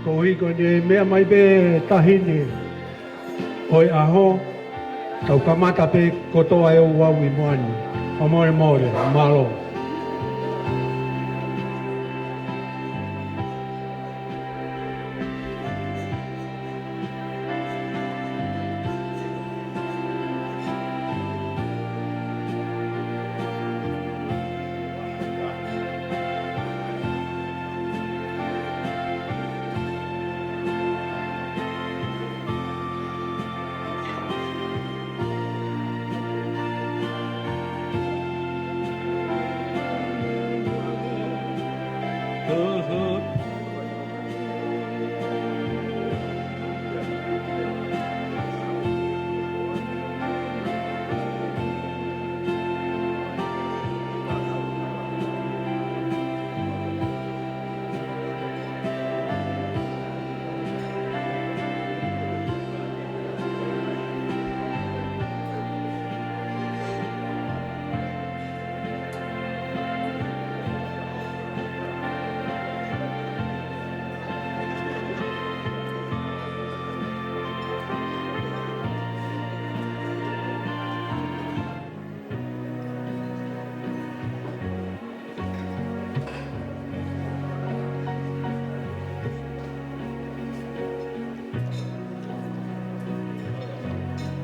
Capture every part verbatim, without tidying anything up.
Koeʻuhi ko ʻene meʻa mai pē taʻahine ʻo e ʻaho, tau kamata pē kotoa e ouau ʻi muʻa ni. Fakamolemole, mālō.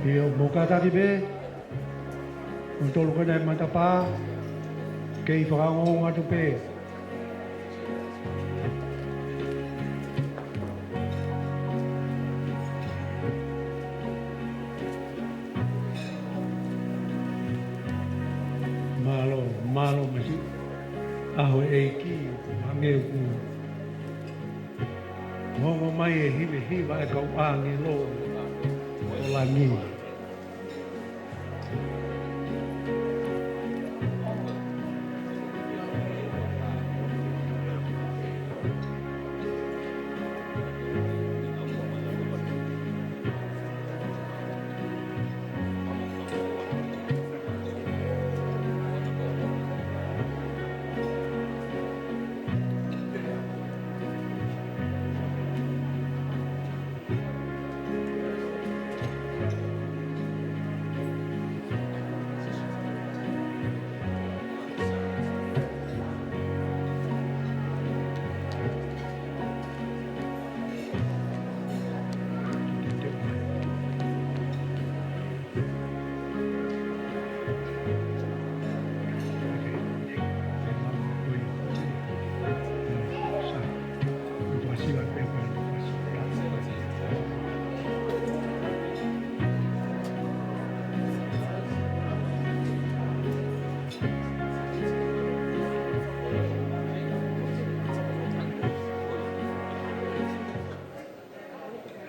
ʻIo, mou kātaki pē. Mou tolu ko ena he matapā, kei fakaongoongo atu pē. Mālō, mālō masiʻi. ʻAho ʻo e ʻEiki, hangē ʻoku ongo mai e hivehiva e kau ʻāngelo ʻo langi.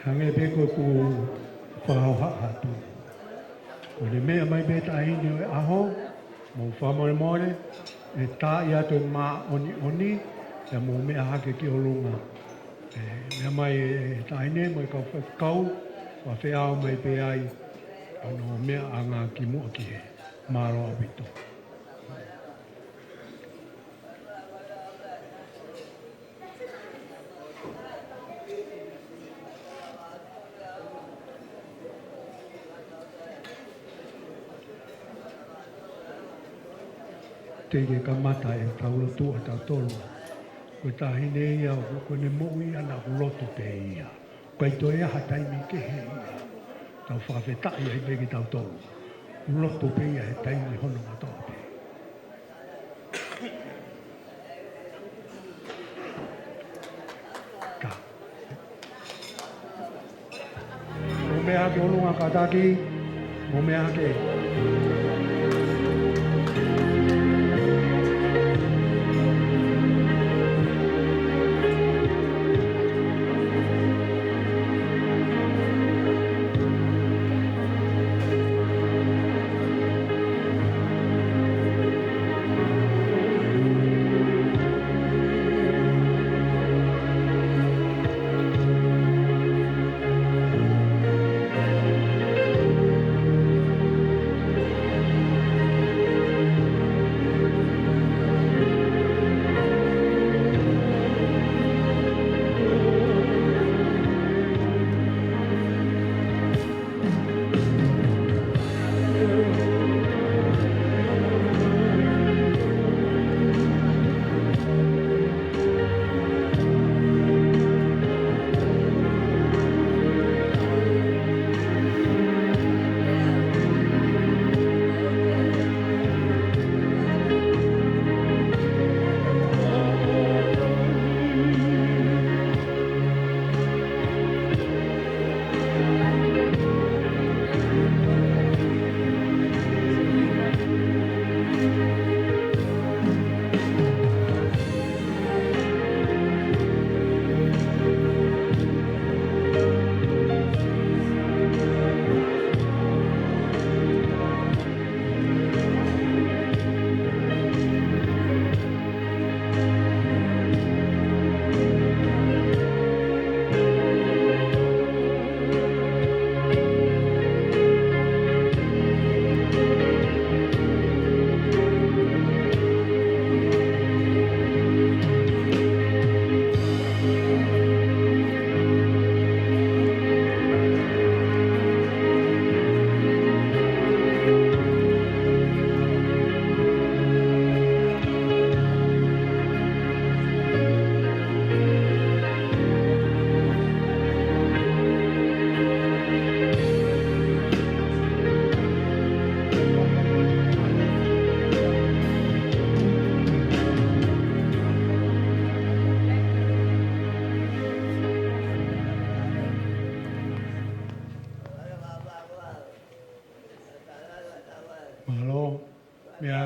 Hangē pē ko ʻeku fakahohaʻa atu. Ko ʻene meʻa mai pē taʻahine ʻo e ʻaho, mou fakamolemole, ʻe taaʻi atu e māʻoniʻoni, pea mou meʻa hake ki ʻolunga. ʻE, meʻa mai e taʻahine mo e kau faifekau, ʻo feʻao mai pē ai, ʻa hono meʻaʻanga ki muʻa ki hē. Mālō ʻaupito. Teʻeki ke kamata ʻetau lotu ʻatautolu. Ko e taʻahine ia, ko ʻene moʻui ʻana ʻoku lotu pē ia. ʻIkai toe ʻi ai ha taimi kehe ia. Tau fakafetaʻi ai pē kitautolu. Lotu pē ia he taimi hono kotoa pē. Ka. Mou meʻa hake ʻolunga kātaki. Mou meʻa hake.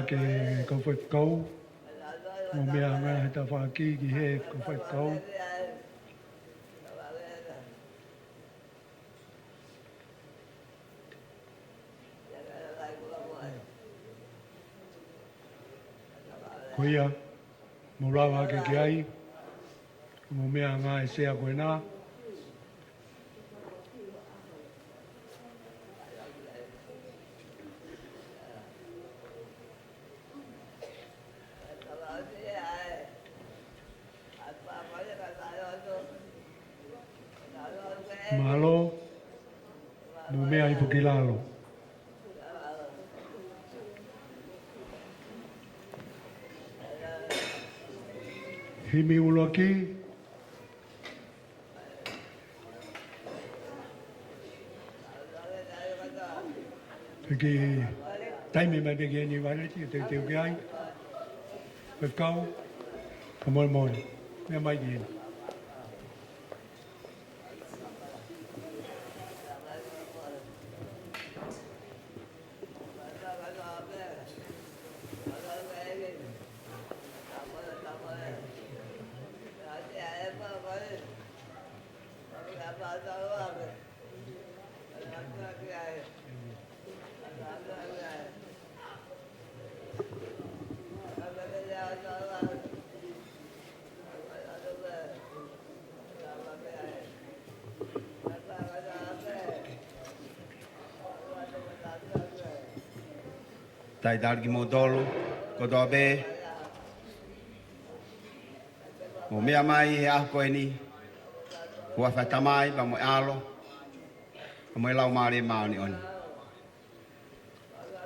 Ke kau faifekau, mou meʻa ʻanga he tafaʻaki ki he kau faifekau. Ko ia, mou lava hake ki ai, mou meʻa ʻanga he sea ko ena. Mālō, mou meʻa hifo ki lalo. Himi ʻuluaki. Pea ke taimi mai pē ki heni Vaioleti, ʻe teuteu ki ai. Faifekau, kamolemole. Meʻa mai ki heni. Talitali kimoutolu kotoa pē. Mou meʻa mai he ʻaho ko eni, huafa Tamai, pea mo e ʻAlo, pea mo e Laumālie Māʻoniʻoni.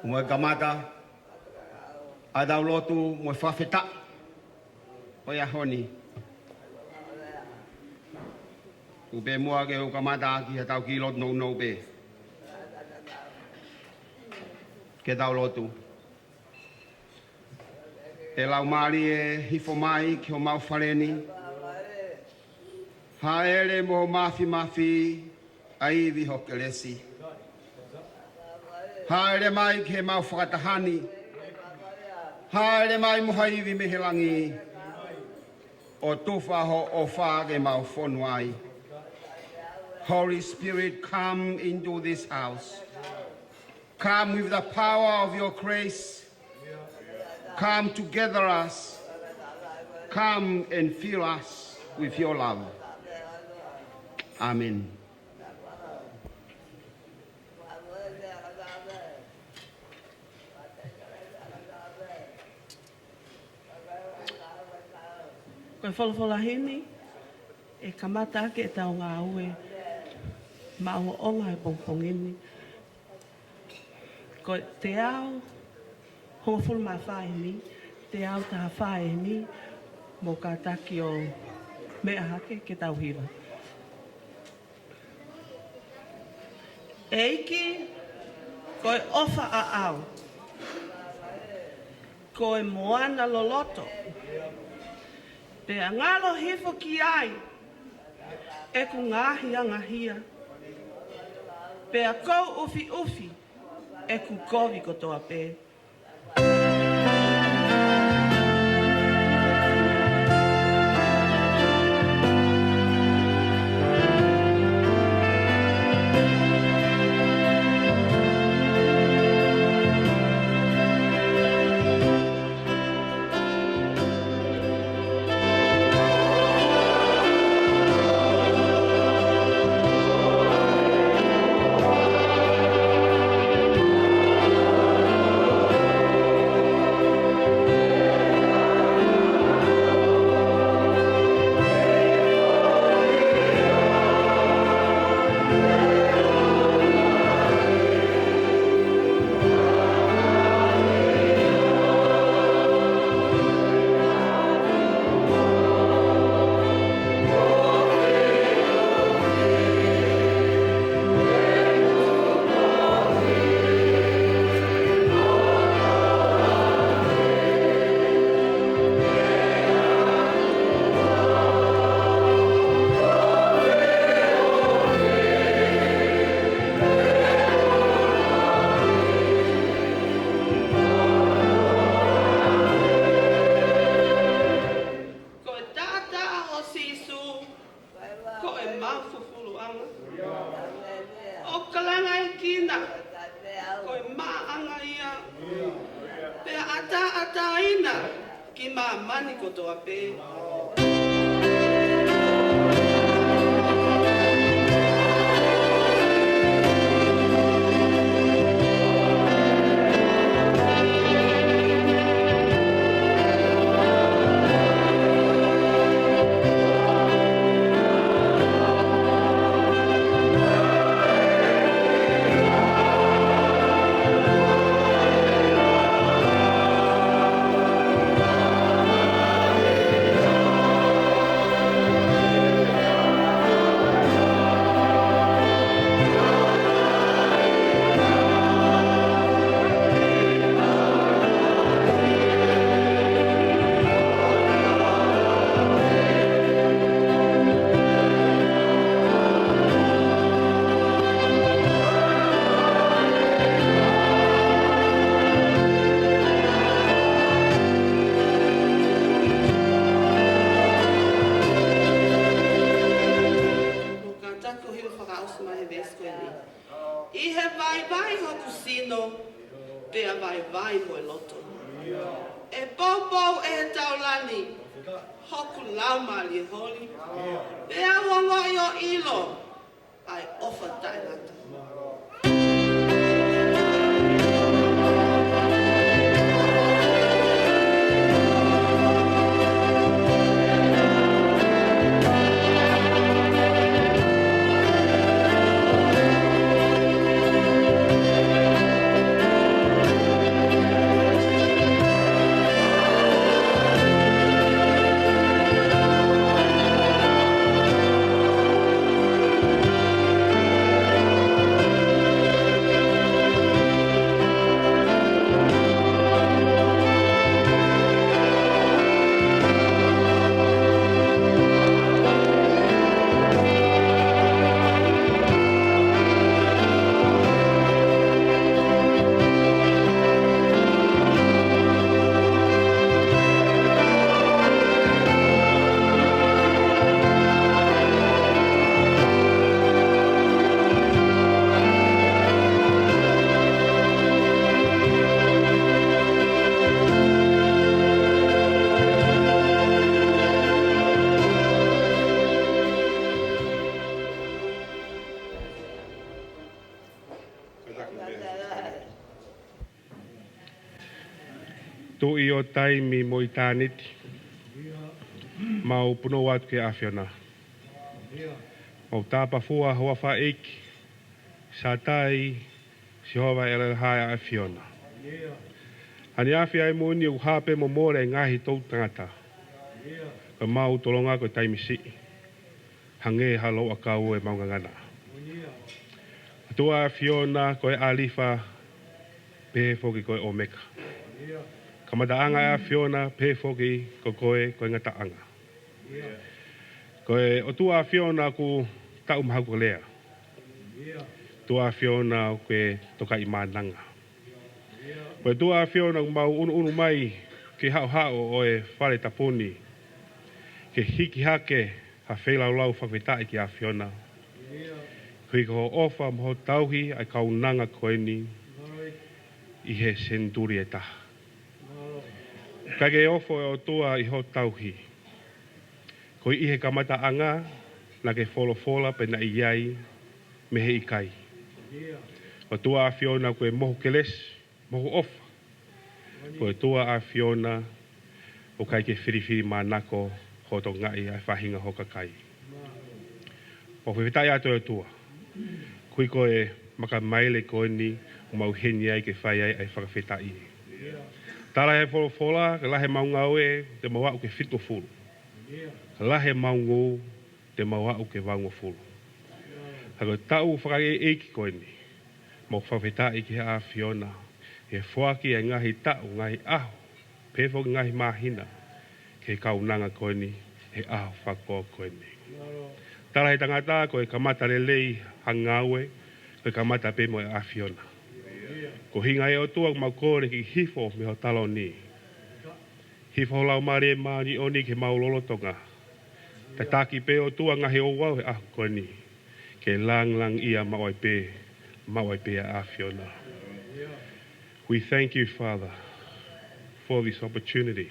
Mou kamata ʻa ʻetau lotu mo e fakafetaʻi ʻo e ʻaho ni. Tuku pē muʻa ke u kamata ʻaki haʻatau kiʻi lotu nounou pē. Ke tau lotu. ʻE Laumālie, hifo mai ki homau fale ni. Hāʻele mo ho māfimafi, ʻa e ivi ho kelesi. Hāʻele mai ki heʻemau fakataha ni. Hāʻele mai mo ha ivi mei he langi, ʻo tufa ho ʻofa ke mau fonu ai. Holy Spirit, come into this house. Come with the power of your grace. Come to gather us. Come and fill us with your love. Amen. Ko e folofola himi ʻe kamata ʻaki ʻetau ngāue maʻongoʻonga he pongipongi ni. Ko e teau hongofulu mā fā himi, teau taha fā himi, mou kātaki ʻo meʻa hake ke tau hiva. ʻEiki, ko e ʻofa ʻaʻau, ko e moana loloto, pea ngalo hifo ki ai ʻeku ngaahi angahia, pea kou ʻufiʻufi ʻeku kovi kotoa pē. ʻo kalangaʻi kina, ko e maʻanga ia, pea ʻataʻatā ina ki māmani kotoa pē. Kātaki ʻo hili fakaʻosi mai he veesi ko eni. ʻI he vaivai hoku sino, pea vaivai mo e loto. ʻE poupou ʻe he taulani hoku laumālie holi, pea u ongoʻi ʻo ʻilo ʻa e ʻofa taʻengata. Tuʻi ʻo taimi mo ʻitāniti, mau punou atu ki he ʻAfiona. Mau tāpafua ho huafa ʻEiki, Sātai, Sihova ʻElehai ʻa ʻAfiona. ʻAneafi ʻa e moʻoni ʻoku hā pē mo mole ʻa e ngaahi toʻutangata, ka mau tolonga ko e taimi siʻi, hangē ha louʻakau ʻemau ngangana. ʻOtua ʻAfiona, ko e ʻAlifa, pehē foki ko e ʻOmeka. Kamataʻanga ʻa e ʻAfiona, pehē foki ko koe ko e ngataʻanga. Ko e ʻOtua ʻAfiona ʻoku taʻu mahakukalea. ʻOtua ʻAfiona ʻoku ke tokaʻi mānanga. Ko e ʻOtua ʻAfiona ʻoku mau ʻunuʻunu mai ki he haʻohaʻo ʻo e fale tapu ni, ke hiki hake ha feilaulau fakafetaʻi ki he ʻAfiona. Koeʻuhi ko hoʻo ʻofa mo hoʻo tauhi ʻa e kaunanga ko eni ʻi he senituli ʻe taha. ʻIkai ke ofo ʻa e ʻOtua ʻi hoʻo tauhi. Ko e ʻi he kamataʻanga naʻa ke folofola pea naʻe ʻi ai mei he ʻikai. ʻOtua ʻAfiona, ko e mohu kelesi, mohu ʻofa. Ko e ʻOtua ʻAfiona, ʻoku ʻikai ke filifilimānako hoʻo tokangaʻi ʻa e faʻahinga hoʻo kakai. ʻOku fakafetaʻi atu ʻe ʻOtua, koeʻuhi ko e makamaile ko eni ʻoku mau ʻi heni ai ke fai ai ʻa e fakafetaʻi. Tala he folofola, ka lahi ʻemau ngāue, te mau aʻu ki he fitungofulu. Ka lahi ʻemau ngū, te mau aʻu ki he vaungofulu. Ka ko e taʻu fakaʻeiʻeiki ko eni, mau fakafetaʻi ki he ʻAfiona, he foaki ʻa e ngaahi taʻu, ngaahi ʻaho, pehē foki ngaahi māhina, ki he kaunanga ko eni, he ʻaho fakakoloa ko eni. Tala he tangata, ko e kamata lelei ha ngāue, ko e kamata pē mo e ʻAfiona. Ko e ʻuhinga ia ʻOtua ʻoku mau kole ke ke hifo mei ho taloni. Hifo ho Laumālie Māʻoniʻoni ki heʻemau lotolotonga. Tataki pē ʻOtua ngaahi ouau he ʻaho ko eni, Ke lāngilangiʻia maʻu ai pē, maʻu ai pē ʻa e ʻAfiona. We thank you, Father, for this opportunity.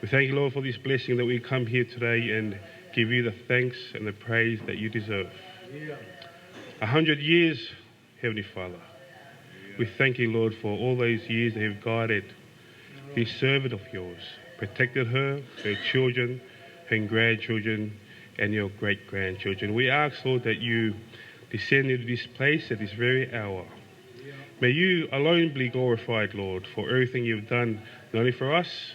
We thank you, Lord, for this blessing that we come here today and give you the thanks and the praise that you deserve. A hundred years, Heavenly Father, we thank you, Lord, for all those years that you've guided this servant of yours, protected her, her children, her grandchildren, and your great-grandchildren. We ask, Lord, that you descend into this place at this very hour. May you alone be glorified, Lord, for everything you've done, not only for us,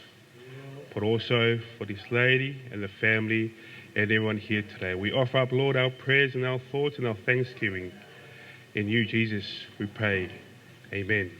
but also for this lady and the family and everyone here today. We offer up, Lord, our prayers and our thoughts and our thanksgiving. In you, Jesus, we pray. Amen.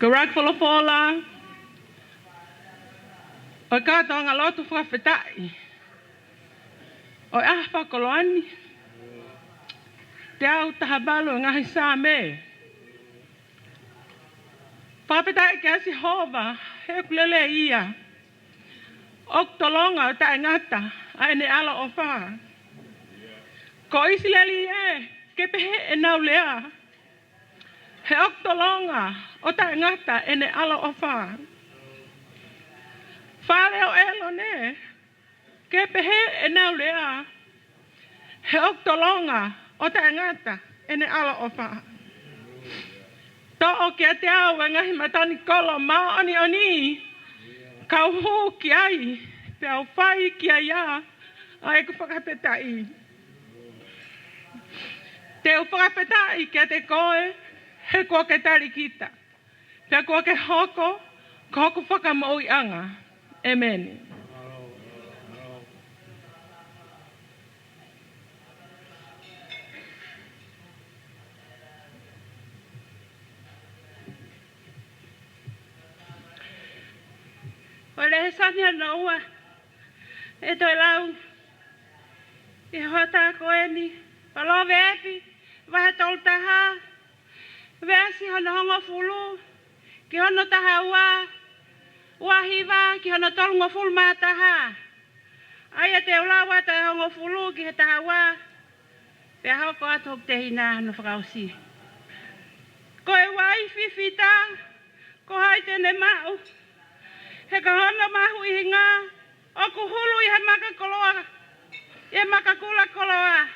Ko e ʻuluaki folofola ʻo e kātoanga lotu fakafetaʻi ʻo e ʻaho fakakoloa ni, teau taha valu ʻo e ngaahi Saame. Fakafetaʻi kia Sihova, he ʻoku lelei ia. ʻOku tolonga ʻo taʻengata ʻa ʻene ʻaloʻofa. Ko ʻIsileli ē, ke pehē ʻenau lea, he ʻoku tolonga ʻo taʻengata ʻene ʻaloʻofa. Fale ʻo ʻĒlone, ke pehē ʻenau lea, he ʻoku tolonga ʻo taʻengata ʻene ʻaloʻofa. Toʻo kiate au ʻa e ngaahi matanikolo māʻoniʻoni, kau hū ki ai, peau fai ki ai ʻa ʻeku fakafetaʻi. Te u fakafetaʻi kiate koe, he kuo ke tali kita, pea kuo ke hoko ko hoku fakamoʻuiʻanga. ʻEmeni. Ko e lēsoni hono ua ʻe toe lau ʻi he hoʻatā ko eni, Palōveepi vahe tolu taha, veesi hono hongofulu ki hono taha ua, ua hiva ki hono tolungofulu mā taha. ʻA ia te u lau atu ʻa e hongofulu ki he taha ua, pea hoko atu hoku tehina hono fakaʻosi. Ko e uaifi fita, ko hai te ne maʻu? He ko hono mahuʻinga ʻoku hulu ʻi he maka koloa, ʻi he maka kula koloa.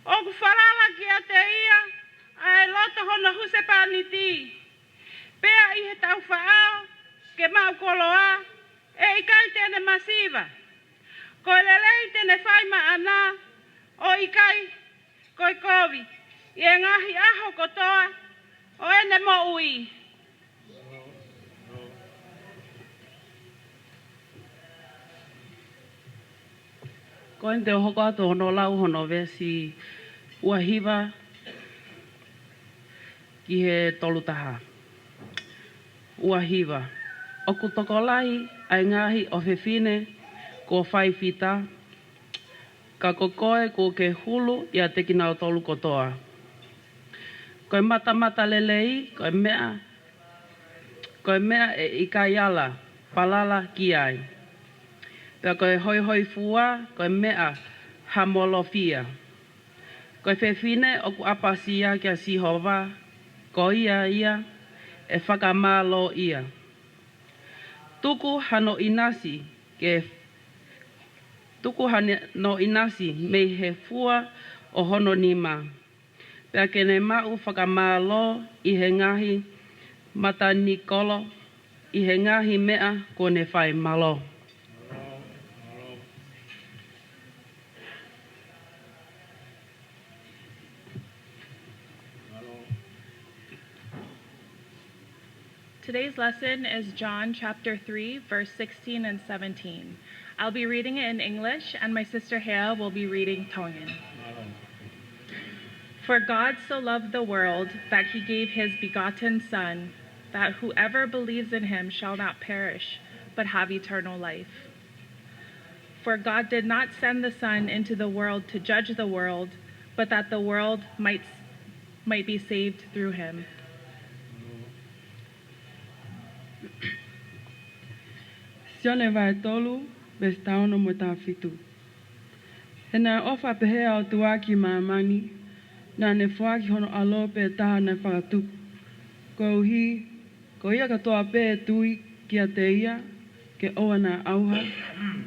ʻOku falala kiate ia ʻa e loto hono husepāniti, pea ʻi he taufaʻao ke maʻu koloa, ʻe ʻikai te ne masiva. Ko e lelei te ne fai maʻana, ʻo ʻikai ko e kovi. ʻi he ngaahi ʻaho kotoa ʻo ʻene moʻui. Ko eni te u hoko atu hono lau hono veesi ua hiva ki he tolu taha. Ua hiva. ʻOku tokolahi ʻa e ngaahi ʻofefine kuo fai fita, ka ko koe kuo ke hulu ʻiate kinautolu kotoa. Ko e matamatalelei, ko e meʻa, ko e meʻa ʻe ʻikai ala falala ki ai. Pea ko e hoihoifua, ko e meʻa hamolofia. Ko e fefine ʻoku ʻapasia kia Sihova, ko ia ia ʻe fakamālōʻia. Tuku hano ʻinasi ke, tuku hano ʻinasi mei he fua ʻo hono nima. Pea ke ne maʻu fakamālō ʻi he ngaahi matanikolo, ʻi he ngaahi meʻa kuo ne fai. Mālō. Today's lesson is John chapter three, verse sixteen and seventeen. I'll be reading it in English, and my sister Hea will be reading Tongan. For God so loved the world that he gave his begotten Son, that whoever believes in him shall not perish, but have eternal life. For God did not send the Son into the world to judge the world, but that the world might, might be saved through him. Sione vahe tolu, veesi taha ono mo e taha fitu. He naʻe ʻofa pehē ʻa e ʻOtua ki māmani, naʻa ne foaki hono ʻAlo pē taha naʻe fakatupu, koeʻuhi ko ia kotoa pē ʻe tui kiate ia ke ʻoua naʻa ʻauha,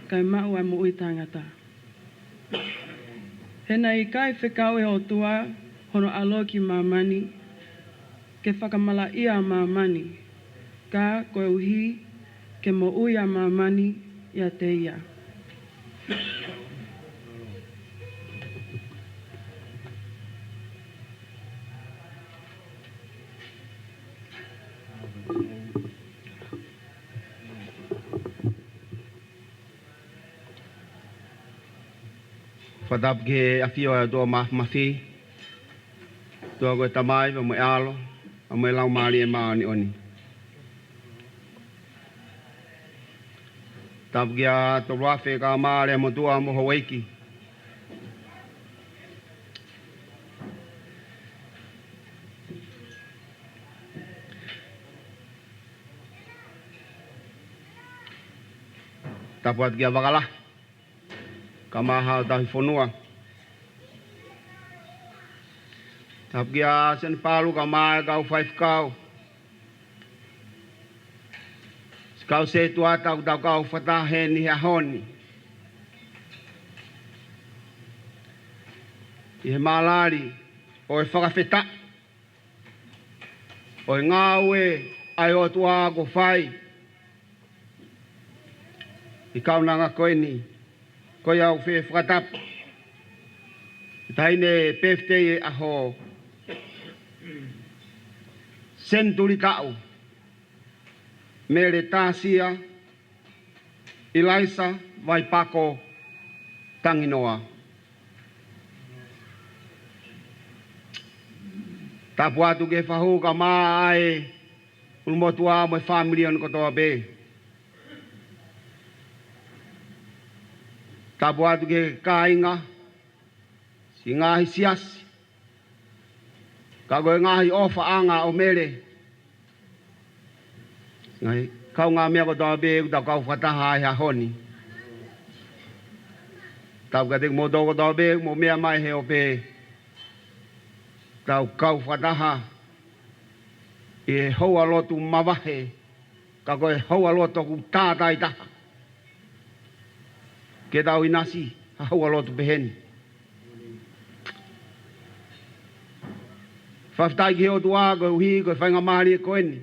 kae maʻu ʻa e moʻui taʻengata. He naʻe ʻikai fekau ʻe he ʻOtua hono ʻAlo ki māmani ke fakamalaʻia ʻa māmani, ka koeʻuhi ke moʻui ʻa māmani ʻiate ia. Fakatapu ki he ʻafio ʻa e ʻOtua Māfimafi, ʻOtua ko e Tamai, pea mo e ʻAlo, pea mo e Laumālie Māʻoniʻoni. Tapu kia Toluafe, Kamale, Motuʻa mo Houʻeiki. Tapu atu kia Vakalahi, kae ʻumaʻā haʻa tauhi fonua. Tapu kia Sene Palu kae ʻumaʻā e kau faifekau, siʻi kau sētuata ʻoku tau kau fakataha heni he ʻaho ni ʻi he malali ʻo e fakafetaʻi ʻo e ngāue ʻa e ʻOtua kuo fai ʻi he kaunanga ko eni. Ko ia ʻoku fie fakatapu ki he taʻahine birthday ʻi he ʻaho, senituli taʻu, Mele Tasia ʻIlaisa Vaipako Tanginoa. Tapu atu ki he fahu kae ʻumaʻā e ʻulumotuʻa mo e fāmili ʻo ne kotoa pē. Tapu atu ki he kāinga, siʻi ngaahi siasi, ka ko e ngaahi ʻofaʻanga ʻo Mele, ngaahi kaungāmeʻa kotoa pē ʻoku tau kau fakataha ai he ʻaho ni. Tapu kiate kimoutolu kotoa pē ʻoku mou meʻa mai he ope, tau kau fakataha ʻi he houa lotu mavahe, ka ko e houa lotu ʻoku tātāitaha ke tau ʻinasi ha houa lotu pehē ni. Fakafetaʻi ki he ʻOtua koeʻuhi ko e faingamālie ko eni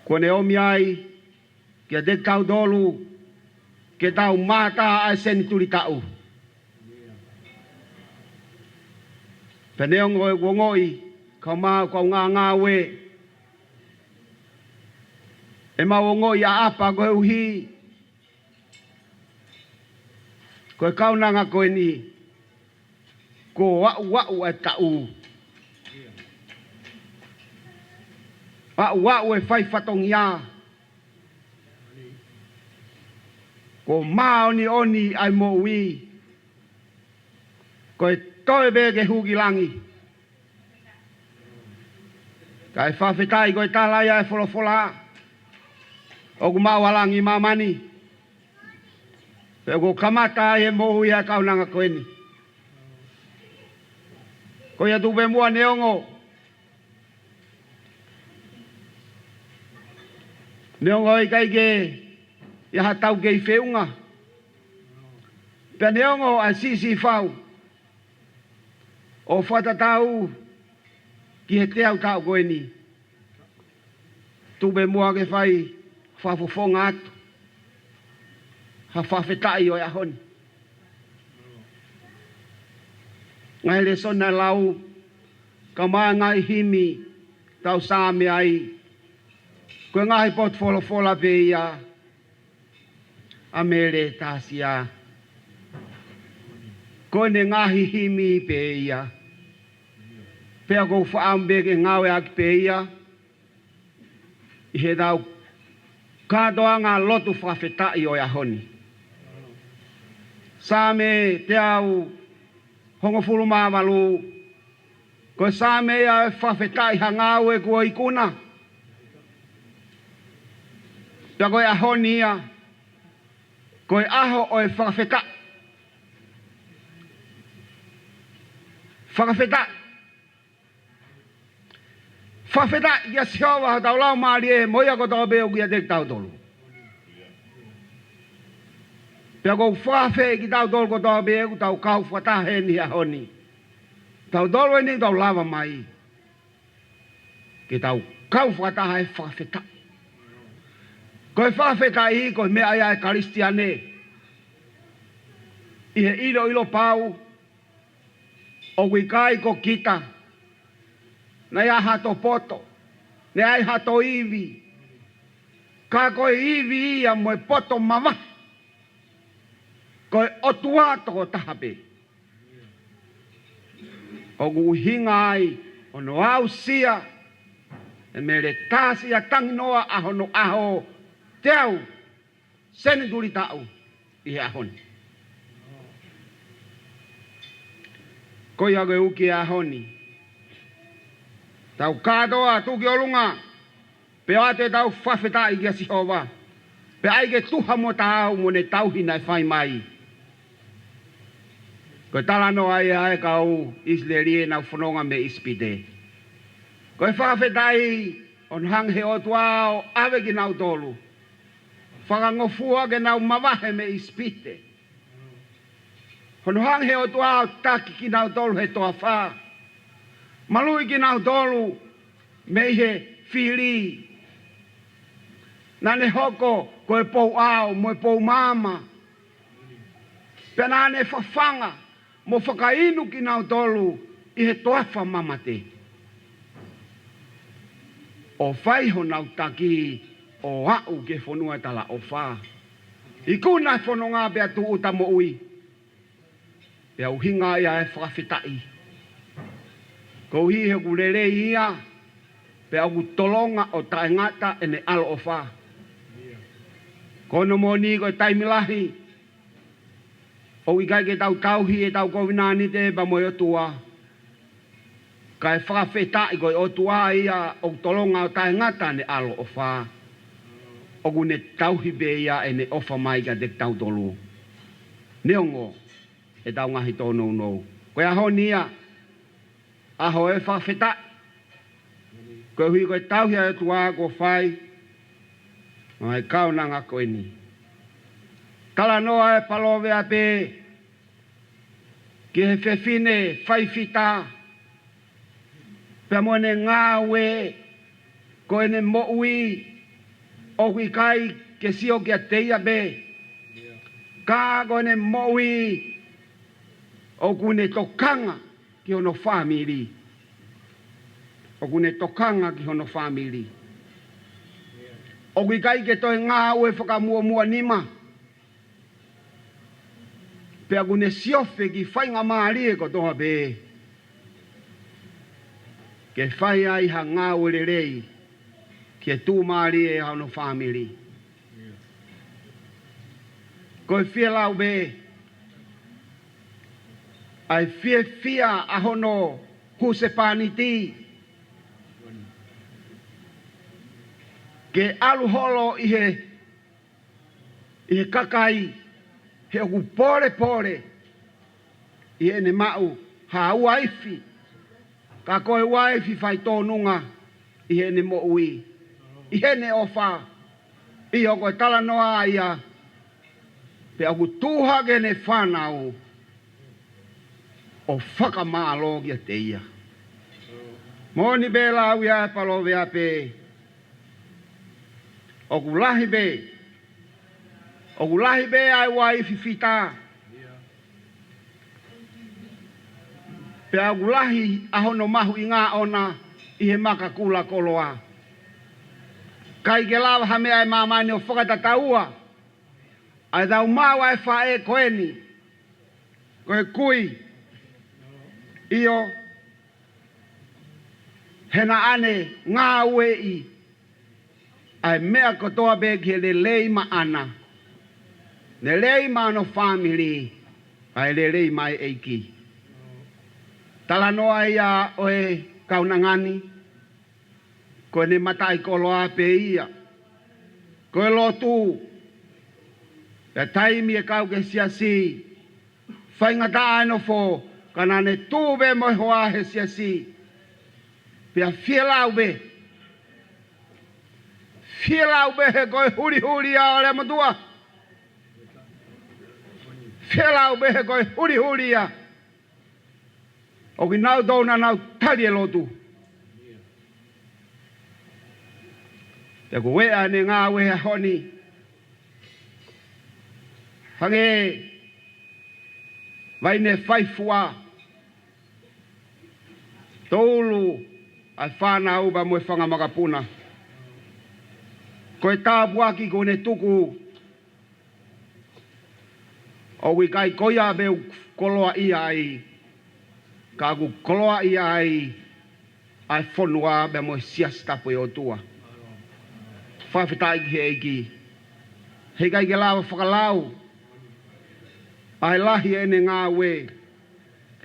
kuo ne ʻomi ai kiate kitautolu ke tau mātā ʻa e senituli taʻu. Pea neongo ʻeku ongoʻi, kau mau kau ngāngāue, ʻemau ongoʻi ʻaʻapa koeʻuhi ko e kaunanga ko eni, kuo aʻuaʻu e taʻu. Aʻuaʻu e fai fatongia. Kuo māʻoniʻoni ʻa e moʻui. Ko e toe pē ke hū ki langi. Kae fakafetaʻi ko e tala ia e folofola. ʻOku maʻu ʻa langi māmani. Pea kuo kamata ai e moʻui ʻa e kaunanga ko eni. Ko ia tuku pē muʻa neongo. Neongo ʻikai ke ʻi ai ha taukei feʻunga. Pea neongo ʻa e siʻisiʻi fau ʻo fakatatau ki he teau taʻu ko eni. Tuku pē muʻa ke fai fakafofonga atu ha fakafetaʻi ʻo e ʻaho ni. Ngaahi lēsoni naʻe lau, kae ʻumaʻā e ngaahi himi tau Saame ai. Ko e ngaahi potu folofola pē ia ʻa Mele Tasia. Ko ʻene ngaahi himi pē ia. Pea ʻoku ou fakaʻamu pē ke ngāueʻaki pē ia ʻi heʻetau kātoanga lotu fakafetaʻi ʻo e ʻaho ni. Saame teau hongofulu mā valu. Ko e Saame ia ʻo e fakafetaʻi ha ngāue kuo ikuna. Pea ko e ʻaho ni ia, ko e ʻaho ʻo e fakafetaʻi. Fakafetaʻi. Fakafetaʻi kia Sihova hotau laumālie mo ia kotoa pē ʻoku ʻiate kitautolu. Pea ʻoku ou fakaafeʻi kitautolu kotoa pē ʻoku tau kau fakataha heni he ʻaho ni. Tautolu eni tau lava mai ke tau kau fakataha he fakafetaʻi. Ko e fakafetaʻi ko e meʻa ia ʻa e Kalisitiane. ʻI he ʻiloʻilo pau, ʻoku ʻikai ko kita naʻe ʻi ai hato poto, naʻe ʻi ai hato ivi. Ka ko e ivi ia mo e poto mavahe, ko e ʻOtua tokotaha pē. ʻOku ʻuhinga ai hono aʻusia ʻe Mele Tasia Tanginoa ʻa hono ʻaho teau senituli taʻu ʻi he ʻaho ni. Ko ia ke uki e ʻaho ni, tau kātoa tuʻu ki ʻolunga, pea ʻoatu ʻetau fakafetaʻi kia Sihova. Pea ʻai ke tuha mo taau mo ʻene tauhi naʻe fai mai. Ko e talanoa ia ʻa e kau ʻIsileli ʻenau fononga mei ʻIsipite. Ko e fakafetaʻi ʻo hanga he ʻOtua ʻo ʻave kinautolu, fakangofua ke nau mavahe mei ʻIsipite. Hono hanga he ʻOtua ʻo taki kinautolu he toafa. Maluʻi kinautolu mei he fili. Naʻa ne hoko ko e pou ʻao mo e pou maama. Pea naʻa ne fafanga mo fakainu kinautolu ʻi he toafa mamate, ʻo fai honau taki ʻo aʻu ki he fonua talaʻofa. Ikuna e fononga pea tūʻuta moʻui. Pea ʻuhinga ia e fakafetaʻi. Koeʻuhi he ʻoku lelei ia, pea ʻoku tolonga ʻo taʻengata ʻene ʻaloʻofa. Ko hono moʻoni ko e taimi lahi ʻoku ʻikai ke tau tauhi ʻetau kovinānite pea mo e ʻOtua. Kae fakafetaʻi ko e ʻOtua ia ʻoku tolonga ʻo taʻengata ʻene ʻaloʻofa. ʻOku ne tauhi pē ia ʻene ʻofa mai kiate kitautolu. Neongo ʻetau ngaahi tōnounou. Ko e ʻaho ni ia, ʻaho e fakafetaʻi. Koeʻuhi ko e tauhi ʻa e ʻOtua kuo fai maʻa e kaunanga ko eni. Talanoa e palōveape ki he fefine faifita, pea mo ʻene ngāue, ko ʻene moʻui ʻoku ʻikai ke sio kiate ia pē, ka ko ʻene moʻui ʻoku ne tokanga ki hono fāmili. ʻOku ne tokanga ki hono fāmili. ʻOku ʻikai ke toe ngāue fakamuʻomuʻa nima. Pea ʻoku ne siofi ki he faingamālie kotoa pē ke fai ai ha ngāue lelei ki he tuʻumālie ʻa hono fāmili. Ko e fielau pē ʻa e fiefia ʻa hono husepāniti ke ʻalu holo ʻi he, ʻi he kakai, he ʻoku polepole ʻi heʻene maʻu ha uaifi, ka ko e uaifi faitōnunga ʻi heʻene moʻui, ʻi heʻene ʻofa. ʻIo, ko e talanoa ia, pea ʻoku tuʻu hake ʻene fānau ʻo fakamālō kiate ia. Moʻoni pē lau ia ʻa e Palōveape, ʻoku lahi pē, ʻoku lahi pē ʻa e uaifi fita, pea ʻoku lahi ʻa hono mahuʻinga ʻoʻona ʻi he maka kula koloa. ʻIkai ke lava ha meʻa ʻi māmani ʻo fakatataua ʻa ʻetau maʻu ʻa e faʻē ko eni, ko e kui. ʻIo, he naʻa ne ngāueʻi ʻa e meʻa kotoa pē ki he lelei maʻana. Lelei maʻa hono fāmili, ʻa e lelei maʻa e ʻEiki. Talanoa ia ʻo e kaunanga ni, ko ʻene mataʻikoloa pē ia. Ko e lotu, ʻi he taimi ʻe kau ki he siasi, faingataʻa e nofo, ka naʻa ne tuʻu pē mo e hoa he siasi. Pea fielau pē. Fielau pē he ko e hulihuli ia ʻo Leamotuʻa. Fielau pē he ko e hulihuli ia ʻo kinautolu naʻa nau tali e lotu. Pea ko e ʻa ʻene ngāue he ʻaho ni, hangē vai ne faifua, tolu ʻa e fānau pea mo e fanga makapuna. Ko e tāpuaki kuo ne tuku, ʻoku ʻikai ko ia pē ʻoku koloaʻia ai, ka ʻoku koloaʻia ai ʻa e fonua pea mo e siasi tapu ʻo e ʻOtua. Fakafetaʻi ki he ʻEiki. He ʻikai ke lava fakalau ʻa e lahi ʻene ngāue,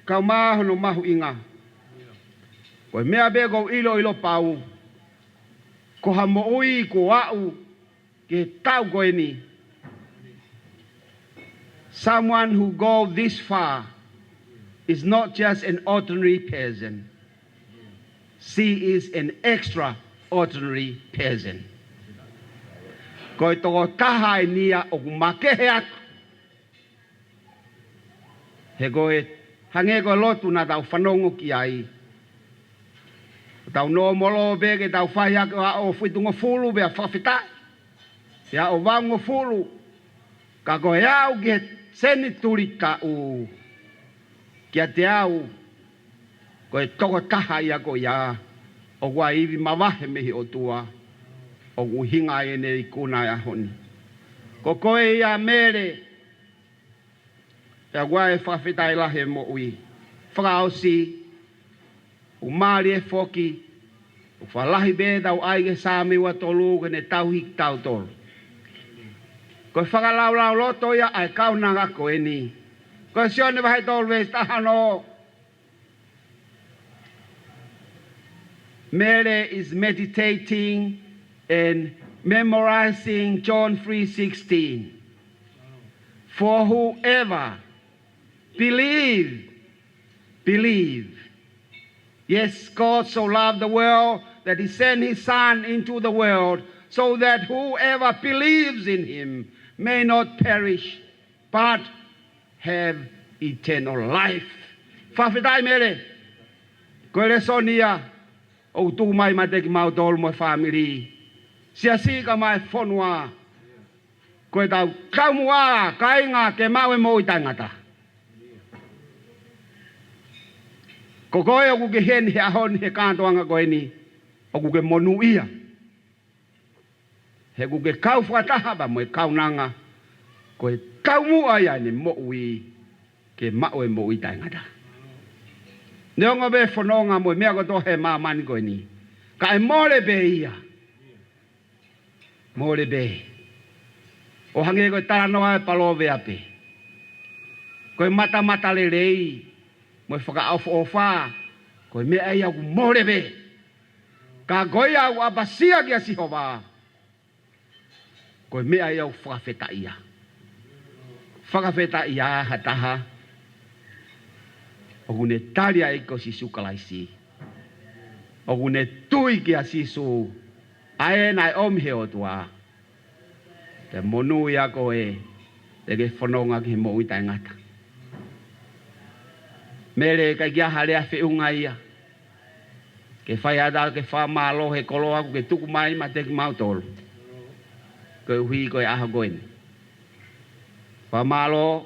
kae ʻumaʻā hono mahuʻinga. Ko e meʻa pē ʻoku ou ʻiloʻilo pau, ko ha moʻui kuo aʻu ki he taʻu ko eni. Someone who go this far is not just an ordinary person. She is an extraordinary person. Ko e tokotaha eni ia ʻoku makehe atu. He ko e hangē ko e lotu naʻa tau fanongo ki ai. Tau nōmolo pē ke tau fai ʻaki ʻo aʻu fitungofulu pea fakafetaʻi, pea aʻu valungofulu. Ka ko e aʻu ki he senituli taʻu, kiate au, ko e tokotaha ia ko ia ʻoku ʻi ai e ivi mavahe mei he ʻOtua, ʻoku ʻuhinga ai ʻene ikuna he ʻaho ni. Ko koe ia Mele, pea ʻoku ʻi ai e fakafetaʻi lahi he moʻui. Fakaʻosi, ʻoku mālie foki, ʻoku fakalahi pē ʻetau ʻai ki he Saame ua tolu ke ne tauhi kitautolu. Ko e fakalaulauloto ia ʻa e kaunanga ko eni. Ko Sione vahe tolu veesi taha ono. Mele is meditating and memorizing John three sixteen. For whoever believe, believe. Yes, God so loved the world that he sent his Son into the world, so that whoever believes in him may not perish, but have eternal life. Fakafetaʻi Mele. Ko e lēsoni ia ʻoku tuku mai maʻa kimautolu mo e fāmili, siasi kae ʻumaʻā e fonua. Ko ʻetau taumuʻa, kāinga, ke maʻu e moʻui taʻengata. Ko koe ʻoku ke ʻi heni he ʻaho ni he kātoanga ko eni, ʻoku ke monūʻia. He ʻoku ke kau fakataha pea mo e kaunanga, ko e taumuʻa ia ʻene moʻui, ke maʻu e moʻui taʻengata. Neongo pē fononga mo e meʻa kotoa he māmani ko eni, ka ʻe mole pē ia. Mole pē. ʻO hangē ko e talanoa ʻa e palōveape, ko e matamatalelei mo e fakaʻofoʻofa, ko e meʻa ia ʻoku mole pē. Ka ko ia ʻoku ʻapasia kia Sihova, ko e meʻa ia ʻoku fakafetaʻia. Fakafetaʻia ha taha ʻoku ne tali ʻa e ʻEiki ko Sīsū Kalaisi, ʻoku ne tui kia Sīsū, ʻa ē naʻe ʻomi he ʻOtua. Pea monūʻia koe, te ke fononga ki he moʻui taʻengata. Mele, ʻikai ke ʻi ai ha lea feʻunga ia ke fai atu ke fakamālō he koloa ʻoku ke tuku mai maʻa kimautolu koeʻuhi ko e ʻaho ko eni. Fakamālō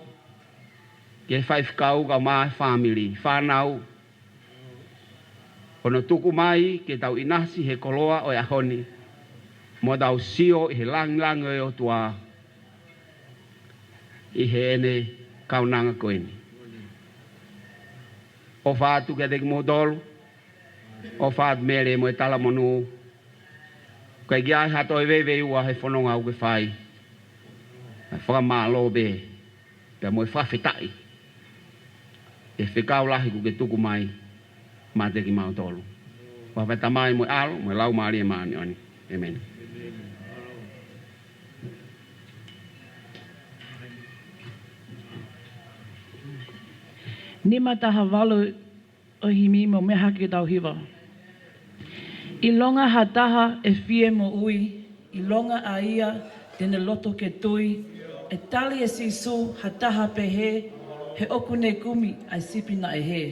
ki he faifekau kae ʻumaʻā e fāmili, fānau, hono tuku mai ke tau ʻinasi he koloa ʻo e ʻaho ni, mo tau sio ʻi he langilangi ʻo e ʻOtua ʻi heʻene kaunanga ko eni. ʻOfa atu kiate kimoutolu, ʻofa atu Mele mo e talamonū, ʻikai ke ʻi ai ha toe veiveiua he fononga ʻoku ke fai. Fakamālō pē, pea mo e fakafetaʻi he fekau lahi ʻoku ke tuku mai maʻa kimautolu. ʻOfa atu Tamai mo e ʻAlo mo e Laumālie Māʻoniʻoni. ʻĒmeni. Nima taha valu ʻo e himi mo meʻa hake ke tau hiva. ʻIlonga ha taha ʻe fie moʻui, ʻilonga ʻa ia te ne loto ke tui, ʻe tali ʻe Sīsū ha taha pehē, he ʻoku ne kumi ʻa e sipi naʻe hē.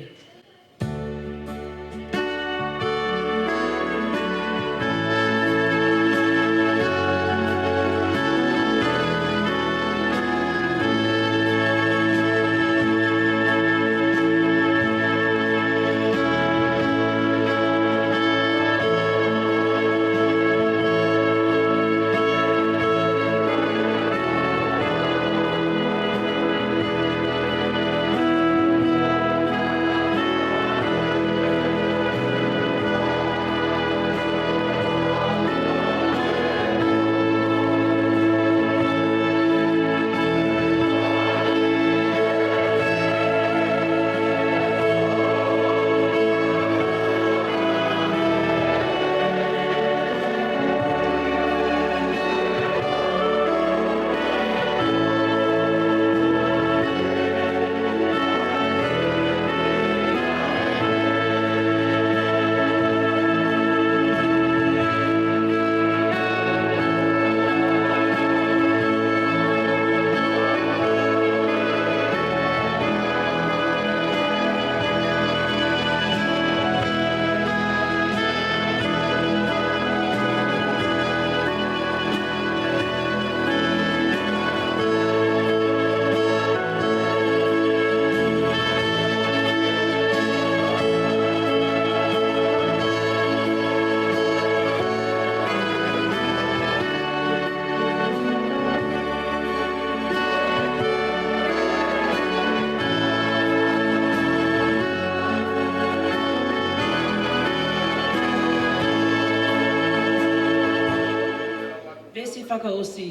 Veesi fakaʻosi.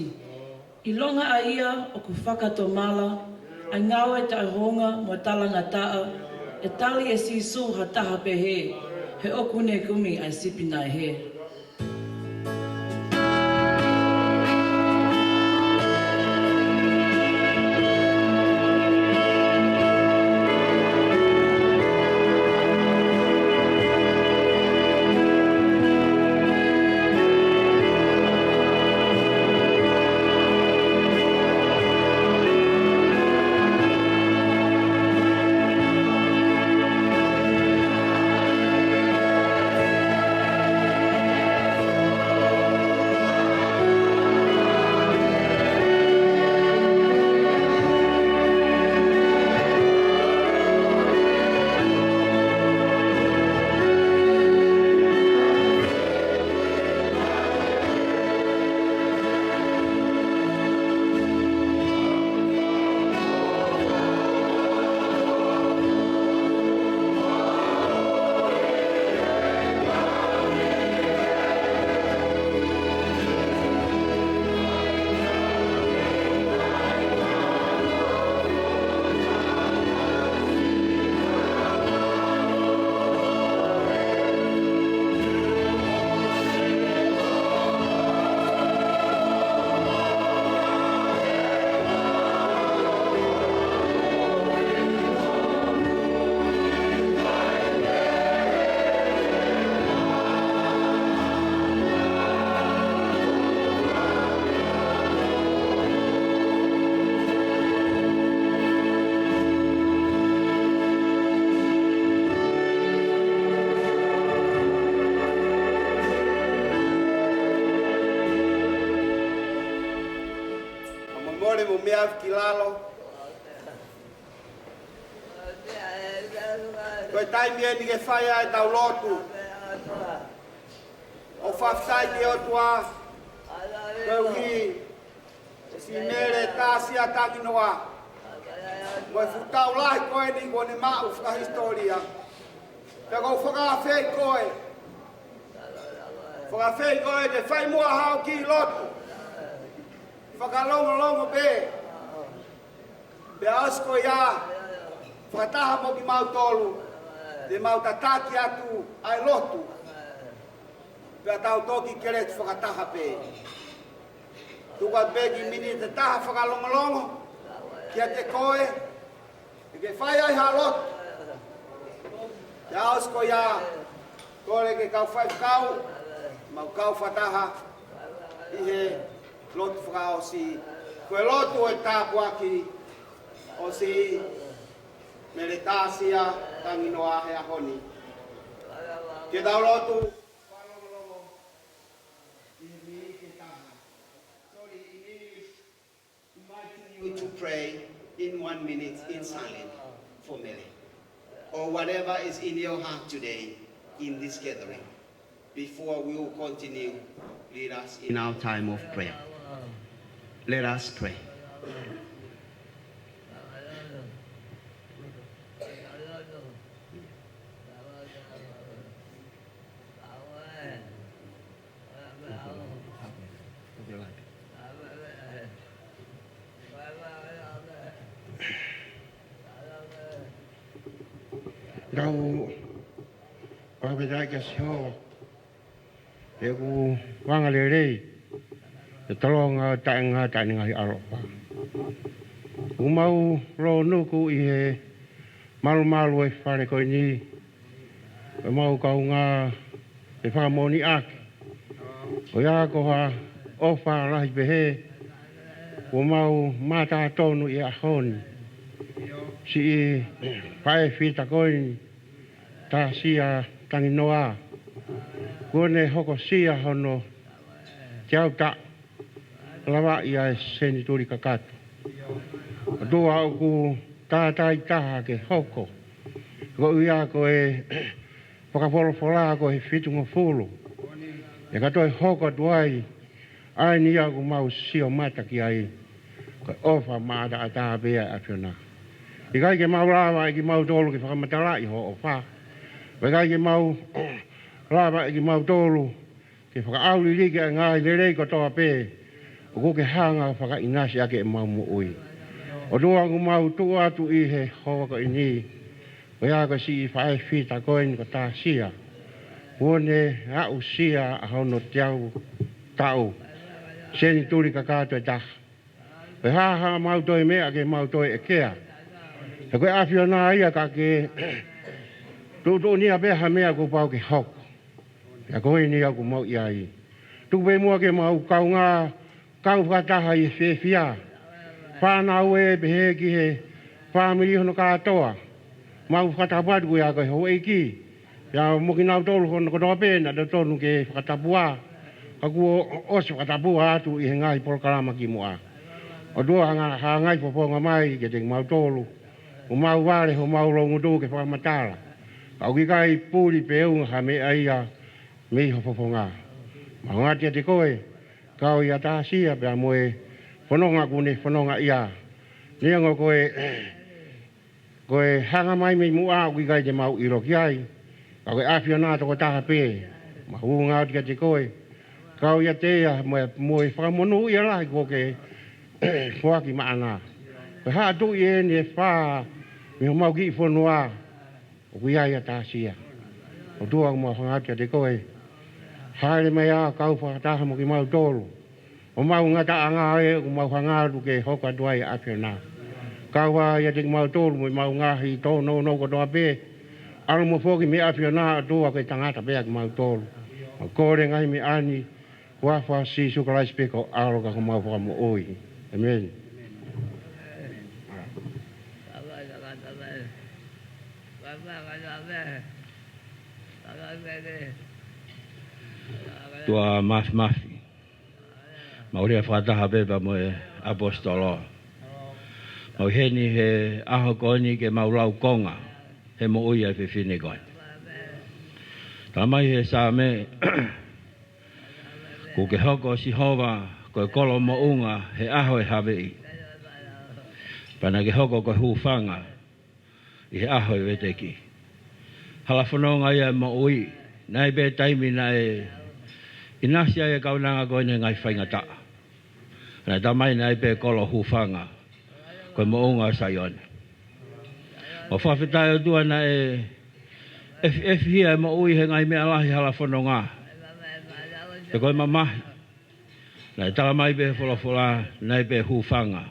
ʻIlonga ʻa ia ʻoku fakatomala ʻa e ngāue taʻehounga mo talangataʻa, ʻe tali ʻe Sīsū ha taha pehē, he ʻoku ne kumi ʻa e sipi naʻe hē. Mo meʻa ki lalo. Ko e taimi eni ke fai ai ʻetau lotu. ʻOku fakafetaʻi ki he ʻOtua. Koeʻuhi ko siʻi Mele Tasia Tanginoa, mo e fuʻu tau lahi ko eni kuo ne maʻu fakahisitōlia. Pea ʻoku ou fakaafeʻi koe. Fakaafeʻi koe ke fai muʻa haʻo kiʻi lotu. Fakalongolongo pē. Pea ʻosi ko ia, fakataha mo kimautolu, te mau tataki atu ʻa e lotu. Pea tau toki keletu fakataha pē. Tuku atu pē kiʻi miniti ʻe taha fakalongolongo kiate koe, ke ke fai ai ha lotu. Pea ʻosi ko ia, kole ke kau faifekau, mau kau fakataha ʻi he lotu fakaʻosi. Ko e lotu ʻo e tāpuaki ʻo siʻi Mele Tasia Tanginoa he ʻaho ni. Ke tau lotu. Sorry, in English, inviting you to pray in one minute in silence for Mele, or whatever is in your heart today in this gathering. Before we will continue, lead us in our time of prayer. Let us pray. Tau fakafetaʻi kia Sihova, he ʻoku angalelei, he tolonga taʻengata ʻene ngaahi ʻaloʻofa. ʻOku mau lōnuku ʻi he malumalu ʻo e fale ko eni, ʻemau kaungā fefaʻamoʻoniʻaki. ʻOku ʻi ai ko ha ʻofa lahi pehē kuo mau mamata tonu ʻi he ʻaho ni. Siʻi faʻēfita ko eni, Tasia Tanginoa, kuo ne hokosia hono teau taʻu, lavaʻi ʻa e senituli kakato. ʻOtua, ʻoku tātāitaha ke hoko. Ko ia ko e fakafolofola ko e fitungofulu. ʻE ka toe hoko atu ai, ʻa eni ia ʻoku mau sio mata ki ai. Ko e ʻofa maʻataʻatā pē ʻa e ʻAfiona. ʻIkai ke mau lava ʻe kimautolu ke fakamatalaʻi hoʻo ʻofa. ʻIkai ke mau lava ʻe kimautolu ke fakaʻauliliki ʻa e ngaahi lelei kotoa pē ʻoku ke hanga ʻo fakaʻinasi ʻaki ʻemau moʻui. ʻOtua, ʻoku mau tuʻu atu ʻi he houa ko eni, ko ia ko siʻi faʻēfita ko eni ko Tasia, kuo ne aʻusia ʻa hono teau taʻu, senituli kakato ʻe taha. Ko e hā haʻamau toe meʻa ke mau toe ʻekea? He ko e ʻAfiona ia ka ke tuʻutuʻunia pē ha meʻa kuo pau ke hoko. Pea ko eni ia ʻoku mau ʻi ai. Tuku pē muʻa ke mau kaungā kau fakataha ʻi he fiefia. Fānau ē pehē ki he fāmili hono kātoa. Mau fakatapu atu ko ia ko e houʻeiki. Pea mo kinautolu hono kotoa pē naʻa totonu ke fakatapua, ka kuo ʻosi fakatapua atu ʻi he ngaahi polokalama kimuʻa. ʻOtua, hanga, hangai fofonga mai kiate kimautolu. ʻOku mau vale homau loungutu ke fakamatala, ka ʻoku ʻikai puli pe ʻunga ha meʻa ia mei ho fofonga. Mau ngāueʻaki ʻiate koe, kau ia Tasia pea mo e fononga kuo ne fononga ia. Neongo ko e, ko e hanga mai mei muʻa ʻoku ʻikai te mau ʻilo ki ai, ka ko e ʻAfiona tokotaha pē. Mau ngāueʻaki ʻiate koe, kau ia Tasia mo e, mo e fakamonūʻia lahi kuo ke foaki maʻana. Ko e haʻa tuʻi eni ʻe fā mei homau kiʻi fonua ʻoku ʻi ai ʻa Tasia. ʻOtua, ʻoku mau hanga atu kiate koe. Hāʻele mai ā, kau fakataha mo kimautolu. ʻOku mau ngataʻanga ē, ʻoku mau hanga atu ke hoko atu ai ʻa e ʻAfiona. Kau ā ʻiate kimautolu mo ʻemau ngaahi tōnounou kotoa pē. ʻAlu mo foki mei he ʻAfiona, ʻOtua, ko e tangata pē ʻa kimautolu. Mau kole ngaahi meʻa ni, huafa Sīsū Kalaisi pē ko ho ʻAlo ka ko homau Fakamoʻui. ʻĒmeni. Tuʻa Mafimafi. Mau lea fakataha pē pea mo e ʻaposetolo. ʻOku ʻi heni he ʻaho ko eni ke mau lau konga he moʻui ʻa e fefine ko eni. Talamai he Saame, kuo ke hoko Sihova ko e kolo moʻunga he ʻaho ʻo e haveʻi, pea naʻa ke hoko ko e hūfanga ʻi he ʻaho ʻo e veteki. Hala fononga ia ʻo e moʻui, naʻe ʻi ai pē taimi naʻe ʻinasi ai e kaunanga ko eni he ngaahi faingataʻa. Naʻe talamai naʻe ʻi ai pē kolo hūfanga, ko e moʻunga ʻo Saione. ʻOku fakafetaʻi ʻOtua naʻe ʻefi-, ʻefihia e moʻui he ngaahi meʻa lahi, hala fononga, pea ko e mamahi. Naʻe talamai pē he folofola, naʻe ʻi ai pē hūfanga,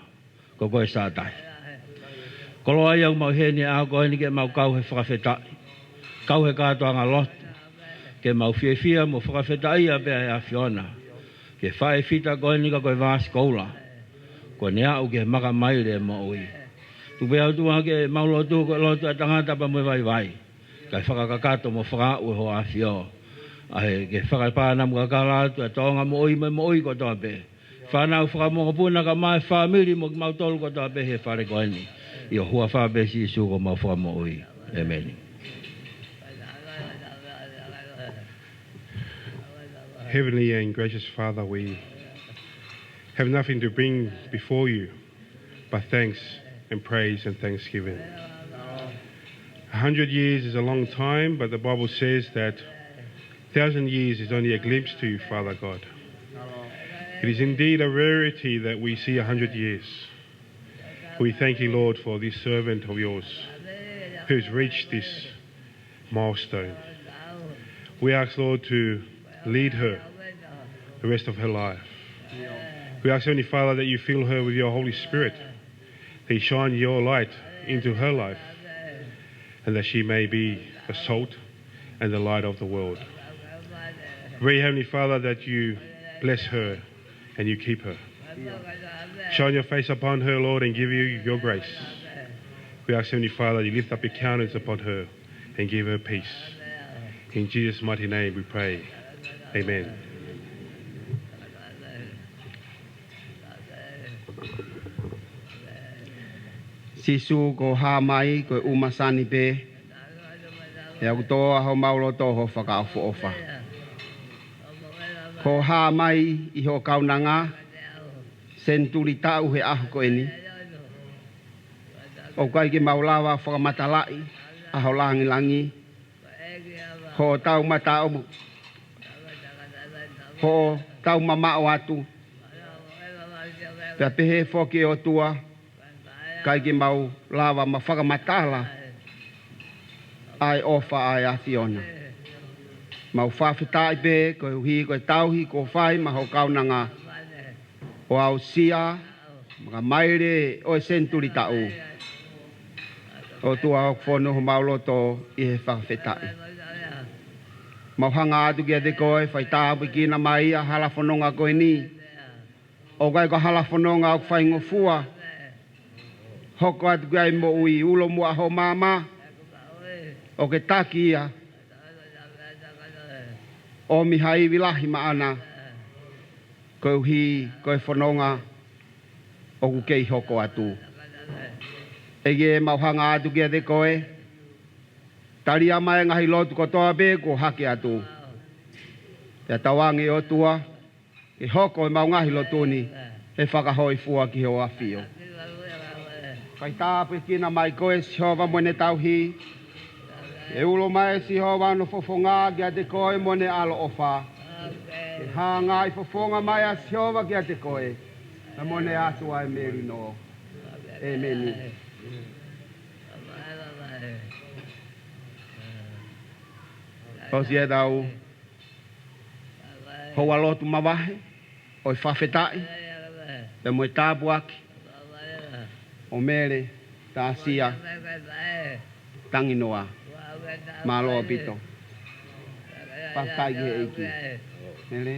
ko koe Sātai. Koloa ia ʻoku mau ʻi heni he ʻaho ko eni ke mau kau he fakafetaʻi, kau he kātoanga lotu, ke mau fiefia mo fakafetaʻia pē ʻa e ʻAfiona ki he faʻē fita ko eni ka ko e vāsi koula, kuo ne aʻu ki he makamaile ʻo e moʻui. Tuku pē ʻOtua ke mau lotu ko e lotu ʻa e tangata pea mo e vaivai, kae fakakakato mo fakaaʻu ʻe Hoʻo ʻAfio ʻa e ke fakapānamu kakala atu ʻa e tōʻonga moʻui mo e moʻui kotoa pē. Fānau, fakamokopuna kae ʻumaʻā e fāmili mo kimautolu kotoa pē he fale ko eni. ʻI ho huafa pē Sīsū ko homau Fakamoʻui. ʻĒmeni. Heavenly and gracious Father, we have nothing to bring before you but thanks and praise and thanksgiving. A hundred years is a long time, but the Bible says that thousand years is only a glimpse to you, Father God. It is indeed a rarity that we see a hundred years. We thank you, Lord, for this servant of yours who's reached this milestone. We ask, Lord, to lead her the rest of her life. We ask, Heavenly Father, that you fill her with your Holy Spirit, that you shine your light into her life, and that she may be the salt and the light of the world. Pray, Heavenly Father, that you bless her and you keep her. Shine your face upon her, Lord, and give you your grace. We ask, Heavenly Father, you lift up your countenance upon her and give her peace. In Jesus' mighty name we pray. Amen. Sīsū, ko hoʻo hā mai ko e ʻumasani pē, he ʻoku tō ʻa homau loto ʻi hoʻo fakaʻofoʻofa. Ko hoʻo hā mai ʻi hoʻo kaunanga senituli taʻu he ʻaho ko eni, ʻoku ʻikai ke mau lava fakamatalaʻi ʻa ho langilangi, hoʻo taumataʻu, hoʻo taumamaʻo atu. Pea pehē foki, ʻOtua, ʻikai ke mau lava ʻo fakamatala ʻa e ʻofa ʻa e ʻAfiona. Mau fakafetaʻi pē koeʻuhi ko e tauhi kuo fai maʻa hoʻo kaunanga ʻo aʻusia makamaile ʻo e senituli taʻu. ʻOtua, ʻoku fonu homau loto ʻi he fakafetaʻi. Mau hanga atu kiate koe, fai tāpuekina mai ʻa e hala fononga ko eni. ʻOku ʻikai ko ha hala fononga ʻoku faingofua, hoko atu ki ai moʻui, ulo muʻa ho maama, ʻo ke taki ia, ʻomi ha ivi lahi maʻana, koeʻuhi ko e fononga ʻoku kei hoko atu. ʻEiki, mau hanga atu kiate koe, talia mai e ngaahi lotu kotoa pē kuo hake atu. Pea tauange, ʻOtua, ke hoko ʻemau ngaahi lotu ni he fakahōifua ki hoʻo ʻAfio. Kae tāpuekina mai koe Sihova mo ʻene tauhi. Ke ulo mai Sihova hono fofonga kiate koe mo ʻene ʻaloʻofa. Ke hangai fofonga mai ʻa Sihova kiate koe, pea mo ʻene ʻatu ʻa e melino. ʻĒmeni. ʻOsi ʻetau houa lotu mavahe ʻo e fakafetaʻi pea mo e tāpuaki ʻo Mele Tasia Tanginoa. Mālō ʻaupito. Fakafetaʻi ki he ʻEiki. Mele.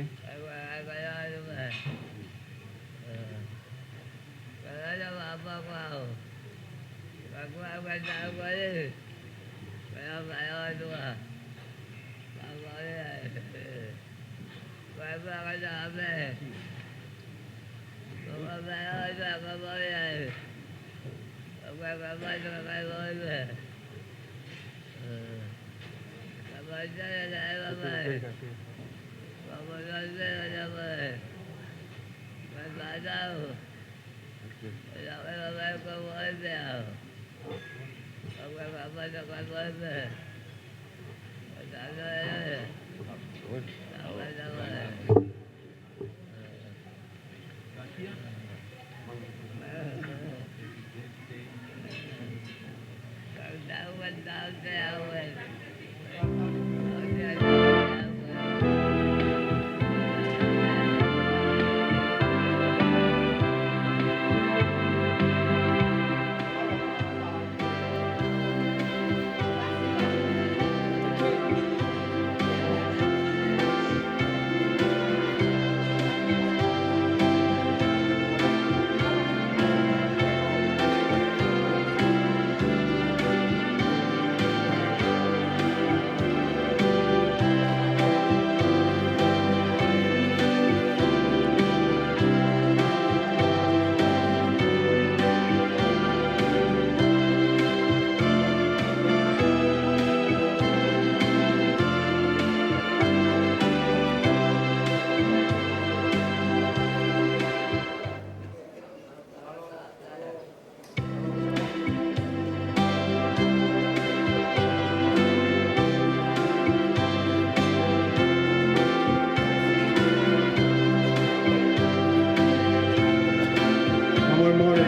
Fakamolemole,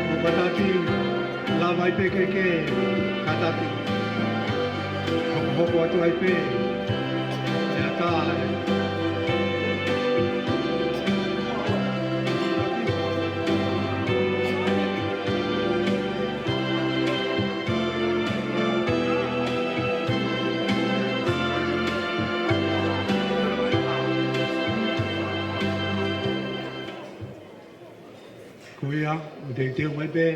mou kātaki, lava ai pē ke ke kātaki. Hokohoko atu ai pē. ʻE ʻatā ē. Ko ia, ʻo teuteu mai pē,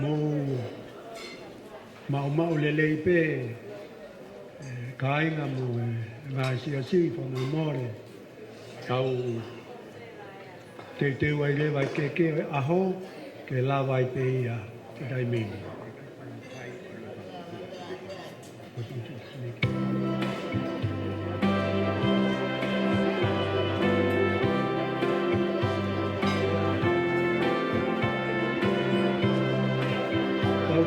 mou maʻumaʻu lelei pē, ʻe kāinga mo e ngaahi siasi, fakamolemole. Tau teuteu ai leva e keke ʻo e ʻaho, ke lava ai pē ia he taimi ni. Tau,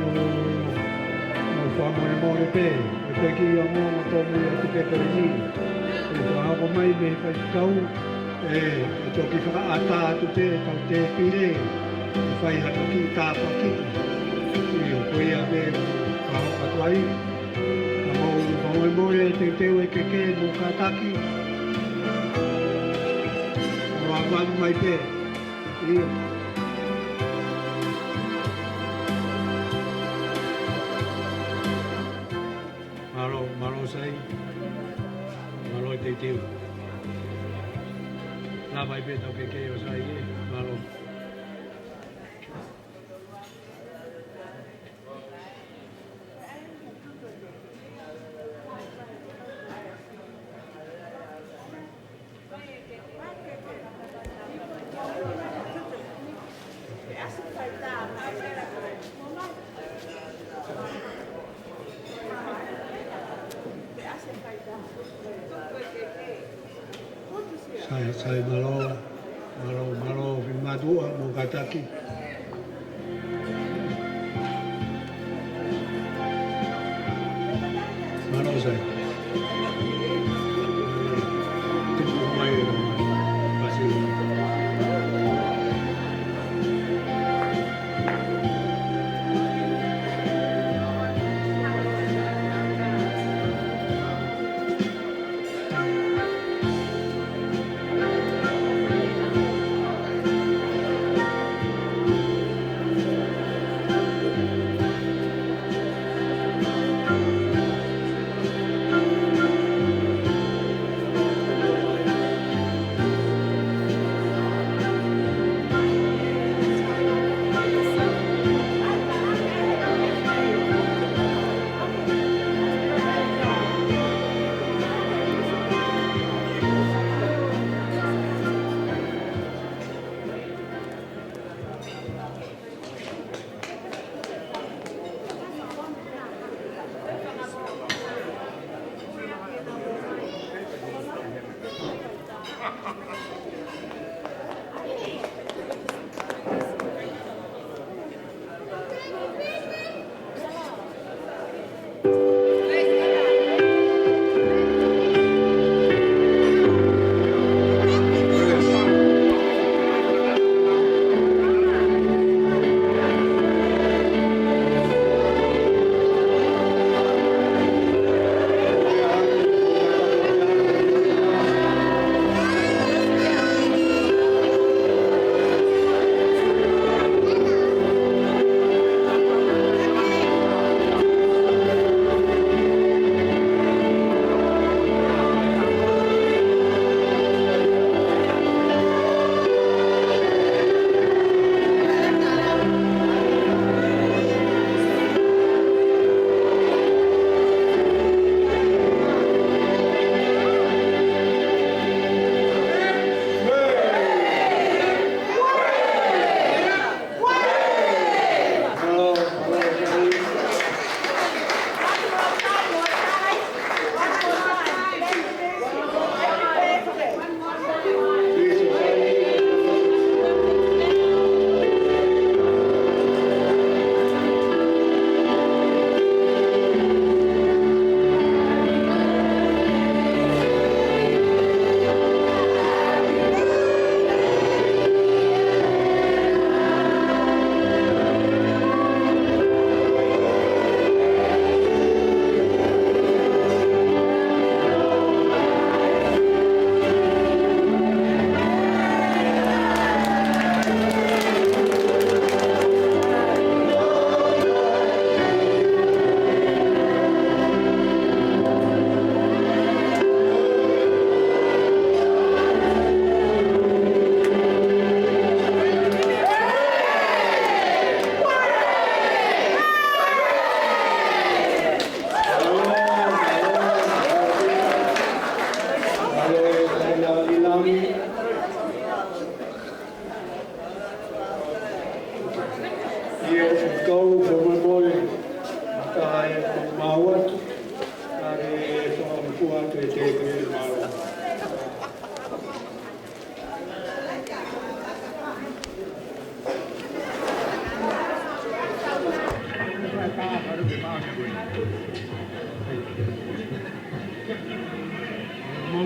mau fakamolemole pē, ʻe peki ia mo tōmui atu pē ko eni. ʻE fakahoko mai mei he faifekau, ʻe, ʻe toki fakaʻatā atu pē ʻetau tēpile, ʻe fai hano kiʻi tāpuaki. ʻIo, ko ia pē, fakahoko atu ai. Ka mou fakamolemole, teuteu e keke, mou kātaki. Mou ʻalu mai pē. ʻIo. Mālō, mālō Sai. Mālō e teuteu. Lava ai pē ʻetau keke ʻo Sai ē. Mālō. Sai, sai, mālō, mālō, mālō, fili mātuʻa, mou kātaki. Mālō Sai. Tuku mai, pasi.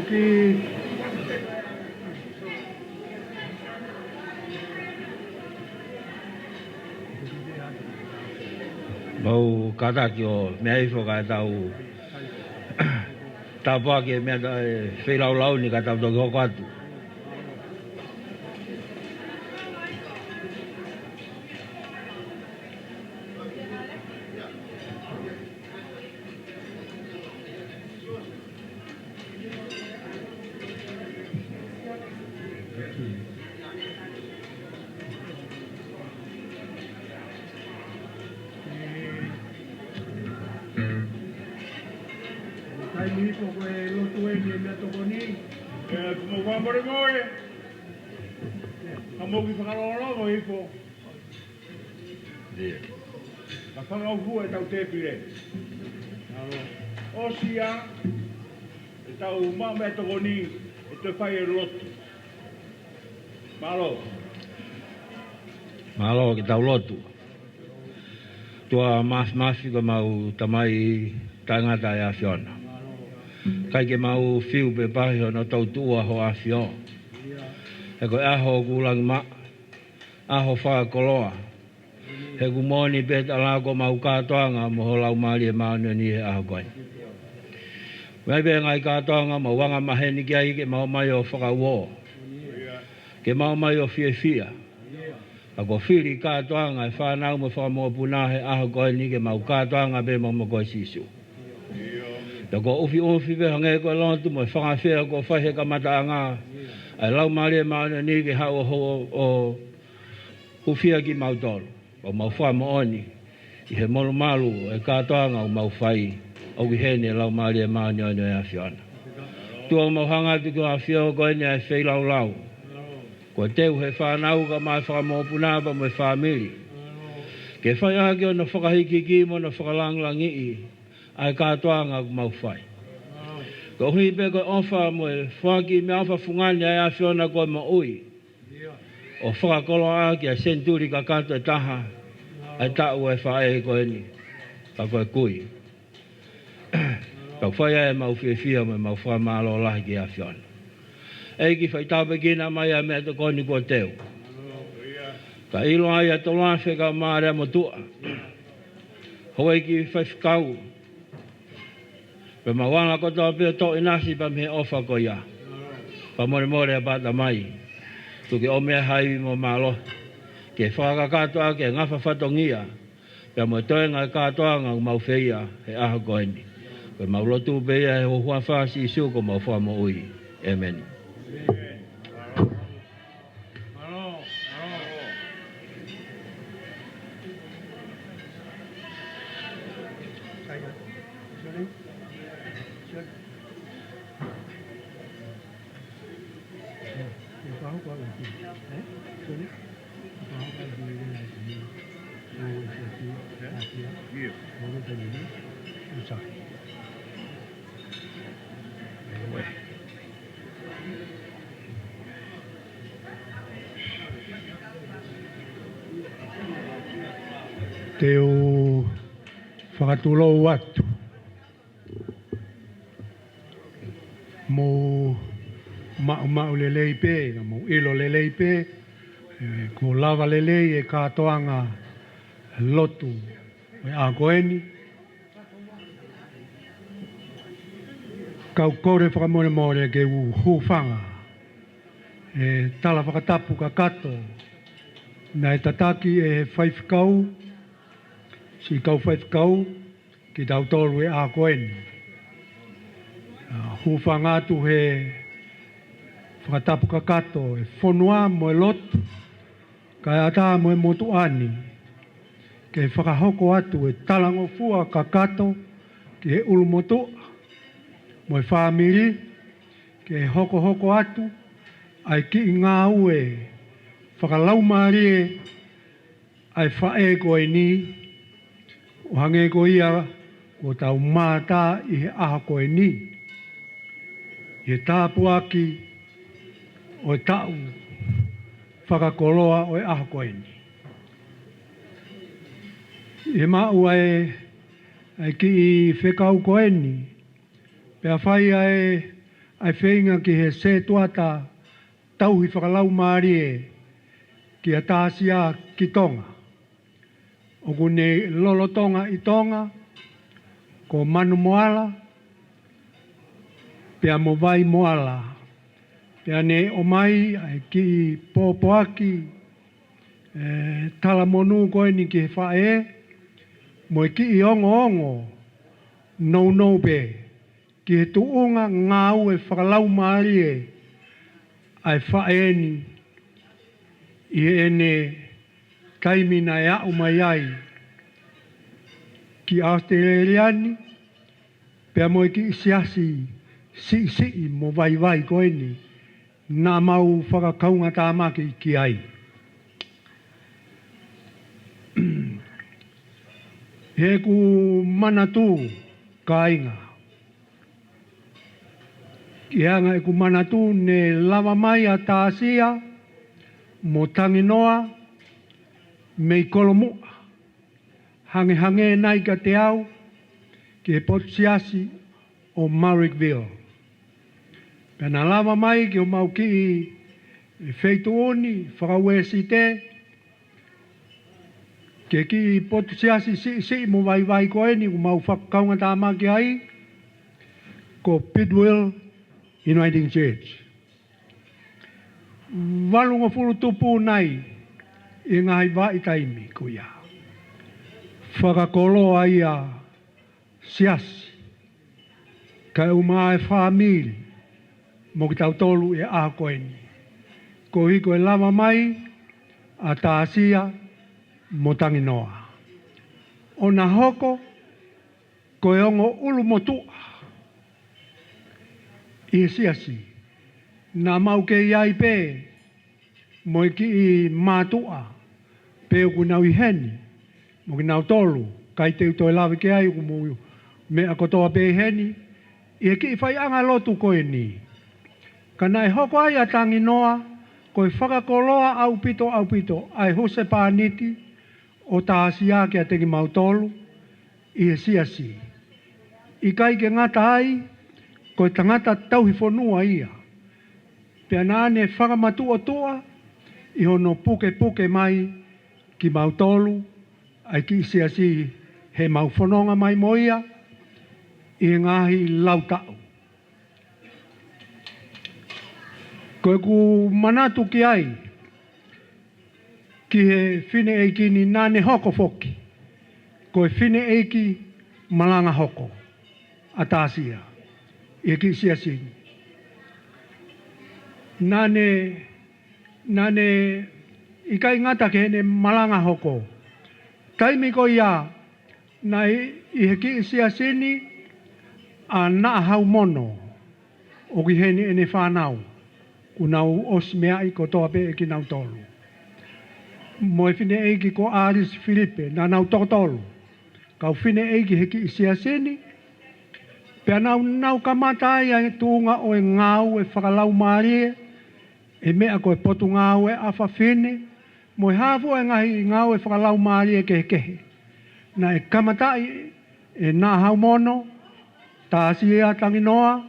Mau kātaki ʻo meʻa hifo kae tau tāpuaki e meʻa ta-, e feilaulau ni kae tau toki hoko atu. Taimi hifo ko e lotu eni e meʻatokoni. ʻE, mo fakamolemole. Ka mou kiʻi fakalongolongo hifo. ʻIo. Ka fakaʻuhu ʻetau tēpile. ʻOsi ia ʻetau maʻu meʻatokoni, ʻe toe fai e lotu. Mālō. Mālō, ke tau lotu. ʻOtua Māfimafi, ko homau Tamai taʻengata ʻi he ʻAfiona. ʻIkai ke mau fiu pe pāhi hono tautuʻua ho ʻAfio. He ko e ʻaho ʻoku langi maʻa, ʻaho fakakoloa. He ʻoku moʻoni pē ʻa e ʻalu ko homau kātoanga mo ho Laumālie Māʻoniʻoni he ʻaho ko eni. Meʻa pē ngaahi kātoanga mau anga maheni ki ai ke mau ō mai ʻo fakauō. Ke mau ō mai ʻo fiefia. Ka ko e fili kātoanga e fānau mo e fanga mokopuna he ʻaho ko eni ke mau kātoanga pē mo, mo koe Sīsū. Pea ko e ʻufiʻufi pē hangē ko e lotu mo e fanga afea kuo fai he kamataʻanga. ʻA e Laumālie Māʻoniʻoni ke haʻu ʻo, ʻo, ʻo hūfia kimautolu. ʻO mau fakamoʻoni ʻi he molumalu e kātoanga ʻoku mau fai, ʻoku ʻi heni e Laumālie Māʻoniʻoni ʻo e ʻAfiona. ʻOtua, mau hanga atu ki ho ʻAfio ko eni ʻa e feilaulau. Kuo teu he fānau kae ʻumaʻā e fanga mokopuna pea mo e fāmili. Ke fai ʻaki hono fakahīkihiki mo hono fakalāngilangiʻi ʻa e kātoanga ʻoku mau fai. Koeʻuhi pē ko e ʻofa mo e foaki meʻaʻofa fungani ʻa e ʻAfiona ko e moʻui. ʻO fakakoloa ʻaki ʻa e senituli kakato ʻe taha ʻa e taʻu ʻa e faʻē ko eni, ka ko e kui. Kau fai ʻa e mau fiefia mo e mau fakamālō lahi ki he ʻAfiona. ʻEiki, fai tāpuekina mai ʻa e meʻatokoni kuo teu. Ka ʻilo ai ʻa e tolu afe kae ʻumaʻā e lea motuʻa. Houʻeiki faifekau. Pea mau ala kotoa pē ʻo toʻo ʻinasi pea mei he ʻofa ko ia. Fakamolemole ʻa e pāta mai. Tuku ke ʻomi ʻa e ivi mo e mālohi. Ke fakakakato ʻaki e ngafa fatongia. Pea mo e toenga e kātoanga ʻoku mau feia he ʻaho ko eni. Ko e mau lotu pē ia he huafa ʻo Sīsū ko homau Fakamoʻui. ʻĒmeni. Te u fakatulou atu. Mou maʻumaʻu lelei pē, ka mou ʻilo lelei pē, ē, kuo lava lelei e kātoanga lotu ʻo e ʻaho ko eni. Kau kole fakamolemole ke u hūfanga he tala fakatapu kakato naʻe tataki ʻe he faifekau, siʻi kau faifekau, kitautolu he ʻaho ko eni. ʻA, hūfanga atu he fakatapu kakato e fonua mo e lotu, kae ʻatā mo e motuʻa ni, ke fakahoko atu e talangofua kakato ki he ʻulumotuʻa mo e fāmili, ke hokohoko atu ʻa e kiʻi ngāue fakalaumālie ʻa e faʻē ko eni, ʻo hangē ko ia kuo tau mātā ʻi he ʻaho ko eni, ʻi he tāpuaki ʻo e taʻu fakakoloa ʻo e ʻaho ko eni. ʻI he maʻu ʻa e, ʻa e kiʻi fekau ko eni, pea fai ʻa e ʻa e feinga ki he setuata tauhi fakalaumālie kia Tasia ki Tonga. ʻOku ne lolotonga ʻi Tonga, ko Manu Moala, pea mo Vai Moala. Pea ne ʻomai ʻa e kiʻi pōpoaki, ʻe, talamonū ko eni ki he faʻē, mo e kiʻi ongoongo nounou pē ki he tuʻunga ngāue fakalaumālie ʻa e faʻē ni ʻi heʻene taimi naʻe aʻu mai ai ki ʻAositelēlia ni, pea mo e kiʻi siasi siʻisiʻi mo vaivai ko eni naʻa mau fakakaungatāmaki ki ai. He ʻoku ou manatu, kāinga, ʻi he anga ʻeku manatu, ne lava mai ʻa Tasia mo Tanginoa mei Kolomuʻa, hangehangē nai kiate au ki he potu siasi ʻo Marrickville. Pea na lava mai ki homau kiʻi feituʻu ni faka-Uēsite, ki he kiʻi potu siasi siʻisiʻi mo vaivai ko eni ʻoku mau fakakaungatāmaki ai, ko Bidwell Uniting Church. Valungofulu tupu nai ʻi he ngaahi vahaʻa taimi ko ia. Fakakoloa ia siasi, kae ʻumaʻā e fāmili, mo kitautolu ʻi he ʻaho ko eni, koeʻuhi ko e lava mai ʻa Tasia mo Tanginoa, ʻo na hoko ko e ongo ʻulumotuʻa ʻi he siasi. Naʻa mau kei ʻi ai pē mo e kiʻi mātuʻa pē ʻoku nau ʻi heni mo kinautolu, ʻikai te u toe lave ki ai, ʻoku mou meʻa kotoa pē ʻi heni, ʻi he kiʻi faiʻanga lotu ko eni. Ka naʻe hoko ai ʻa Tanginoa ko e fakakoloa ʻaupito, ʻaupito ʻa e husepāniti ʻo Tasia kiate kimautolu ʻi he siasi. ʻIkai ke ngata ai, ko e tangata tauhi fonua ia. Pea naʻa ne fakamatuʻotuʻa ʻi hono pukepuke mai kimautolu ʻa e kiʻi siasi, he mau fononga mai mo ia ʻi he ngaahi lau taʻu. Ko ʻeku manatu ki ai, ki he fineʻeiki ni, naʻa ne hoko foki ko e fineʻeiki malanga hoko ʻa Tasia ʻi he kiʻi siasi ni. Naʻa ne, naʻa ne ʻikai ngata ki heʻene malanga hoko. Taimi ko ia naʻe ʻi he kiʻi siasi ni ʻa Naʻahaumono, ʻoku ʻi heni ʻene fānau, kuo nau ʻosi meaʻi kotoa pē ʻe kinautolu, mo e fineʻeiki ko ʻAlisi Filipe, naʻa nau toko tolu kau fineʻeiki he kiʻi siasi ni. Pea naʻa nau kamata ai ʻa e tuʻunga ʻo e ngāue fakalaumālie, ʻi he meʻa ko e Potungāue ʻa Fafine, mo e hā fua e ngaahi ngāue fakalaumālie kehekehe. Naʻe kamataʻi ʻe Naʻahaumono, Tasia, Tanginoa,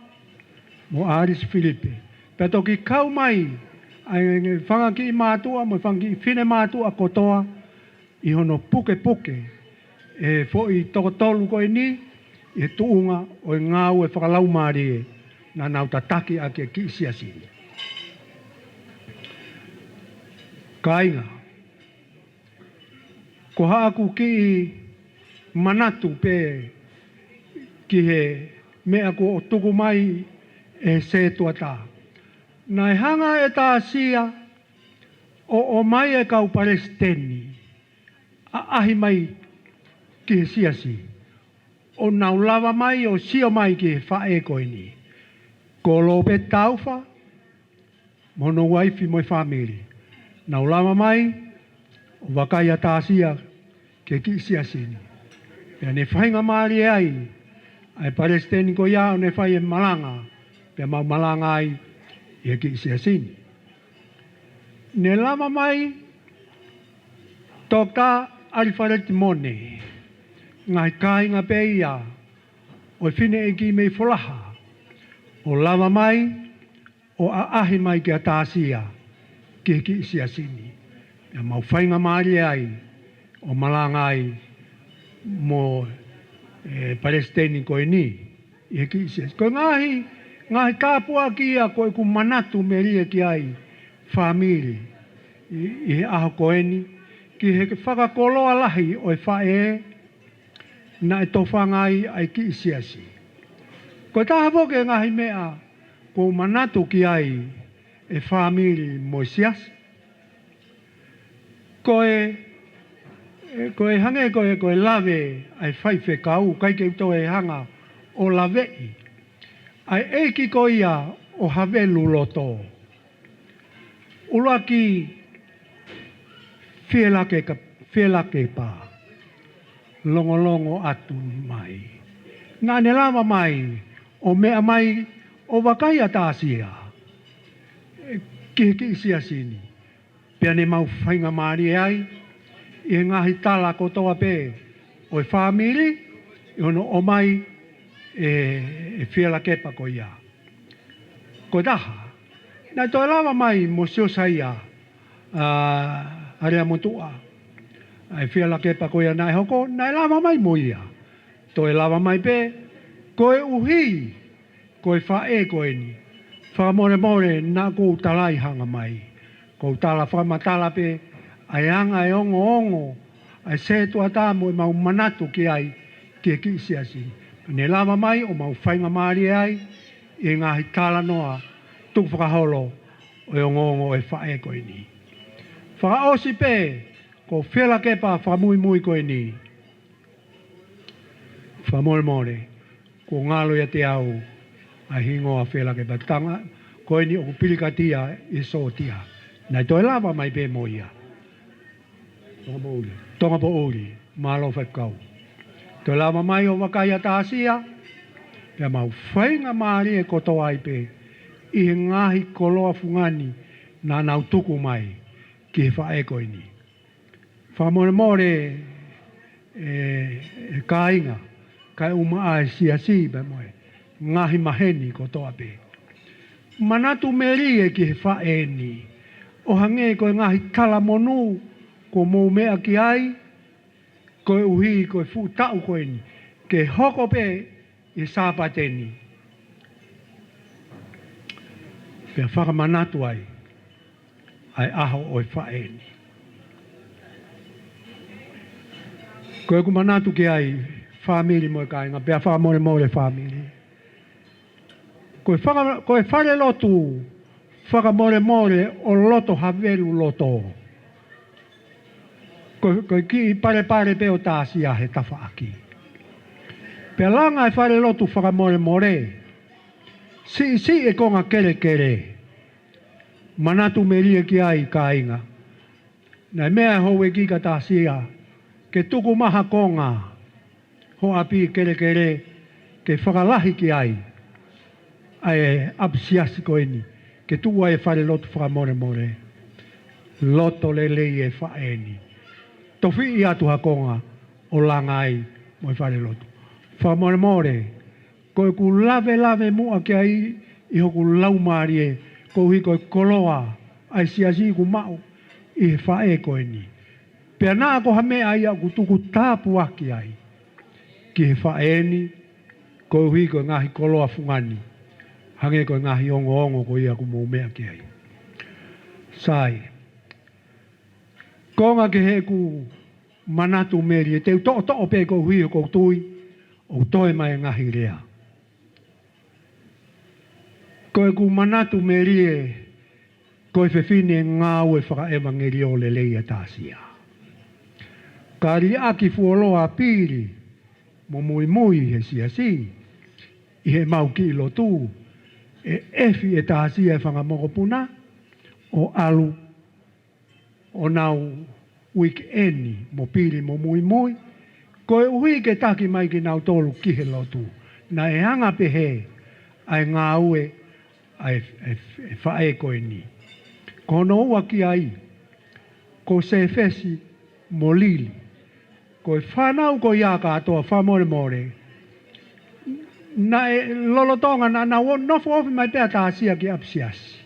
mo ʻAlisi Filipe. Pea toki kau mai ʻa e fanga kiʻi mātuʻa mo e fanga kiʻi finemātuʻa kotoa ʻi hono pukepuke e foʻi toko tolu ko eni ʻi he tuʻunga ʻo e ngāue fakalaumālie naʻa nau tataki ʻaki e kiʻi siasi ni. Kāinga, ko haʻaku kiʻi manatu pē ki he meʻa kuo tuku mai ʻe he setuata. Naʻe hanga ʻe Tasia ʻo ʻomai e kau palesiteni ʻaʻahi mai ki he siasi, ʻo nau lava mai ʻo sio mai ki he faʻē ko eni, ko Lōpeti Taufa, mo hono uaifi mo e fāmili. Nau lava mai ʻo vakai ʻa Tasia ki he kiʻi siasi ni. Pea ne faingamālie ai ʻa e palesiteni ko ia ʻo ne fai e malanga, pea mau malanga ai ʻi he kiʻi siasi ni. Ne lava mai Toketā ʻAlifaleti Mone, ngaahi kāinga pē ia ʻo e fineʻeiki mei Folaha, ʻo lava mai ʻo ʻaʻahi mai kia Tasia ki he kiʻi siasi ni. Pea mau faingamālie ai ʻo malanga ai mo e palesiteni ko eni ʻi he kiʻi siasi. Ko e ngaahi, ngaahi tāpuaki ia ko ʻeku manatu melie ki ai, fāmili, ʻi, ʻi he ʻaho ko eni, ki he fakakoloa lahi ʻo e faʻē naʻe tofanga ai ʻa e kiʻi siasi. Ko e taha foki e ngaahi meʻa ʻoku ou manatu ki ai e fāmili mo e siasi. Ko e, e, ko e hangē ko e, ko e lave ʻa e faifekau, ʻikai ke u toe hanga ʻo laveʻi, ʻa e ʻeiki ko ia ʻo Havelu Loto. ʻUluaki, Fielake ka, Fielakepa, longolongo atu mai. Naʻa ne lava mai ʻo meʻa mai ʻo vakai ʻa Tasia ki he kiʻi siasi ni. Pea ne mau faingamālie ai ʻi he ngaahi tala kotoa pē ʻo e fāmili, ʻi hono ʻomai e, e Fielakepa ko ia. Ko e taha, naʻe toe lava mai mo Siosaia, ʻa, ʻa Leamotuʻa, ʻa e Fielakepa ko ia naʻe hoko, naʻe lava mai mo ia. Toe lava mai pē, koeʻuhi ko e faʻē ko eni. Fakamolemole naʻa ku ou talahanga mai. Ko u tala fakamatala pē ʻa e anga e ongoongo ʻa e sētuata mo ʻemau manatu ki ai ki he kiʻi siasi. Ne lava mai ʻo mau faingamālie ai ʻi he ngaahi talanoa tukufakaholo ʻo e ongoongo ʻo e faʻē ko eni. Fakaʻosi pē, ko Fielakepa fakamuimui ko eni. Fakamolemole, kuo ngalo ʻiate au ʻa e hingoa Fielakepa, tanga ko eni ʻoku pilikatia ʻi Sōtia. Naʻe toe lava mai pē mo ia. Tonga Poʻuli. Tonga Poʻuli, mālō faifekau. Toe lava mai ʻo vakai ʻa Tasia, pea mau faingamālie kotoa ai pē ʻi he ngaahi koloa fungani naʻa nau tuku mai ki he faʻē ko eni. Fakamolemole, e, e kāinga, kae ʻumaʻā e siasi pea mo e ngaahi maheni kotoa pē. Manatu melie ki he faʻē ni, ʻo hangē ko e ngaahi talamonū kuo mou meʻa ki ai, koeʻuhi ko e fuʻu taʻu ko eni, ke hoko pē ʻi he Sāpate ni. Pea fakamanatu ai ʻa e ʻaho ʻo e faʻē ni. Ko ʻeku manatu ki ai, fāmili mo e kāinga, pea fakamolemole fāmili. Ko e faka-, ko e falelotu fakamolemole ʻo Loto Havelu Loto. Ko, ko e kiʻi palepale pē ʻo Tasia he tafaʻaki. Pea langa e falelotu fakamolemole, siʻisiʻi e konga kelekele. Manatu melie ki ai kāinga. Naʻe meʻa e houʻeiki kia Tasia ke tuku mai ha konga ho ʻapi kelekele ke fakalahi ki ai ʻa e ʻapisiasi ko eni, ke tuʻu ai e falelotu fakamolemole. Loto lelei e faʻē ni. Tofiʻi atu ha konga ʻo langa ai mo e falelotu. Fakamolemole, ko ʻeku lavelave muʻa ki ai ʻi hoku laumālie, koeʻuhi ko e koloa ʻa e siasi ʻoku maʻu ʻi he faʻē ko eni. Pea naʻa ko ha meʻa ia ʻoku tuku tāpuaki ai ki he faʻē ni, koeʻuhi ko e ngaahi koloa fungani, hangē ko e ngaahi ongoongo ko ia ʻoku mou meʻa ki ai. Sai. Konga kehe ʻeku manatu melie, te u toʻotoʻo pē koeʻuhi ko ʻeku tui ʻoku toe mai e ngaahi lea. Ko ʻeku manatu melie, ko e fefine ngāue fakaʻevangeliō lelei ʻa Tasia. Ka liʻaki fuoloa pili mo muimui he siasi, ʻi heʻemau kiʻi lotu, ʻe ʻefi ʻe Tasia e fanga mokopuna ʻo ʻalu ʻo nau uikeʻeni mo pili mo muimui, koeʻuhi ke taki mai kinautolu ki he lotu. Naʻe anga pehē ʻa e ngāue ʻa e, e, e faʻē ko eni. Ko hono ua ki ai, ko Sēfesi mo Lili. Ko e fānau ko ia kātoa, fakamolemole, Naʻe lolotonga naʻa nau nofo ofi mai pē ʻa Tasia ki ʻapisiasi.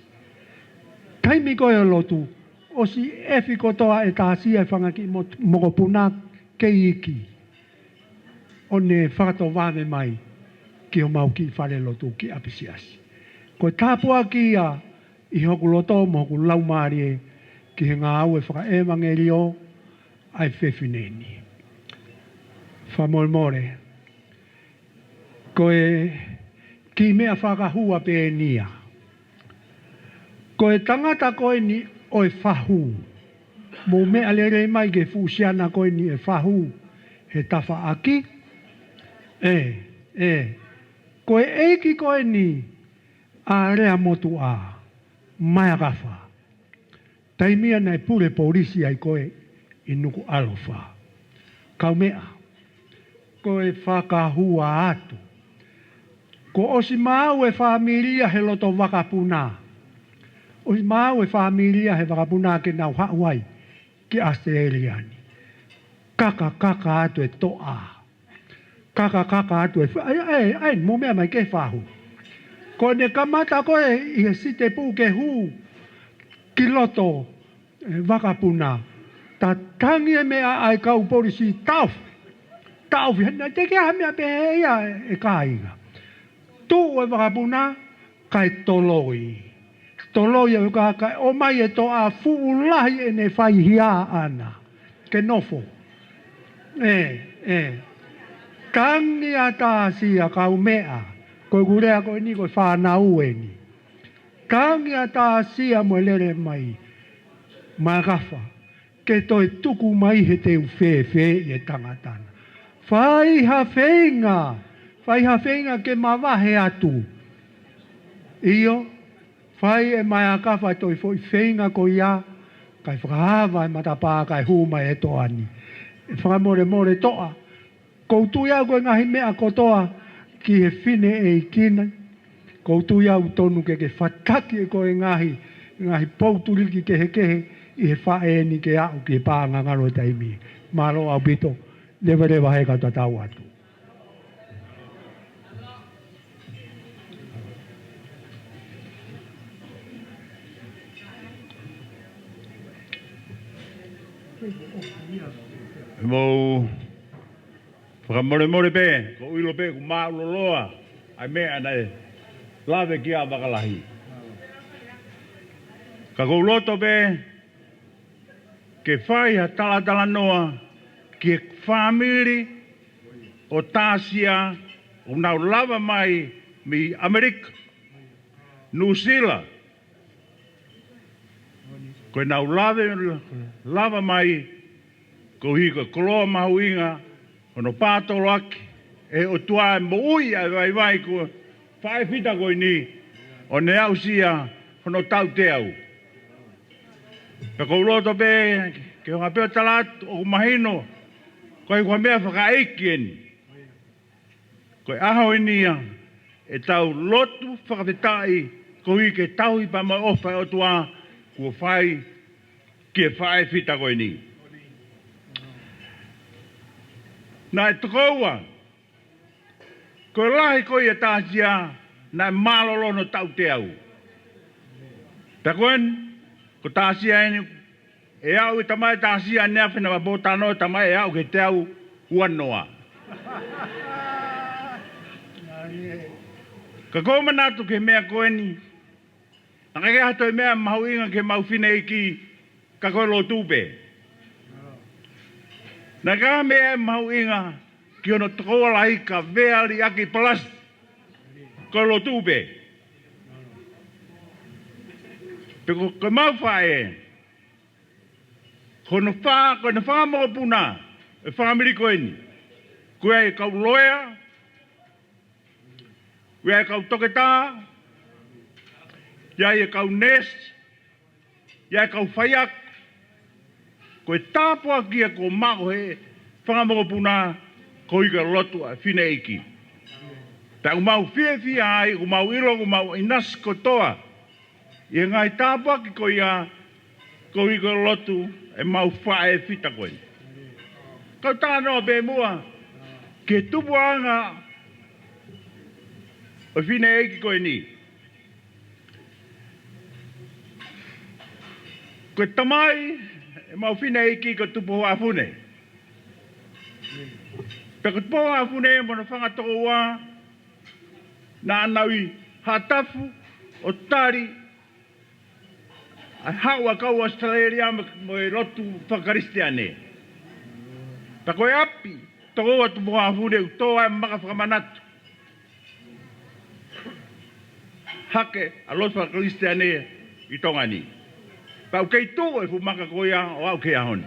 Taimi ko ē ʻo lotu, ʻosi ʻefi kotoa ʻe Tasia e fanga kiʻi mot-, mokopuna kei iiki, ʻo ne fakatovave mai ki homau kiʻi fale lotu ki ʻapisiasi. Ko e tāpuaki ia ʻi hoku loto mo hoku laumālie ki he ngāue fakaʻevangeliō ʻa e fefine ni. Fakamolemole, ko e kiʻi meʻa fakahua pē eni ia. Ko e tangata ko eni ʻo e fahu. Mou meʻa lelei mai ki he fuʻu siana ko eni ʻe fahu he tafaʻaki. ʻE, ʻe. Ko e ʻeiki ko eni ʻa Lea Motuʻa, Maekafa. Taimi ia naʻe pule polisi ai ko ē ʻi Nukuʻalofa. Kaumeʻa, ko e fakahua atu. Kuo ʻosi maau e fāmili ia he loto vakapuna. ʻOsi maau e fāmili ia he vakapuna ke nau haʻu ai ki ʻAositelēlia ni. Kakakaka atu e toʻa. Kakakaka atu e fa-, ʻai, ʻai, ʻai, mou meʻa mai ki he fahu. Ko ʻene kamata ko ē ʻi he sitepu ke hū ki loto, ʻe, vakapuna. Ta tangi e meʻa ʻa e kau polisi, taʻofi. Taʻofi, naʻe teʻeki ai ha meʻa pehē ia ʻe kāinga. Tuʻu e vakapuna, kae toloi. Toloi e ka, kae ʻomai e toʻa, fuʻu lahi ʻene fai hia ʻana ke nofo. ʻE, ʻe. Tangi ʻa Tasia, Kaumeʻa. Ko ʻeku lea ko eni ko e fānau eni. Tangi ʻa Tasia mo e lele mai Maekafa, ke toe tuku mai he teu fēfē ʻi he tangata na. Fai ha feinga, fai ha feinga ke mavahe atu. ʻIo, fai ʻe Maekafa e toe foʻi feinga ko ia, kae fakaava e matapā kae hū mai e toʻa ni. ʻE fakamolemole toʻa, ʻoku ou tui au ko e ngaahi meʻa kotoa ki he fineʻeiki na. ʻOku ou tui au tonu ke ke fataki ʻe koe e ngaahi, ngaahi pou tuliki kehekehe ʻi he faʻē ni ke aʻu ki he paʻanga ngalo e taimi. Mālō ʻaupito, levaleva he kau tatau atu. Mou fakamolemole pē, ʻoku ou ʻilo pē ʻoku māʻuloloa ʻa e meʻa naʻe lave ki ai ʻa Vakalahi. Ka ʻoku ou loto pē ke fai ha talatalanoa ki he fāmili ʻo Tasia ʻoku nau lava mai mei ʻAmelika, Nuʻusila. Ko ʻenau lave, lava mai, koeʻuhi ko e koloa mahuʻinga hono pātoloaki ʻe he ʻOtua e moʻui ʻa e vaivai ko e faʻē fita ko eni, ʻo ne aʻusia hono taʻu teau. Ka ʻoku ou loto pē ke hanga pē ʻo tala atu ʻoku mahino, ko e ʻuhinga meʻa fakaʻeiki eni. Ko e ʻaho eni ia ʻetau lotu fakafetaʻi koeʻuhi ke tauhi pea mo e ʻofa ʻa e ʻOtua kuo fai ki he faʻē fita ko eni. Naʻe tokoua, ko e lahi ko ia ʻa Tasia naʻe mālōlō hono taʻu teau. Pea ko eni, ko Tasia eni, ʻe aʻu e tamaʻi ʻa Tasia ʻaneafi naʻa ma pōtalanoa e tamaʻi ʻe aʻu ki he teau uanoa. Ka ʻoku ou manatu ki he meʻa ko eni, naʻe ʻikai ke ʻi ai ha toe meʻa mahuʻinga ki heʻemau fineʻeiki ka ko e lotu pē. Naʻe ʻikai ha meʻa mahuʻinga ki hono tokoua lahi ka vea liʻaki palasi, ko e lotu pē. Pea ko, ko ʻemau faʻē, ko hono fā, ko hono fanga mokopuna e fāmili ko eni. Ko ia e kau loea, ko ia e kau toketā, ko ia e kau neesi, ko ia e kau faiako. Ko e tāpuaki ia kuo maʻu ʻe he fanga mokopuna koeʻuhi ko e lotu ʻa e fineʻeiki. Pea ʻoku mau fiefia ai, ʻoku mau ʻilo, ʻoku mau ʻinasi kotoa ʻi he ngaahi tāpuaki ko ia, koeʻuhi ko e lotu ʻemau faʻē fita ko eni. Kau talanoa pē muʻa ki he tupuʻanga ʻo e fineʻeiki ko eni. Ko e tamai ʻemau fineʻeiki ko Tupuhoafune. Pea ko Tupuhoafune mo hono fanga tokoua naʻa nau ʻi Haʻatafu ʻo tali ʻa e haʻu ʻa e kau ʻAositelēlia mo, mo e lotu fakakalisitiane. Pea ko e ʻapi tokoua Tupuhoafune ʻoku tō ai e maka fakamanatu hake ʻa e lotu fakakalisitiane ʻi Tonga ni. Pea ʻoku kei tuʻu e fuʻu maka ko ia ʻo aʻu ki he ʻaho ni.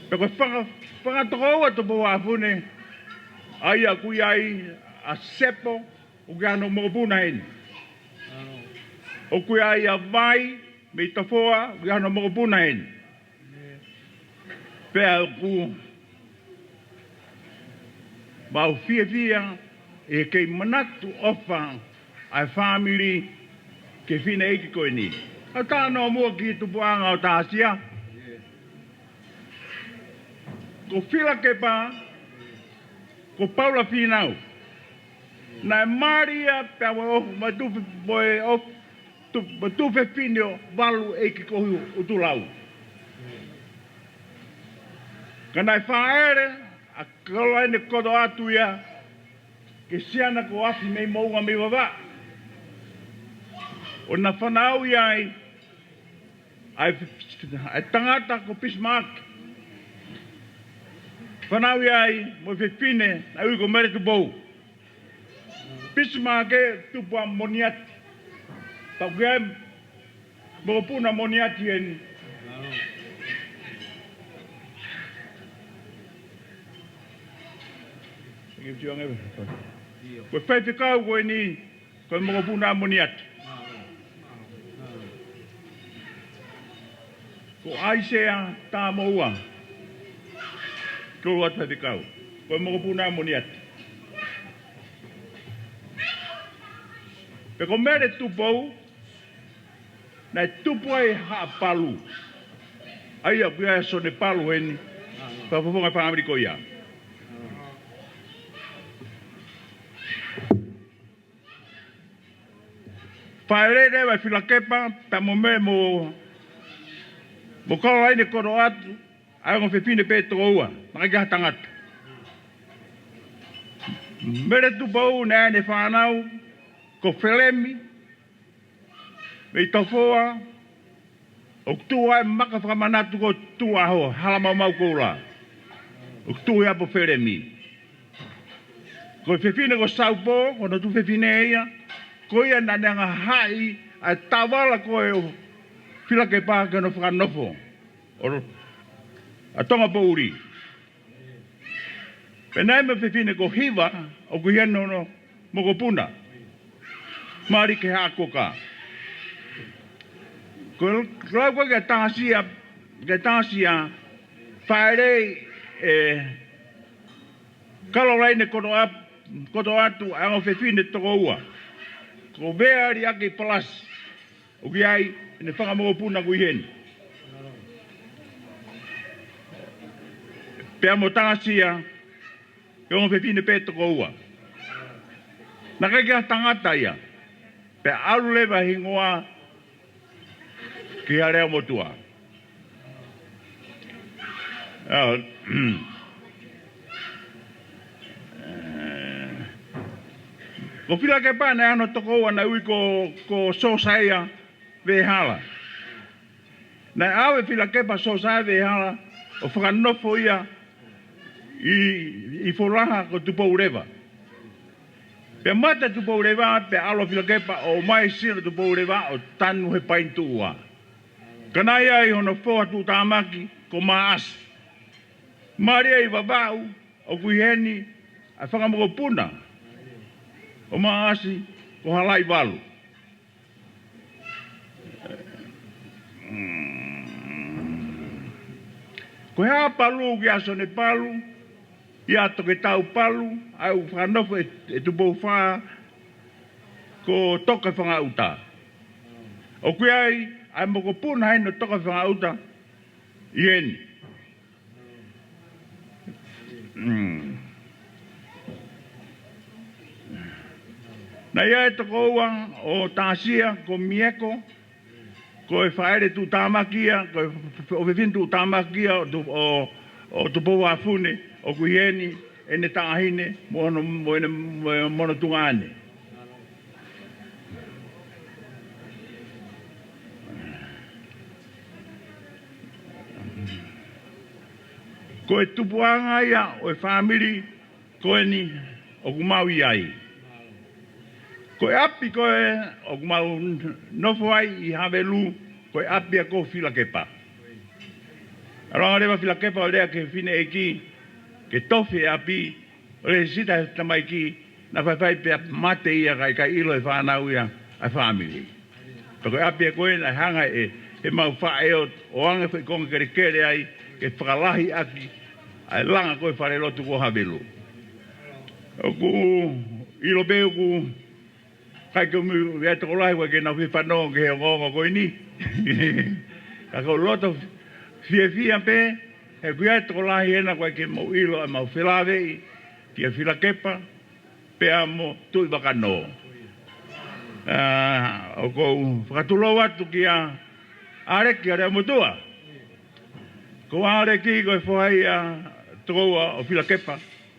Pea ko e fanga, fanga tokoua Tupuhoafune, ʻa ia ʻoku ʻi ai ʻa Sepo, ʻoku ʻi ai hono mokopuna heni. ʻOku ʻi ai ʻa Vai mei Tofoa, ʻoku ʻi ai hono mokopuna heni. Pea ʻoku mau fiefia ʻi he kei manatu ʻofa ʻa e fāmili ki he fineʻeiki ko eni. ʻOku ou talanoa muʻa ki he tupuʻanga ʻo Tasia. Ko Filakepa, ko Paula Fīnau. Naʻe mali ia pea mo e ʻofa, mo e tuʻu, mo e ʻofa, tuʻu, mo e tuʻu fefine ʻo Valu ʻEiki Kohi ʻUtulau. Ka naʻe fāʻele ʻa Kalolaine Kotoatu ia ki he siana ko Afi mei Moʻunga mei Vavaʻu. ʻO na fanauʻi ai ʻa e, ʻa e tangata ko Bismarck. Fanauʻi ai mo e fefine naʻe ui ko Mele Tupou. Bismarck ē, tupu ʻa Moniati. Pea ʻoku ʻi ai e mokopuna Moniati eni. Ko e faifekau ko eni, ko e mokopuna Moniati. Ko ʻAisea Tamoua. Ko e ʻuluaki faifekau. Ko e mokopuna Moniati. Pea ko Mele Tupou, naʻe tupu ai ʻa Haʻapalu. ʻA ia ʻoku ʻi ai ʻa Sone Palu heni. Fakafofonga fāmili ko ia. Fāʻele leva ʻa Filakepa, pea mo Mele mo, mo Kalolaine Kotoatu, ʻa e ongo fefine pē ʻe toko ua, naʻe ʻikai ke ʻi ai ha tangata. Mele Tupou naʻe ʻi ai ʻene fānau, ko Felemi, mei Tofoa, ʻoku tuʻu ai e maka fakamanatu ko Tuʻuaho, Halamaumau Koula. ʻOku tuʻu ia ʻapo Felemi. Ko e fefine ko Saupō, ko hono tuofefine ia, ko ia naʻa ne hanga ʻo haʻi ʻa e tavala ko ē ʻo Filakepa ki hono fakanofo ʻo, ʻa Tongapoʻuli. Pea naʻe ʻi ai mo e fefine ko Hiva, ʻoku ʻi heni hono mokopuna. Mali ki Haʻakoka. Ko e lau ko ē kia Tasia, kia Tasia, fāʻele ʻe Kalolaine Kotoa-, Kotoatu ʻa e ongo fefine ʻe toko ua. Ko Vealiaki Palasi, ʻoku ʻi ai ʻene fanga mokopuna ʻoku ʻi heni. Pea mo Tasia, ko e ongo fefine pē ʻe toko ua. Naʻe ʻikai ke ʻi ai ha tangata ia. Pea ʻalu leva e hingoa ki Aleamotuʻa. ʻA, ko Filakepa naʻe ʻi ai hono tokoua naʻe ui ko, ko Sosaia Vehala. Naʻe ʻave ʻe Filakepa Sosaia Vehala ʻo fakanofo ia ʻi, ʻi Folaha ko Tupouleva. Pea mate ʻa Tupouleva, pea ʻalu ʻa Filakepa ʻo ʻomai e sino ʻo Tupouleva ʻo tanu he paini tuʻo ua. Ka naʻe ʻi ai hono foha tuʻutāmaki ko Maʻasi. Mali ia ʻi Vavaʻu, ʻoku ʻi heni ʻa e fanga mokopuna ʻo Maʻasi ko Halaivalu. Ko Haʻapalu ʻoku ʻi ai ʻa Sone Palu, ʻi ai ʻa Toketau Palu, ʻa ia ʻoku fakanofo ʻe, ʻe Tupou Fā, ko Toka Fangaʻuta. ʻOku ʻi ai ʻa e mokopuna heni ʻo Toka Fangaʻuta ʻi heni. Mm. Naʻe ʻi ai e tokoua ʻo Tasia, ko Mieko, ko e fāʻele tuʻutāmaki ia, ko e f-, f-, ʻofefine tuʻutāmaki ia ʻo Tu-, ʻo, ʻo Tupouafune, ʻoku ʻi heni ʻene taʻahine, mo hono, mo ʻene, mo, mo hono tuongaʻane. Ko e tupuʻanga ia ʻo e fāmili ko eni ʻoku mau ʻi ai. Ko e ʻapi ko ē ʻoku mau nofo ai ʻi Havelu, ko e ʻapi ʻa ko Filakepa. ʻAlu ange leva Filakepa ʻo lea ki he fineʻeiki ke tofi e ʻapi, ʻo lea ʻo sita he tamaiki, naʻe faifai pea mate ia kae ʻikai ʻilo ʻe he fānau ia ʻa e fāmili. Pea ko e ʻapi ko ē naʻe hanga ʻe he mau faʻē ʻo ʻoange foʻi konga kelekele ai ke fakalahi ʻaki ʻa e langa ko ē falelotu ko Havelu. ʻOku ʻilo pē ʻoku ʻikai ke ʻumaʻā e tokolahi ʻoku ʻikai ke nau fie fanongo ki he ongoongo ko eni. Ka ko e loto fiefia pē, he ʻoku ʻi ai e tokolahi ena ʻoku ʻikai ke mau ʻilo ʻa e mau felāveʻi kia Filakepa pea mo Tuʻivakanō. ʻA, ʻoku ou fakatulou atu kia ʻAleki ʻAleamotuʻa. Ko ʻAleki ko e foha ia ʻo e tokoua ʻo Filakepa,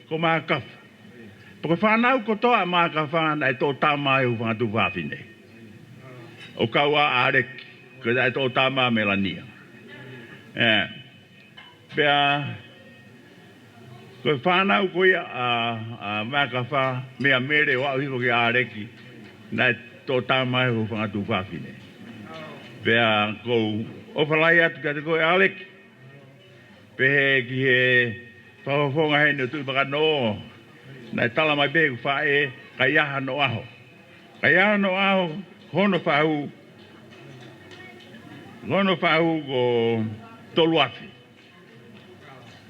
ko Makafa. Pea ko e fānau kotoa ʻa Makafa naʻe toʻo tama ʻe he hūfanga tuofāfine. ʻO kau ʻa ʻAleki, ko e naʻe toʻo tama ʻa Melania. ʻE, pea ko e fānau ko ia ʻa, ʻa Makafa, meia Mele ʻo aʻu hifo kia ʻAleki, naʻe toʻo tama ʻe he hūfanga tuofāfine. Pea ʻoku ou ʻofa lahi atu kiate koe ʻAleki. Pehē ki he fakafofonga heni ʻo Tuʻivakanō, naʻe tala mai pē ʻe he faʻē, ʻikai ʻi ai hano ʻaho. ʻIkai ʻi ai hano ʻaho, hono fahu, hono fahu ko tolu afe.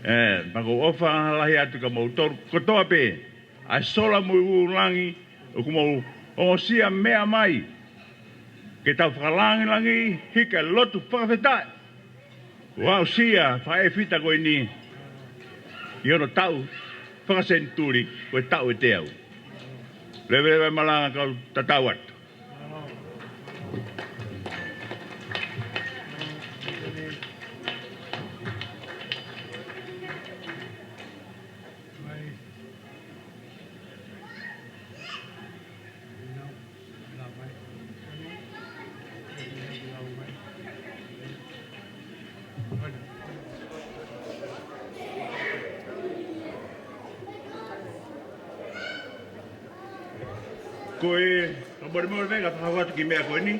ʻE, pea ʻoku ou ʻofa lahi atu kia moutolu kotoa pē, ʻa e sola mo e ʻū langi ʻoku mou ongosia meʻa mai, ke tau fakalāngilangiʻi, hiki e lotu fakafetaʻi. ʻO aʻusia e faʻē fita ko eni ʻi hono taʻu fakasenituli, ko e taʻu ʻe teau. Leveleva e malanga, kau tatau atu. Ko e, ka mole mole mai ka fakahoko atu ki he meʻa ko eni.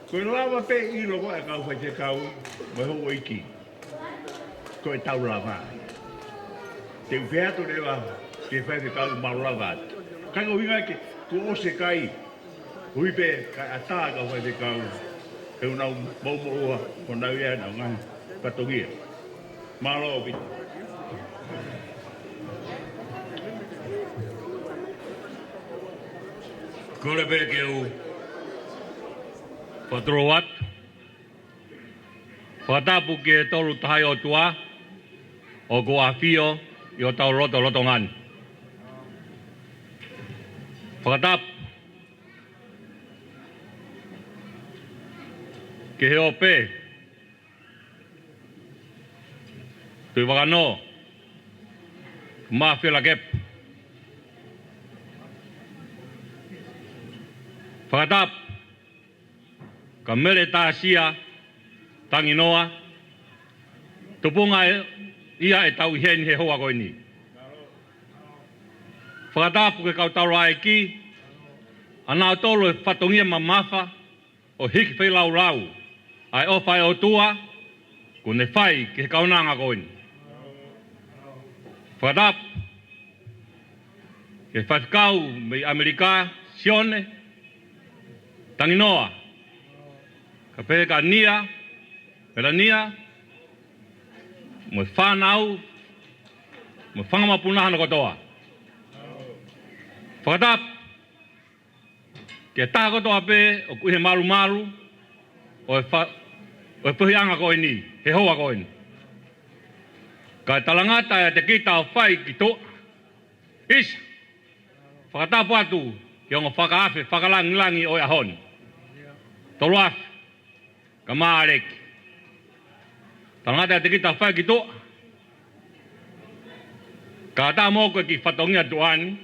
Ko e lava pē ʻilo ko ē ʻa e kau faifekau mo e houʻeiki. Ko e tau lava. Te u pehē atu leva ki he faifekau mau lava atu. Ka ko e ʻuhinga ke, kuo ʻosi e kai. Ui pē, kae ʻatā e kau faifekau. He ʻoku nau moʻumoʻua, ʻoku nau ʻi ai ʻenau ngaahi fatongia. Mālō ʻaupito. Kole pē ke u fakatulou atu. Fakatapu ki he Tolu Tahaʻi ʻOtua, ʻoku ʻafio ʻi hotau lotolotonga ni. Fakatapu ki he ope, Tuʻivakanō, Mafela Kep. Fakatapu kia Mele Tasia Tanginoa, tupunga ē ia ʻetau ʻi heni he houa ko eni. Fakatapu ki he kau taulaʻeiki, ʻa nautolu e fatongia mamafa ʻo e hiki feilaulau ʻa e ʻofa ʻa e ʻOtua kuo ne fai ki he kaunanga ko eni. Fakatapu ki he faifekau mei ʻAmelika, Sione Tanginoa, kae pehē kia Nia, Melania, mo e fānau, mo e fanga mokopuna hono kotoa. Fakatapu ki he taha kotoa pē ʻoku ʻi he malumalu ʻo e fa-, ʻo e feohiʻanga ko eni, he houa ko eni. Kae talangata ʻiate kita ʻo fai ki tuʻa. ʻIsa, fakatapu atu ki he ongo fakaafe fakalāngilangi ʻo e ʻaho ni. Tolu afe, ka mālō ʻEiki. Talangata ʻiate kita fai ki tuʻa. Ka tā mo ko e kiʻi fatongia tuʻa ni,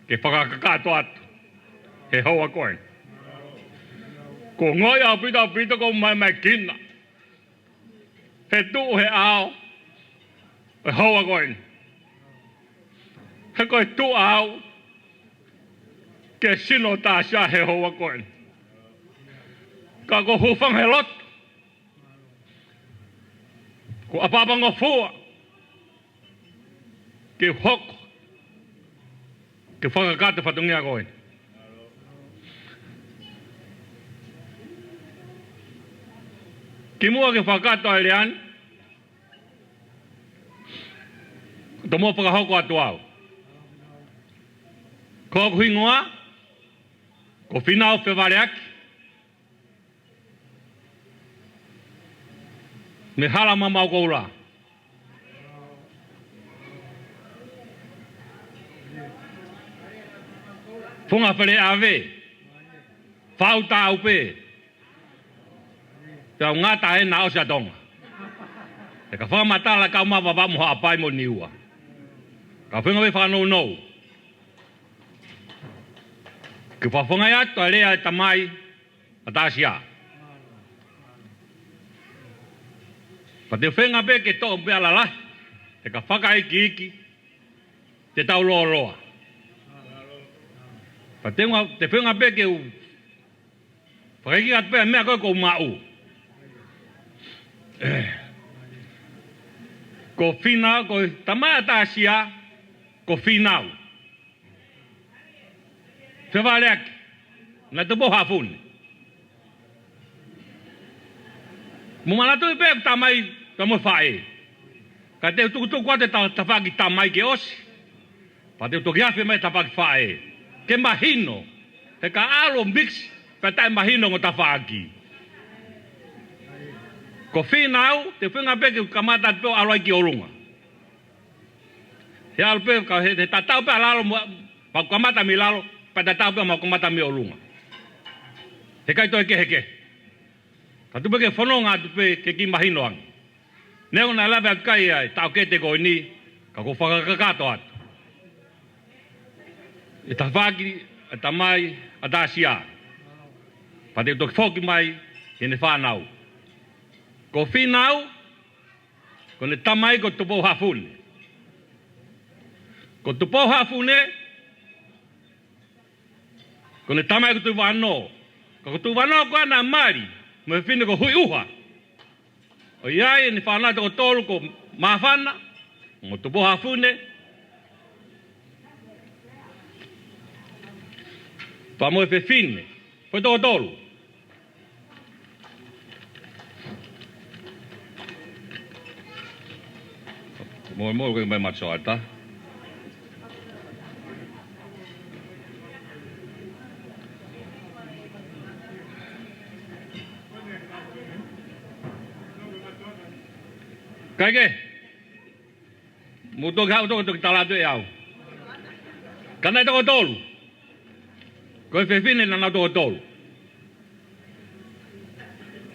ke fakakakato atu he houa ko eni. Ko e ngoi ʻaupito ʻaupito ko e maimai kina he tuʻu he ʻao he houa ko eni. He ko e tuʻu au ke sino tasia he houa ko eni. Ka ko e hūfanga he loto, ko e ʻapaʻapangofua ke hoko ke fakakakato e fatongia ko eni. Kimuʻa ke fakakakato ʻa e lea ni, tomuʻa fakahoko atu au. Ko hoku hingoa ko Fīnau Fevaleaki mei Halamamau Koula. Funga Feleʻave, Fau Taupe, pea u ngata ʻena ʻosi ʻa Tonga. He ka fakamatala kau Vavaʻu mo Haʻapai mo Niua. Ka fenga me fakanounou ke fakafangai atu ʻa e lea ʻa e tamai ʻa Tasia. Pea te u feinga pē ke toʻo pē ʻa e lalahi, he ka fakaikiiki te tau lōloa. Pea te nga-, te u feinga pē ke u fakaikiiki atu pē ʻa e meʻa ko ē ʻoku ou maʻu. Ko Fīnau, ko e tamai ʻa Tasia, ko Fīnau Fevaleaki, naʻe Tupou Haʻafune. Mou manatuʻi pē ʻeku tamai pea mo e faʻē. Ka te u tukutuku atu e ta-, tafaʻaki tamai ke ʻosi, pea te u toki afe mai e tafaʻaki faʻē ke mahino. He ka ʻalu ʻo mix pea taʻemahino e ongo tafaʻaki. Ko Fīnau, te u feinga pē ke u kamata atu pē ʻo ʻalu ai ki ʻolunga. He ʻalu pē, ka he, he tatau pē ʻa lalo mo, pea u kamata mei lalo, pea tatau pē mo e kamata mei ʻolunga. He ʻikai toe kehekehe. Ka tuku pē ke fononga atu pē ke kiʻi mahino ange. Neongo naʻe lave atu ki ai ʻa e taʻokete ko eni, ka ʻoku ou fakakakato atu e tafaʻaki ʻa e tamai ʻa Tasia. Pea te u toki foki mai ki heʻene fānau. Ko Fīnau, ko ʻene tamai ko Tupou Haʻafune. Ko Tupou Haʻafune, ko ʻene tamai ko Tuʻivānō. Ka ko Tuʻivānō ko ē naʻe mali mo e fefine ko Huiʻuha. ʻOku ʻi ai ʻene fānau ʻe toko tolu ko Māfana, mo Tupou Haʻafune, pea mo e fefine. Foʻi toko tolu. Mo, mo, ko e mai Matsoata. Kae kehe, mou toki haʻu toki, toki tala atu ʻe au. Ka naʻe toko tolu. Ko e fefine naʻa nau toko tolu.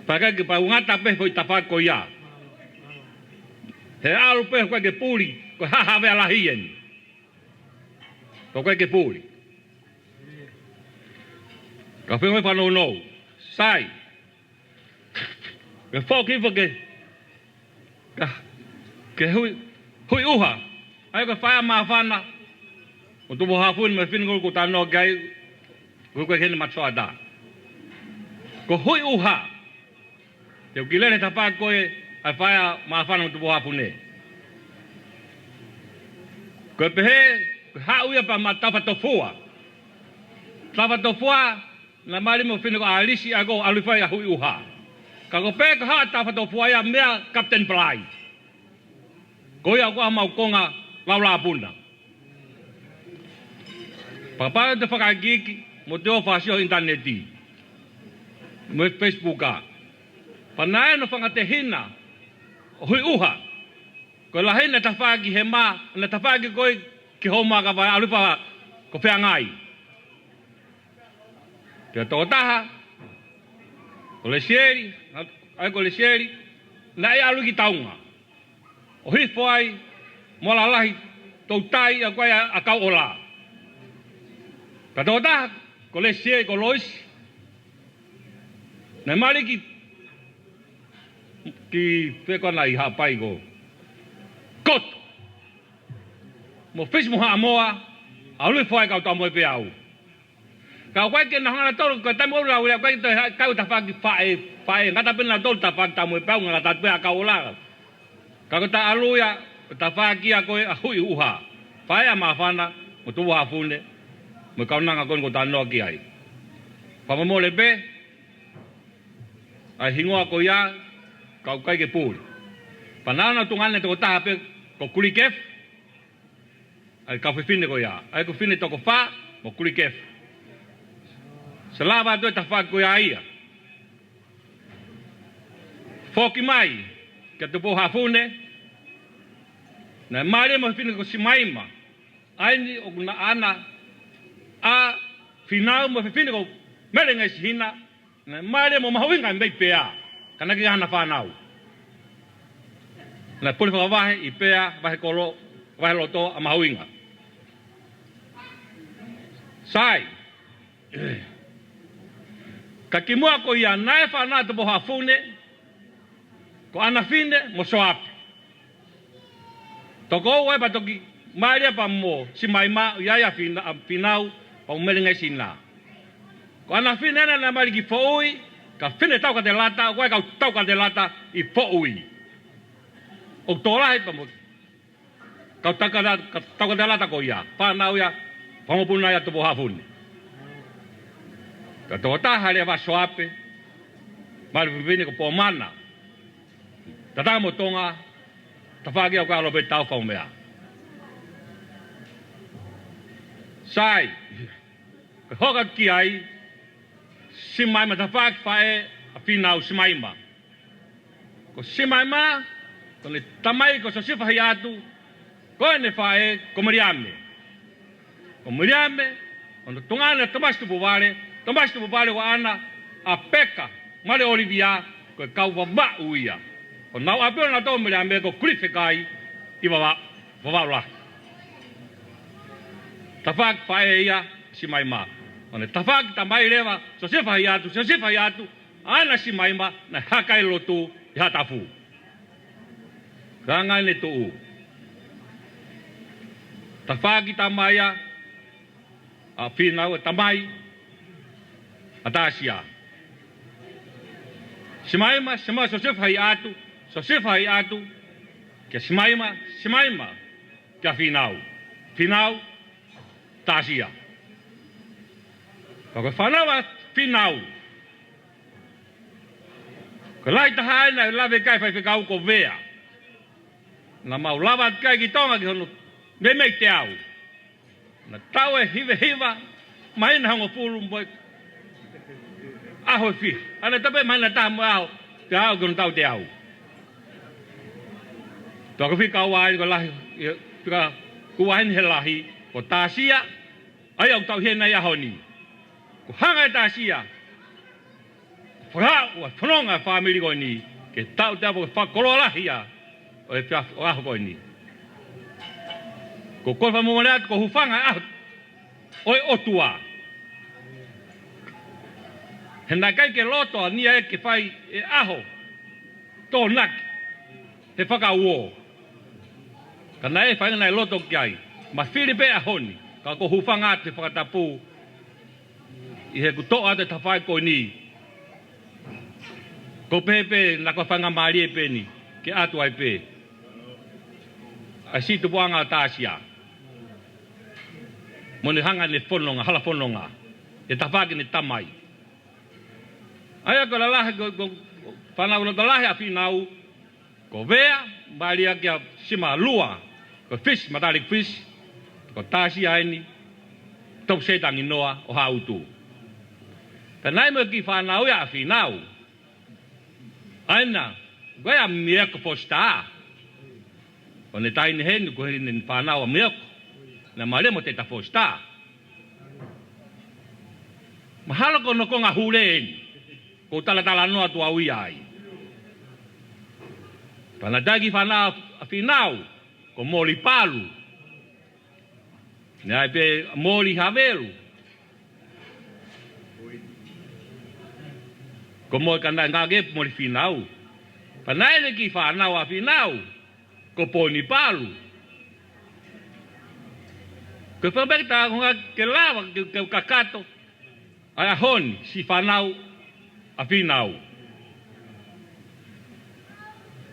Pea ʻikai ke pau ngata pē foʻi tafaʻaki ko ia. He ʻalu pē ʻoku ʻikai ke puli, ko e hā e havea lahi eni. Ko e ʻikai ke puli. Ka fenga me fakanounou. Sai. Ke foki foki. Ka, ke Hui, Huiʻuha. ʻA ia ko e faʻē ʻa Māfana mo Tupou Haʻafune mo e fefine ko ē ʻoku ou talanoa ki ai, ko ē ko ē ki heʻene Matsoata. Ko Huiʻuha. Te u kiʻi lele he tafaʻaki ko ē ʻa e faʻē ʻa Māfana mo Tupou Haʻafune. Ko e pehē, ko e haʻu ia pea maʻa Tafatofua. Tafatofua, naʻe mali mo e fefine ko ʻAlisi, ʻa ia ko e ʻalu ʻo fai ʻa Huiʻuha. Ka ko e pehē ko e haʻu ʻa Tafatofua ia meia Captain Palai. Ko ia ʻoku ʻomai e konga laulāpuna. Pea kapau te fakaikiiki, mou toe ō ʻo fakasio he ʻinitaneti mo e Facebook ā. Pea naʻe ʻi ai e nofo angatehina ʻo Huiʻuha. Ko e lahi ʻene tafaʻaki he mā, ʻene tafaʻaki ko ē ki he hoʻo mā ka fai ʻalu ʻo fai ko Feangai. Pea tokotaha, ko Lesieli, ʻa ia ko Lesieli, naʻe ʻalu ki Taunga ʻo hifo ai mo lalahi toutai ʻa ia ko ē ʻa Kauʻola. Pea tokotaha, ko Lesieli, ko Loisi, naʻe mali ki, ki fē ko ena ʻi Haʻapai ko Kotu mo Fisi mo Haʻamoa, ʻalu hifo ai kau Tamoepeau. Ka ʻoku ʻikai ke na hanga nautolu, ko e taimi ʻoku lau ia, ʻoku ʻikai ke toe ha-, kau tafaʻaki faʻē, faʻē, ngata pē nautolu tafaʻaki Tamoepeau, ngata pē ʻa Kauʻola. Ka ko e taʻalu ia, ko e tafaʻaki ia ko ē ʻa Huʻi ʻUha. Faʻē ʻa Māfana, mo Tupohafune, mo e kaunanga ko eni ʻoku ou talanoa ki ai. Fakamomole pē ʻa e hingoa ko ia, ka ʻoku ʻikai ke puli. Pea naʻa na tuʻunga ʻe tokotaha pē ko Kulikefu, ʻa e kau fefine ko ia, ʻa ia ko e fefine toko fā mo Kulikefu. Sa lava atu e tafaʻaki ko ia ia. Foki mai kia Tupohafune, naʻe mali mo e fefine ko Simaima. ʻA eni ʻoku na ʻana ʻa Finau mo e fefine ko Melengesihina, naʻe mali mo mahuʻinga mei Pea, ka naʻe ʻikai hana fānau. Naʻe puli fakavahe ʻi Pea, vahe kolo, vahe loto ʻa mahuʻinga. Sai. Ka kimuʻa ko ia naʻe fānau Tupohafune, ko ʻAnafine mo Soape. Toko ua ia pea toki mali ia pea mo Simaima, ʻi ai ʻa Fina-, ʻa Finau pea mo Melengesihina. Ko ʻAnafine ena naʻe mali ki Foʻui, ka fine Taukatelata, ko e kau Taukatelata ʻi Foʻui. ʻOku tokolahi pea mo e kau Taukatela-, ka Taukatelata ko ia, fānau ia, fanga mokopuna ia Tupohafune. Ka tokotaha leva Soape, mali fefine ko Pomana. Tatau mo Tonga, tafaʻaki ʻoku ʻalu pē tau fau meʻa. Sai, ke hoko atu ki ai, Simaima, tafaʻaki faʻē ʻa Finau, Simaima. Ko Simaima, ko ʻene tamai ko Siosefa Hiatu, ko ʻene faʻē ko Meliame. Ko Meliame, ko hono tuʻunga ʻe Tomasi Tupuvale, Tomasi Tupuvale ʻoku ʻaʻana ʻa Peka, Male ʻOlivia, ko e kau Vavaʻu ia. Ko honau ʻapi ʻo nautolu mo Meliame ko Kulifekai ʻi Vava-, Vavaʻu Lahi. Tafaʻaki faʻē ia Simaima. Ko ʻene tafaʻaki tamai leva, Siosefa Hiatu, Siosefa Hiatu, ʻaʻana Simaima, naʻe haka ʻi lotu ʻi Haʻatafu. Hanga ʻene tuʻu. Tafaʻaki tamai ia ʻa Finau, ʻa e tamai ʻa Tasia. Simaima, Simaima, Siosefa Hiatu, Siosefa Hiatu kia Simaima, Simaima kia Finau. Finau, Tasia. Pea ko e fānau ʻa Finau, ko e lahi taha ʻena ʻe lave ki ai, faifekau, ko Vea. Naʻa mau lava atu ki ai ki Tonga ki hono meimei teau. Naʻe taʻu ʻe hivahiva, māhina hongofulu mo e ʻaho ʻe fiha. ʻAna tape māhina ʻe taha mo e ʻaho, teau ki hono taʻu teau. Pea ko e fika ua eni ko e lahi, fika ua eni he lahi, ko Tasia, ʻa ia ʻoku tau ʻi heni ʻi he ʻaho ni. Kuo hanga ʻe Tasia ʻo fakaʻuha e fononga ʻa e fāmili ko eni, ke tau te ʻapo ke fakakoloa lahi ia ʻo e efiafi ʻo e ʻaho ko eni. Ko e kole fakamālō atu, ko e hūfanga e ʻaho ʻo e ʻOtua. He naʻe ʻikai ke loto ʻa Nia ia ke fai e ʻaho Tokonaki he fakauō. Ka naʻe ʻi ai e faʻahinga naʻe loto ki ai. Ma fili pē ʻaho ni, ka ko e hūfanga atu he fakatapu ʻi heʻeku toʻo atu e tafaʻaki ko eni. Ko e pehē pē naʻa ko e faingamālie pē eni ke ʻatu ai pē ʻa e siʻi tupuʻanga ʻo Tasia mo ʻene hanga ʻene fononga, hala fononga, ʻe tafaʻaki ʻene tamai. ʻA ia ko e lalahi, ko, ko, fānau loto lahi ʻa Finau, ko Vea, mali ia kia Simalua, ko Fisi, Matali Fisi, ko Tasia eni, Topu Seitanginoa ʻo Haʻutu. Pea naʻe ʻi ai mo e kiʻi fānau ia ʻa Finau. ʻA ena, ko ia ʻa Mieko Fositā. Ko ʻene taʻahine heni, ko ʻene fānau ʻa Mieko. Naʻe mali mo Teta Fositā. Mahalo ko hono konga hule eni, ʻoku ou talatalanoa atu au ia ai. Pea naʻe ʻi ai e kiʻi fānau ʻa Fīnau, ko Moli Palu. Naʻe ʻi ai pē Moli Havelu. Ko Moli Kana, ngā ke Moli Fīnau. Pea naʻe ʻi ai e kiʻi fānau ʻa Fīnau, ko Poni Palu. Ko e fakaʻamu pē ke ta konga ke lava ke, ke kakato ʻa e ʻaho ni, siʻi fānau ʻa Fīnau.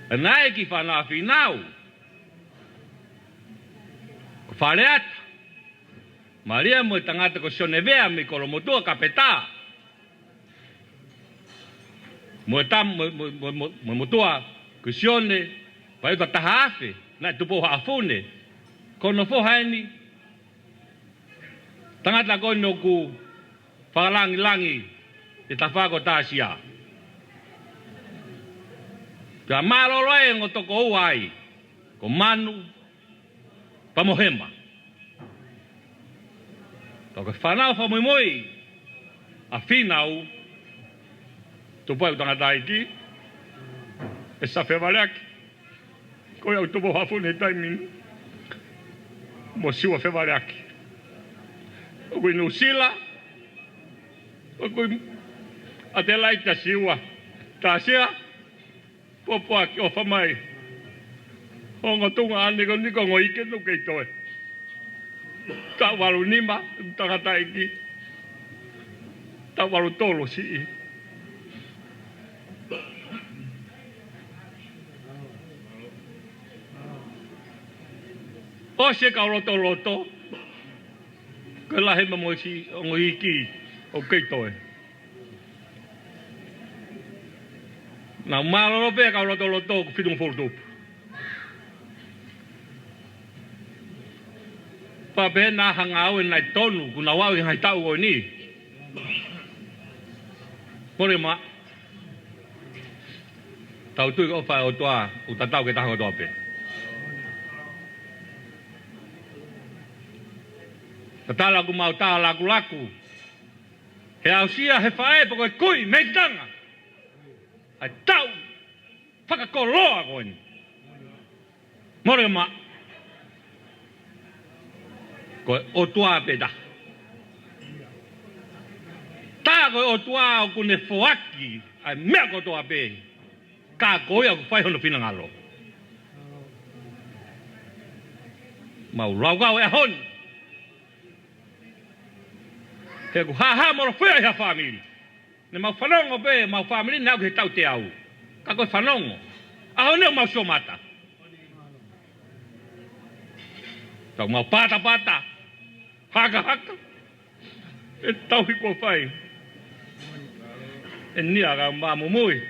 Pea naʻe ʻi ai e kiʻi fānau ʻa Fīnau, ko Faleata. Mālie mo e tangata ko Sione Vea mei Kolomotuʻa, kapetā. Mo e tam-, mo, mo, mo, mo, mo e motuʻa ko Sione, pea ʻi ai e taha afe, naʻe Tupou Haʻafune. Ko hono foha eni, tangata ko eni ʻoku fakalāngilangi ʻi he tafaʻaki ʻo Tasia. Pea mālōlō ai e ongo toko ua ai, ko Manu pea mo Hema. Pea ko e fānau fakamuimui ʻa Fīnau, tupu ai ʻeku tangataʻeiki, ʻEsa Fevaleaki. Ko ia ʻoku Tupou Haʻafune he taimi ni, mo Siua Fevaleaki. ʻOku ʻi Nuʻusila, ʻoku ʻi ʻAtelaita Siua. Tasia, pōpoaki, ʻofa mai. Ongo tuongaʻane ko eni ko Ngoike, naʻa ku kei toe. Taʻu valu nima, tangataʻeiki. Taʻu valu tolu siʻi. ʻOsi e kau lotoloto. Ko e lahi mo e siʻi ongo iiki ʻoku kei toe. Naʻa ku mālōlō pē kau lotoloto ʻoku fitungofulu tupu. Pea pehē naʻa hanga au e naʻe tonu, kuo nau aʻu he ngaahi taʻu ko eni. Mole ma. Tau tui ko e ʻofa ʻa e ʻOtua ʻoku tatau ki he taha kotoa pē. Tatala ʻoku mau tā lakulaku. He aʻusia he faʻē pe ko e kui mei tanga ʻa e taʻu fakakoloa ko eni. Mole ma. Ko e ʻOtua pē taha. Tā ko e ʻOtua ʻoku ne foaki ʻa e meʻa kotoa pē. Ka ko ia ʻoku fai hono finangalo. Mau laukau e ʻaho ni. He ʻoku hāhā molofia ʻi ha fāmili. Ne mau fanongo pē, mau fāmili naʻa ku he tauteau. Ka ko e fanongo. ʻAho ni ʻoku mau sio mata. Tau mau patapata. Hakahaka. E tauhi kuo fai. E nia ka ma mumui.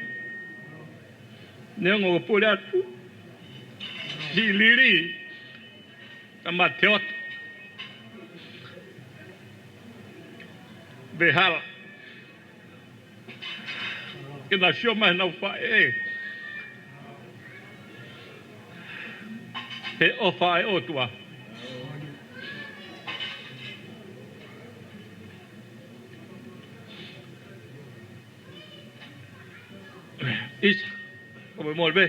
Neongo ko pule atu. Lili. Tama te oto. Vehala. Ke na sio mai nau faʻē. He ʻofa ʻa e ʻOtua. ʻIsa, ko e mole pē.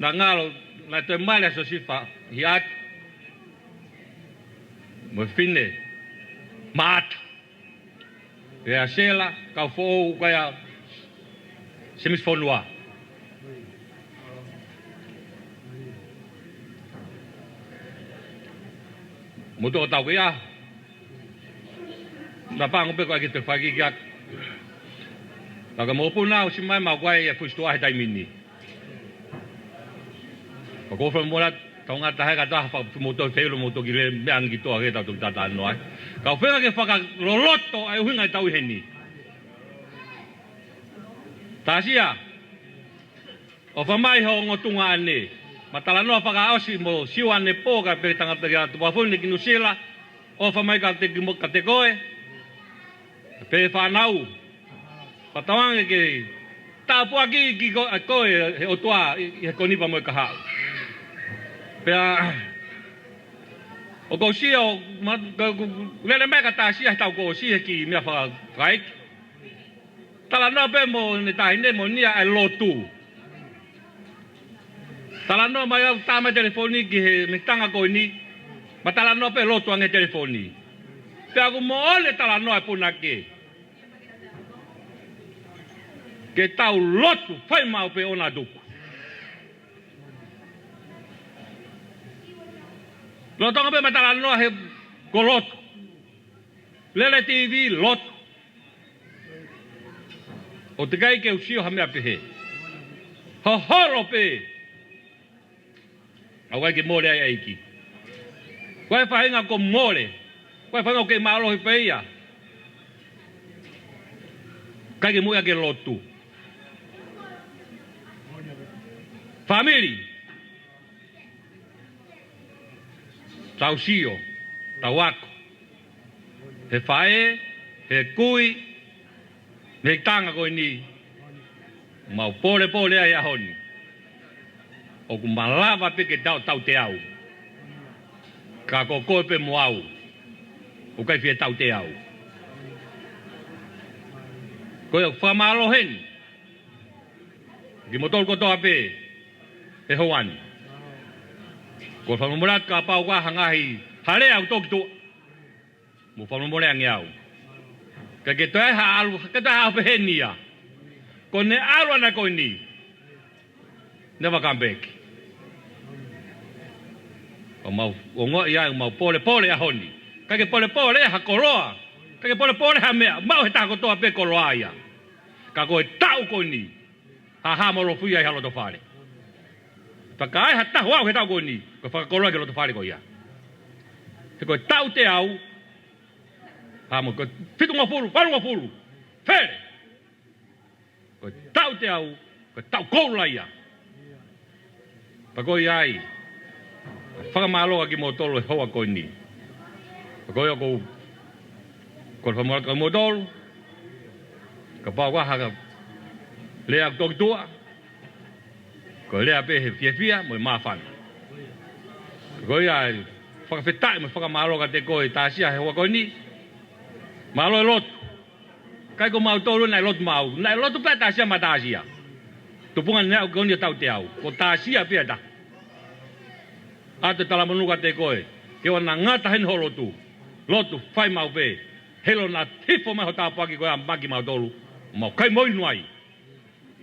Naʻa ngalo, naʻe toe mali ʻa Siosifa Hiatu. Mo e fine, Maata. Pea Sela, kau foʻou ko ia Semisi Fonua. Mo tō tau ko ia. Naʻa pango pē ko ʻai ke te fai ki kia. Ka ka mōpuna ʻosi mai mau ko ʻai e fusi tuʻa he taimi ni. Ka ko fai mola, tau ngata hai ka taha fa mo tō feilu mo tō ki le meʻa angi ki tō ake tau tō ki tata noa. Ka fenga ke fakaloloto ai uhinga e tau heni. Tasia. ʻOfa mai ho ongo tuongaʻane. Ma talanoa fakaʻosi mo Siua Nepo ka pe tangata kia Tupafoʻou ne ki Nuʻusila. ʻOfa mai ka te ki mo ka te koe. Pe fānau. Pea tauange ke tāpuaki ki ko, ʻa koe he ʻOtua ʻi, ʻi he konipa mo e kahaʻu. Pea ʻOku ou sio, ma, ka, ku, ku, lele mai ka Tasia he taʻu kuo ʻosi he kiʻi meʻa faka-, fakaiki. Talanoa pē mo ʻene taʻahine mo ʻene ʻai lotu. Talanoa mai au tā mai telefoni ki he mehitanga ko eni. Ma talanoa pē lotu ange telefoni. Pea ʻoku moʻoni e talanoa e punake. Ke tau lotu, fai maʻu pē ʻona tuku. Lolotonga pē ma talanoa he ko lotu. Lele TV, lotu. ʻOku teʻeki ai ke u sio ha meʻa pehē. Hoholo pē. ʻOku ʻikai ke mole ai ʻa e ʻEiki. Ko e faʻahinga kuo mole. Ko e faʻahinga ʻoku kei mālohi pē ia. ʻIkai ke muʻia ke lotu. Fāmili. Tau sio, tau ako. He faʻē, he kui, mehitanga ko eni, mau polepole ai ʻaho ni. ʻOku malava pē ke tau tauteau. Ka ko koe pē mo au. ʻOku ʻikai fie tauteau. Ko ia fakamālō heni. Kimoutolu kotoa pē, he houa ni. Ko e fakamolemole atu kapau ʻoku ʻi ai ha ngaahi, ha lea ʻoku toki tuʻa. Mou fakamolemole ange au. Ka ke toe ha ʻalu, ka toe ha ʻalu pehē ni ia. Ko ʻene ʻalu ʻana ko eni. Never come back. ʻOku mau, ʻoku ou ongoʻi ai, mau polepole ʻaho ni. ʻIkai ke polepole ha koloa. ʻIkai ke polepole ha meʻa. Maʻu he taha kotoa pē koloa ia. Ka ko e taʻu ko eni. Hāhā mo lofu ia ʻi ha loto fale. Pea ka ʻi ai ha taha ʻoku ʻi ai he taʻu ko eni, ko e fakakoloa ki he loto fale ko ia. He ko e taʻu teau, hā mo ko e fitungofulu, valungofulu, fele. Ko e taʻu teau, ko e taʻu koula ia. Pea ko ia ai, fakamālō atu kimoutolu he houa ko eni. Pea ko ia ʻoku ou, ko e fakamolemole atu kimoutolu, kapau ʻoku ʻi ai ha lea ʻoku toki tuʻa, ko e lea pē he fiefia mo e māfana. Ko ia ai, fakafetaʻi mo e fakamālō kiate koe Tasia he houa ko eni. Mālō e lotu. ʻIkai ko mautolu naʻe lotu maʻu. Naʻe lotu pē Tasia maʻa Tasia. Tupunga naʻe ʻoku ʻi ai ʻa e taʻu teau. Ko Tasia pē ʻa e taha. ʻOatu e talamonū kiate koe. Ke ʻoua naʻa ngata heni hoʻo lotu. Lotu, fai maʻu pē. Heiʻilo naʻa hifo mai hoʻo tāpuaki ko ia maʻa kimautolu. Mau kai mo inu ai.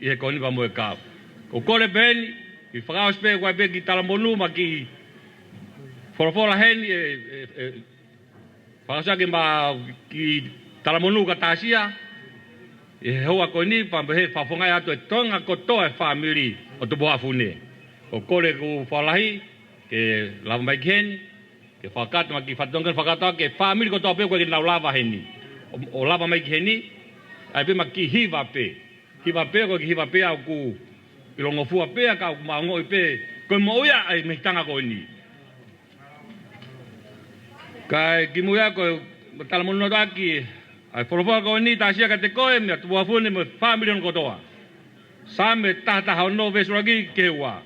ʻI he ko eni pea mo e kau. ʻOku ou kole pē heni, ke fakaʻosi pē, ko e pē kiʻi talamonū mo e kiʻi folofola heni, ʻe, ʻe, ʻe, fakaʻosi ake mo e kiʻi talamonū kia Tasia, ʻi he houa ko eni, pea mo e fakafofongaʻi atu e toenga kotoa e fāmili ʻo Tupuhafune. ʻOku ou kole ʻeku fakalahi, ke lava mai ki heni, ke fakakakato mo e kiʻi fatongia fakakakato ke fāmili kotoa pē ʻoku ʻikai ke nau lava heni. ʻO, ʻo lava mai ki heni, ʻai pē mo e kiʻi hiva pē. Hiva pē, ko e kiʻi hiva pē ʻoku ʻilongofua pē, ka ʻoku mau ongoʻi pē, ko e moʻui ia ʻa e mehitanga ko eni. Kae kimuʻa ko e talamonū atu ʻaki ʻa e folofola ko eni Tasia kiate koe, meia Tupuhafune mo e fāmili hono kotoa. Saame taha taha ono veesi ʻuluaki ki he ua.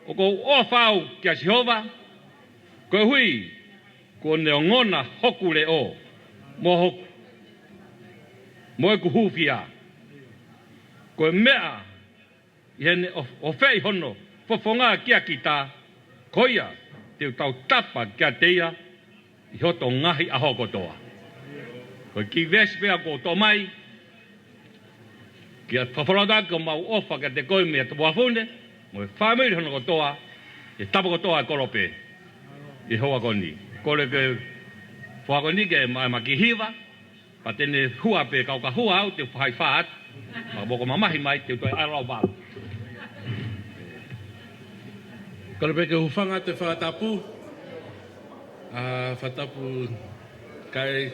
ʻOku ou ʻofa au kia Sihova, koeʻuhi kuo ne ongona hoku leʻo, mo hoku, mo ʻeku hūfia. Ko e meʻa ʻi heʻene ʻo, ʻofeʻi hono fofonga kia kita, ko ia te u tautapa kiate ia ʻi hoto ngaahi ʻaho kotoa. Ko e kiʻi veesi pē ʻoku ou toʻo mai, ke fakafolau atu ʻa e mau ʻofa kiate koe meia Tupuhafune, mo e fāmili hono kotoa, ʻi he tapa kotoa ʻo e kolope, ʻi he houa ko eni. Kole ke fua ko eni ke ma, ma kiʻi hiva, pea te ne hua pē kau ka hua au te u fai fā atu. Pea mou ko mamahi mai te u toe ʻalu au pē. Kole pē ke u hūfanga atu he fakatapu. ʻA, fakatapu kae.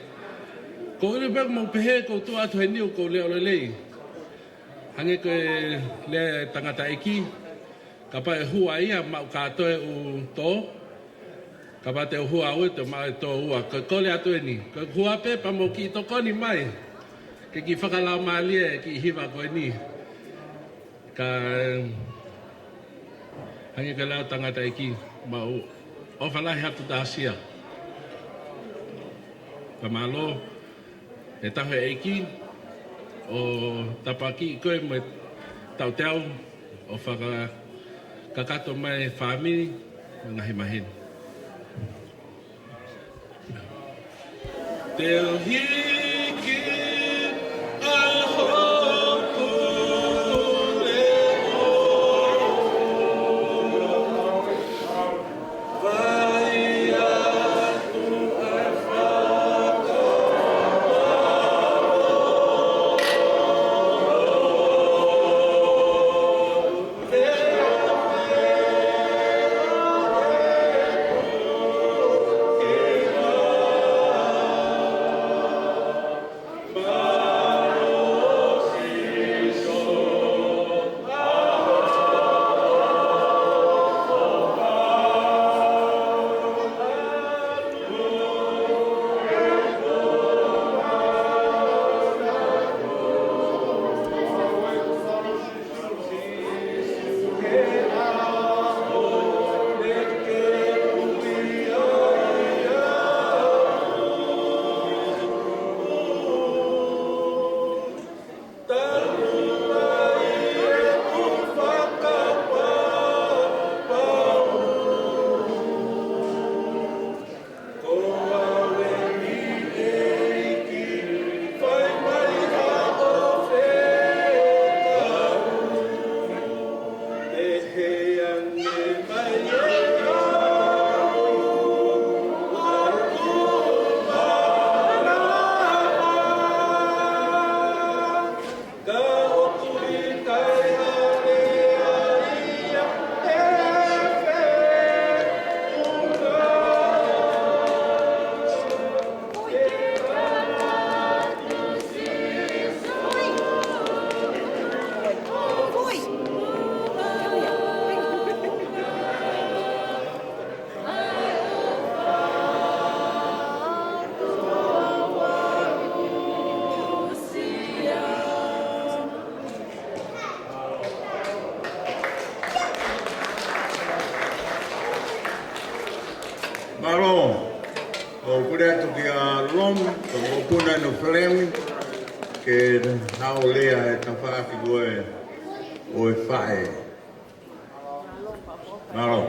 Ko ʻene pē mau pehē, ko u tuʻu atu heni ʻoku ou leʻo lelei. Hangē ko e lea ʻa e tangataʻeiki. Kapau ʻe hua ia maʻu kātoa ʻeku tō. Kapau te u hua au ʻe toe maʻu e tō ua. Ko e kole atu eni. Ko e hua pē pea mou kiʻi tokoni mai. Ke kiʻi fakalaumālie e kiʻi hiva ko eni. Ka, hangē ko e lau tangataʻeiki, mau ʻofa lahi atu Tasia. Fakamālō he taha ʻEiki ʻo tāpuakiʻi koe mo e taʻu teau ʻo fakakakato mai e fāmili mo e ngaahi maheni. Te u hiki ʻa hoku leʻo. Mālō. ʻOku pule atu kia Lom, ko mokopuna no Flem, ke nau lea e tafaʻaki ko ē ʻo e faʻē. Mālō.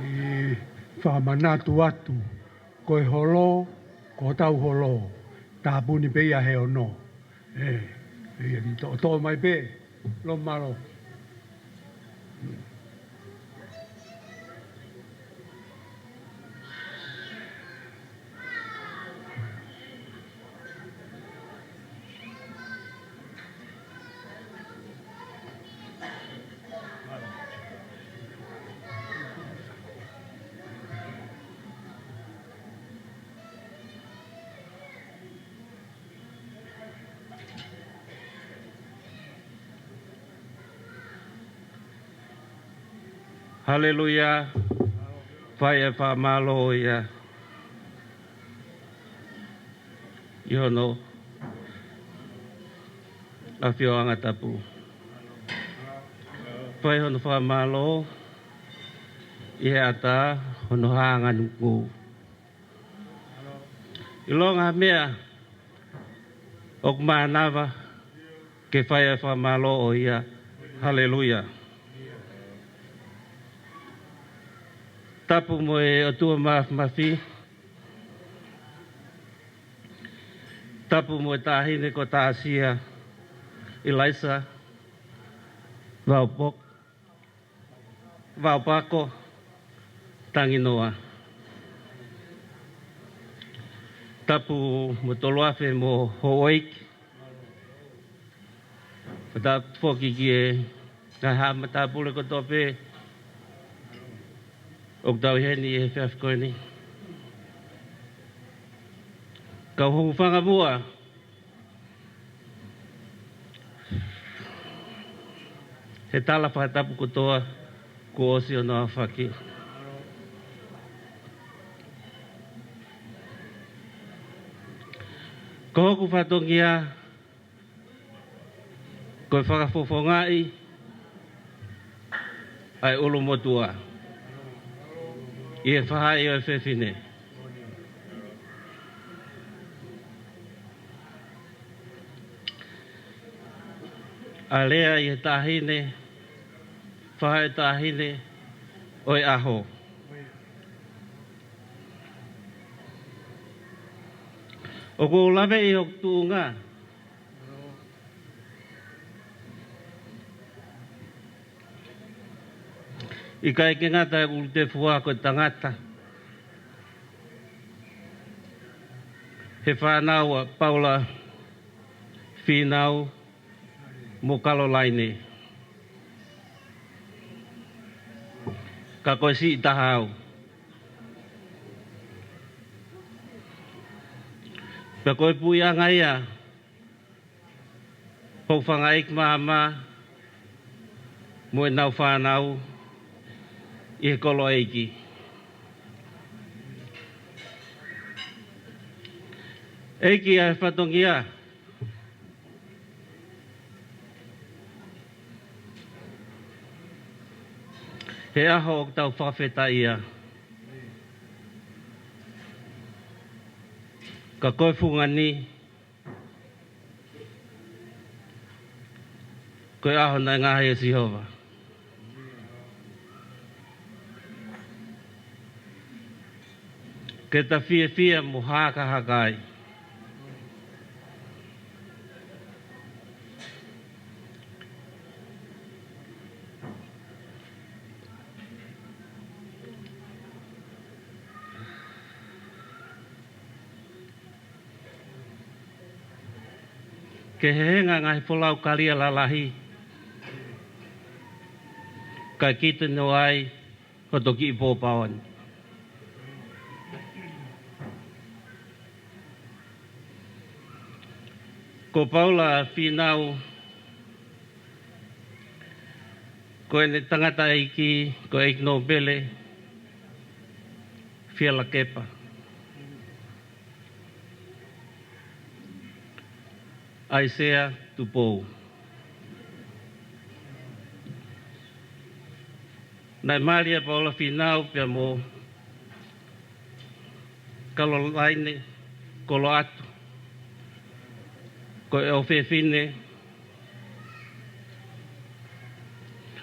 ʻI fakamanatu atu, ko e holo, ko hotau holo, tāpuni pē ia he ono. ʻE, ʻe ia ni toʻotoʻo mai pē, Lom, mālō. Haleluia. Fai e fakamālō ia ʻi hono ʻafioʻanga tapu. Fai hono fakamālō ʻi he ʻatā hono hanga nuku. ʻIlonga ha meʻa ʻoku mānava ke fai e fakamālō ʻo ia. Haleluia. Tapu mo e ʻOtua Māfimafi. Tapu mo e taʻahine ko Tāsia ʻIlaisa Vaopok-, Vaopako Tanginoa. Tapu mo Toluafe mo houʻeiki. Tapu foki ki he ngaahi haʻa matāpule kotoa pē ʻoku tau ʻi heni he efiafi ko eni. Kau hūfanga muʻa he tala fakatapu kotoa kuo ʻosi hono aofaki. Ko hoku fatongia ko e fakafofongaʻi ʻa e ʻulumotuʻa ʻi he fahaʻi ʻo e fefine, ʻa e lea ʻi he taʻahine, fahaʻi taʻahine ʻo e ʻaho. ʻOku ou laveʻi hoku tuʻunga, ʻikai ke ngata ʻeku ʻulutefua ko e tangata, he fānau ʻa Paula, Fīnau mo Kalolaine, ka ko e siʻi taha au. Pea ko e puʻiʻanga ia hoku fanga ʻeiki māmā mo ʻenau fānau ʻi he kolo ʻeiki. ʻEiki ʻa e fatongia, he ʻaho ʻoku tau fakafetaʻia, ka ko e fungani, ko e ʻaho naʻe ngaohi ʻe Sihova ke ta fiefia mo hakahaka ai. Ke hehenga ngaahi folau kalia lalahi, kae kite noa ai hoto kiʻi pō paoni. Ko Paula Fīnau, ko ʻene tangataʻeiki ko e ʻEiki Nōpele Fielakepa ʻAisea Tupou. Naʻe mali ʻa Paula Fīnau pea mo Kalolaine Koloatu, ko e ʻofefine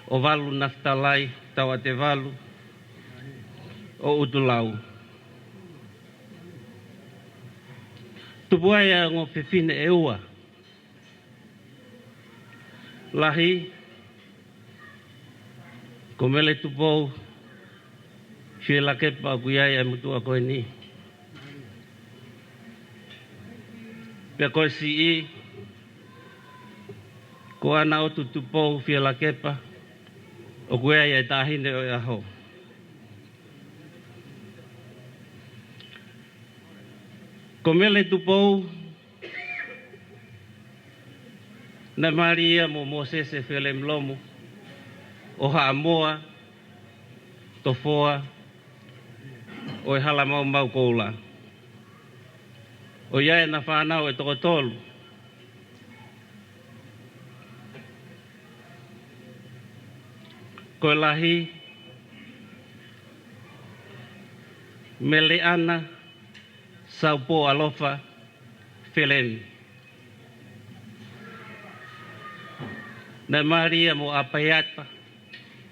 ʻo Valu Nafitalai Tauatevalu ʻo ʻUtulau. Tupu ai ʻa e ongo fefine ʻe ua. Lahi, ko Mele Tupou Fielakepa ʻoku ʻi ai ʻa e motuʻa ko eni. Pea ko e siʻi, ko ʻAnaotu Tupou Fielakepa ʻoku ʻi ai ʻa e taʻahine ʻo e ʻaho. Ko Mele Tupou, naʻe mali ia mo Mōsese Felemi Lomu ʻo Haʻamoa, Tofoa ʻo e Hala Maumau Koula, ʻo ʻi ai ʻena fānau ʻe toko tolu. Ko e lahi, Meleʻana Saupō Alofa Felemi, naʻe mali ia mo ʻApaiata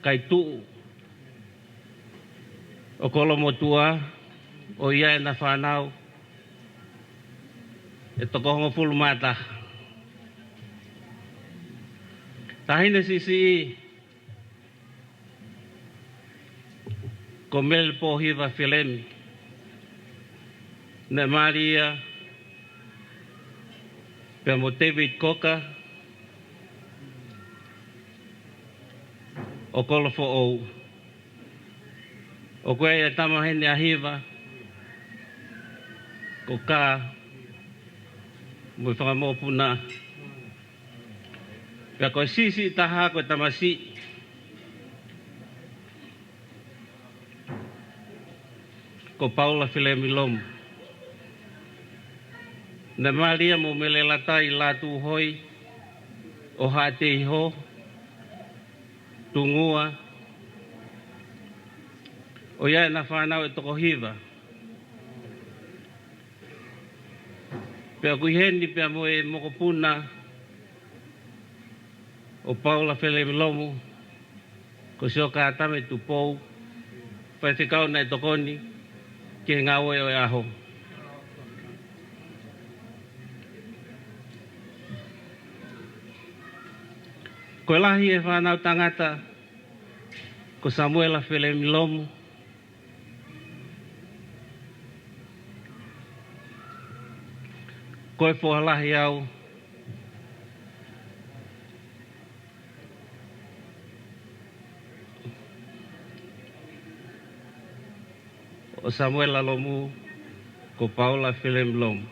Kaituʻu ʻo Kolomotuʻa, ʻo ʻi ai ʻena fānau ʻe toko hongofulu mā taha. Taʻahine siʻisiʻi, ko Mele Pōhiva Felemi, naʻe mali ia pea mo David Koka ʻo Kolofoʻou, ʻoku ʻi ai ʻa e tamahine ʻa hiva, ko Ka mo e fanga mokopuna. Pea ko e siʻisiʻi taha ko e tamasiʻi, ko Paula Felemi Lomu. Naʻe mālie mo Melelatai Lātūhoi ʻo Haʻateiho, Tungua, ʻo ia ʻena fānau ʻe toko hiva. Pea ʻoku ʻi heni pea mo e mokopuna ʻo Paula Felemilomu, ko Siokatame Tupou, faifekau naʻe tokoni ki he ngāue ʻo e ʻaho. Ko e lahi e fānau tangata, ko Samuela Felemilomu, ko e foha lahi au ʻo Samuela Lomu, ko Paula Felemilomu.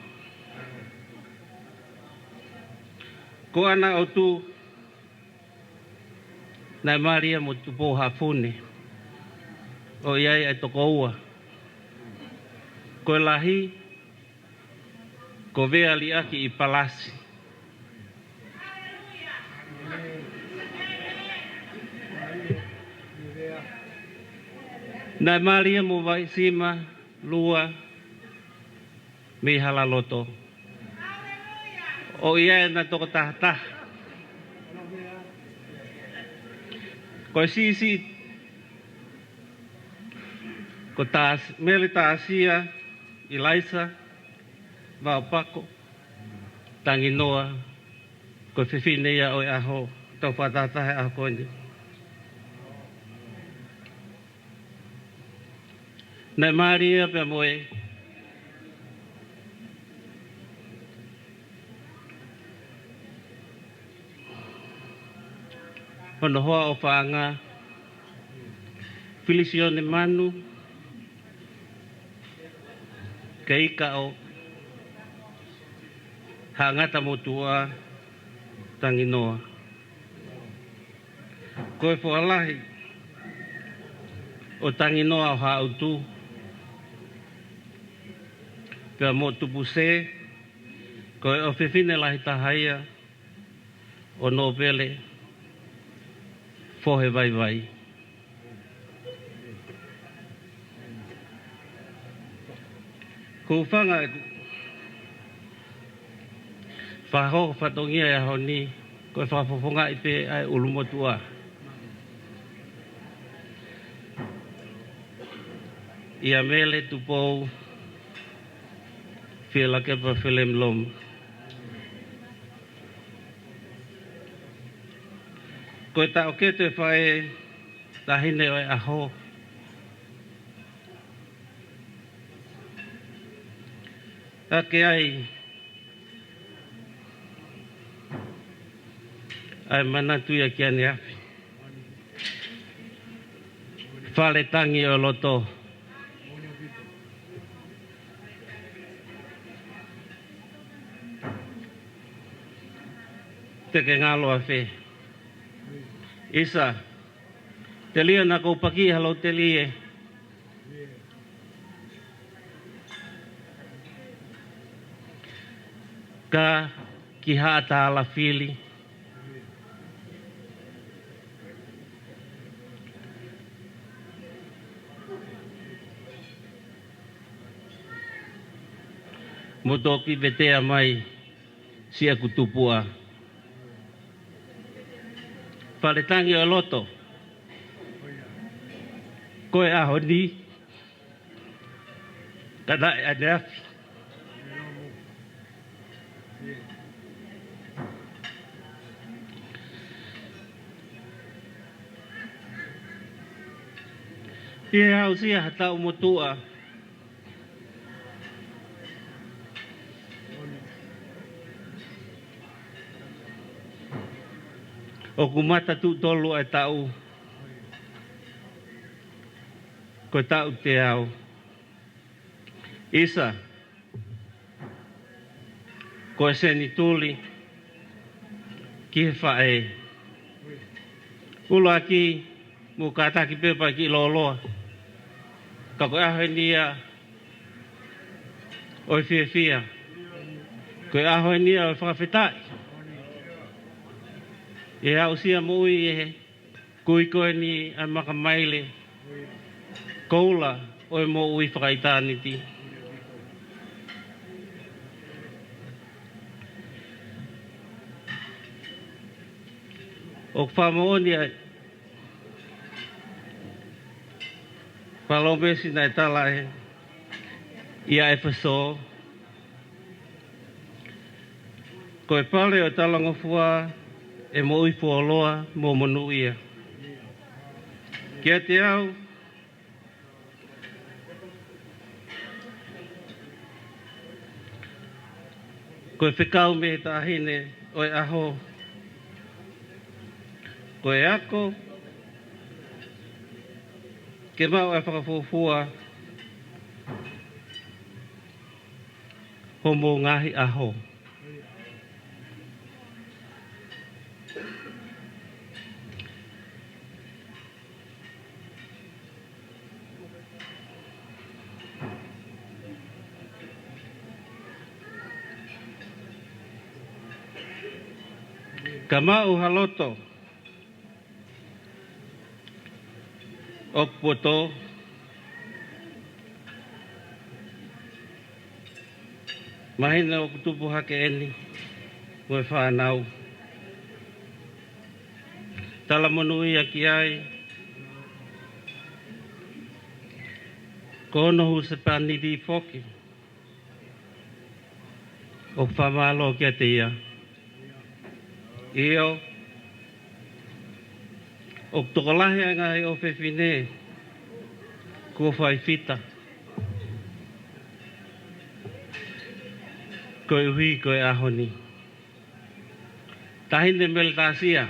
Ko ʻAna ʻOtu, naʻe mālie mo Tupou Haʻafune, ʻo ʻi ai ʻa e toko ua. Ko e lahi, ko Vea Liʻaki ʻi Palasi. Naʻe mālie mo Vaisima Lua mei Halaloto, ʻo ʻi ai ʻena toko tahataha. Ko e siʻisiʻi, ko Tas-, Mele Tasia ʻIlaisa Vaopako Tanginoa, ko e fefine ia ʻo e ʻaho, tau fakatahataha he ʻaho ko eni. Naʻe mālie pea mo e hono hoa ʻofaʻanga, Filisione Manu, Keikaʻo Haʻangata Motuʻa Tanginoa. Ko e foha lahi ʻo Tanginoa ʻo Haʻutu, pea mo Tupuse, ko e ʻofefine lahi taha ia ʻo Nōpele Fohe Vaivai. Ko e fanga ʻeku fakahoko fatongia he ʻaho ni, ko e fakafofongaʻi pē ʻa e ʻulumotuʻa, ʻia Mele Tupou Fielakepa Felemilomu. Ko e taʻokete faʻē taʻahine ʻo e ʻaho, ʻa ē ʻoku ʻi ai ʻa e manatu ia ki ʻaneafi. Fale Tangi ʻo Loto. Te ke ngalo ʻafē? ʻIsa, telia naʻa ku paki ha lou telie. Ka ki Haʻa Tālafili. Mo toki vetea mai siʻaku tupuʻa. Fale Tangi ʻo Loto. Ko e ʻaho ni, ka naʻe ʻaneafi. ʻI he aʻusia ha taʻu motuʻa, ʻoku mata tuʻu tolu ʻa e taʻu, ko e taʻu teau. ʻIsa, ko e senituli ki he faʻē. ʻUluaki, mou kātaki pē pea kiʻi lōloa. Ka ko e ʻaho eni ia ʻo e fiefia. Ko e ʻaho eni ia ʻo e fakafetaʻi. ʻE aʻusia moʻui ʻe he kui ko eni ʻa e makamaile koula ʻo e moʻui fakaʻitāniti. ʻOku fakamoʻoni ʻa e palōmesi naʻe tala ʻe ia ʻEfesō, ko e pale ʻo e talangofua ʻe moʻui fuoloa mo monūʻia. Kiate au, ko e fekau mei he taʻahine ʻo e ʻaho, ko e ako ke maʻu ʻa e fakafuofua homou ngaahi ʻaho. Ka maʻu ha loto ʻoku poto, mahino ʻoku tupu hake eni mo e fānau. Talamonūʻia ki ai, ko hono husepāniti foki. ʻOku fakamālō kiate ia. ʻIo, ʻoku tokolahi ʻa e ngaahi ʻofefine kuo fai fita koeʻuhi ko e ʻaho ni. Taʻahine Melitasia,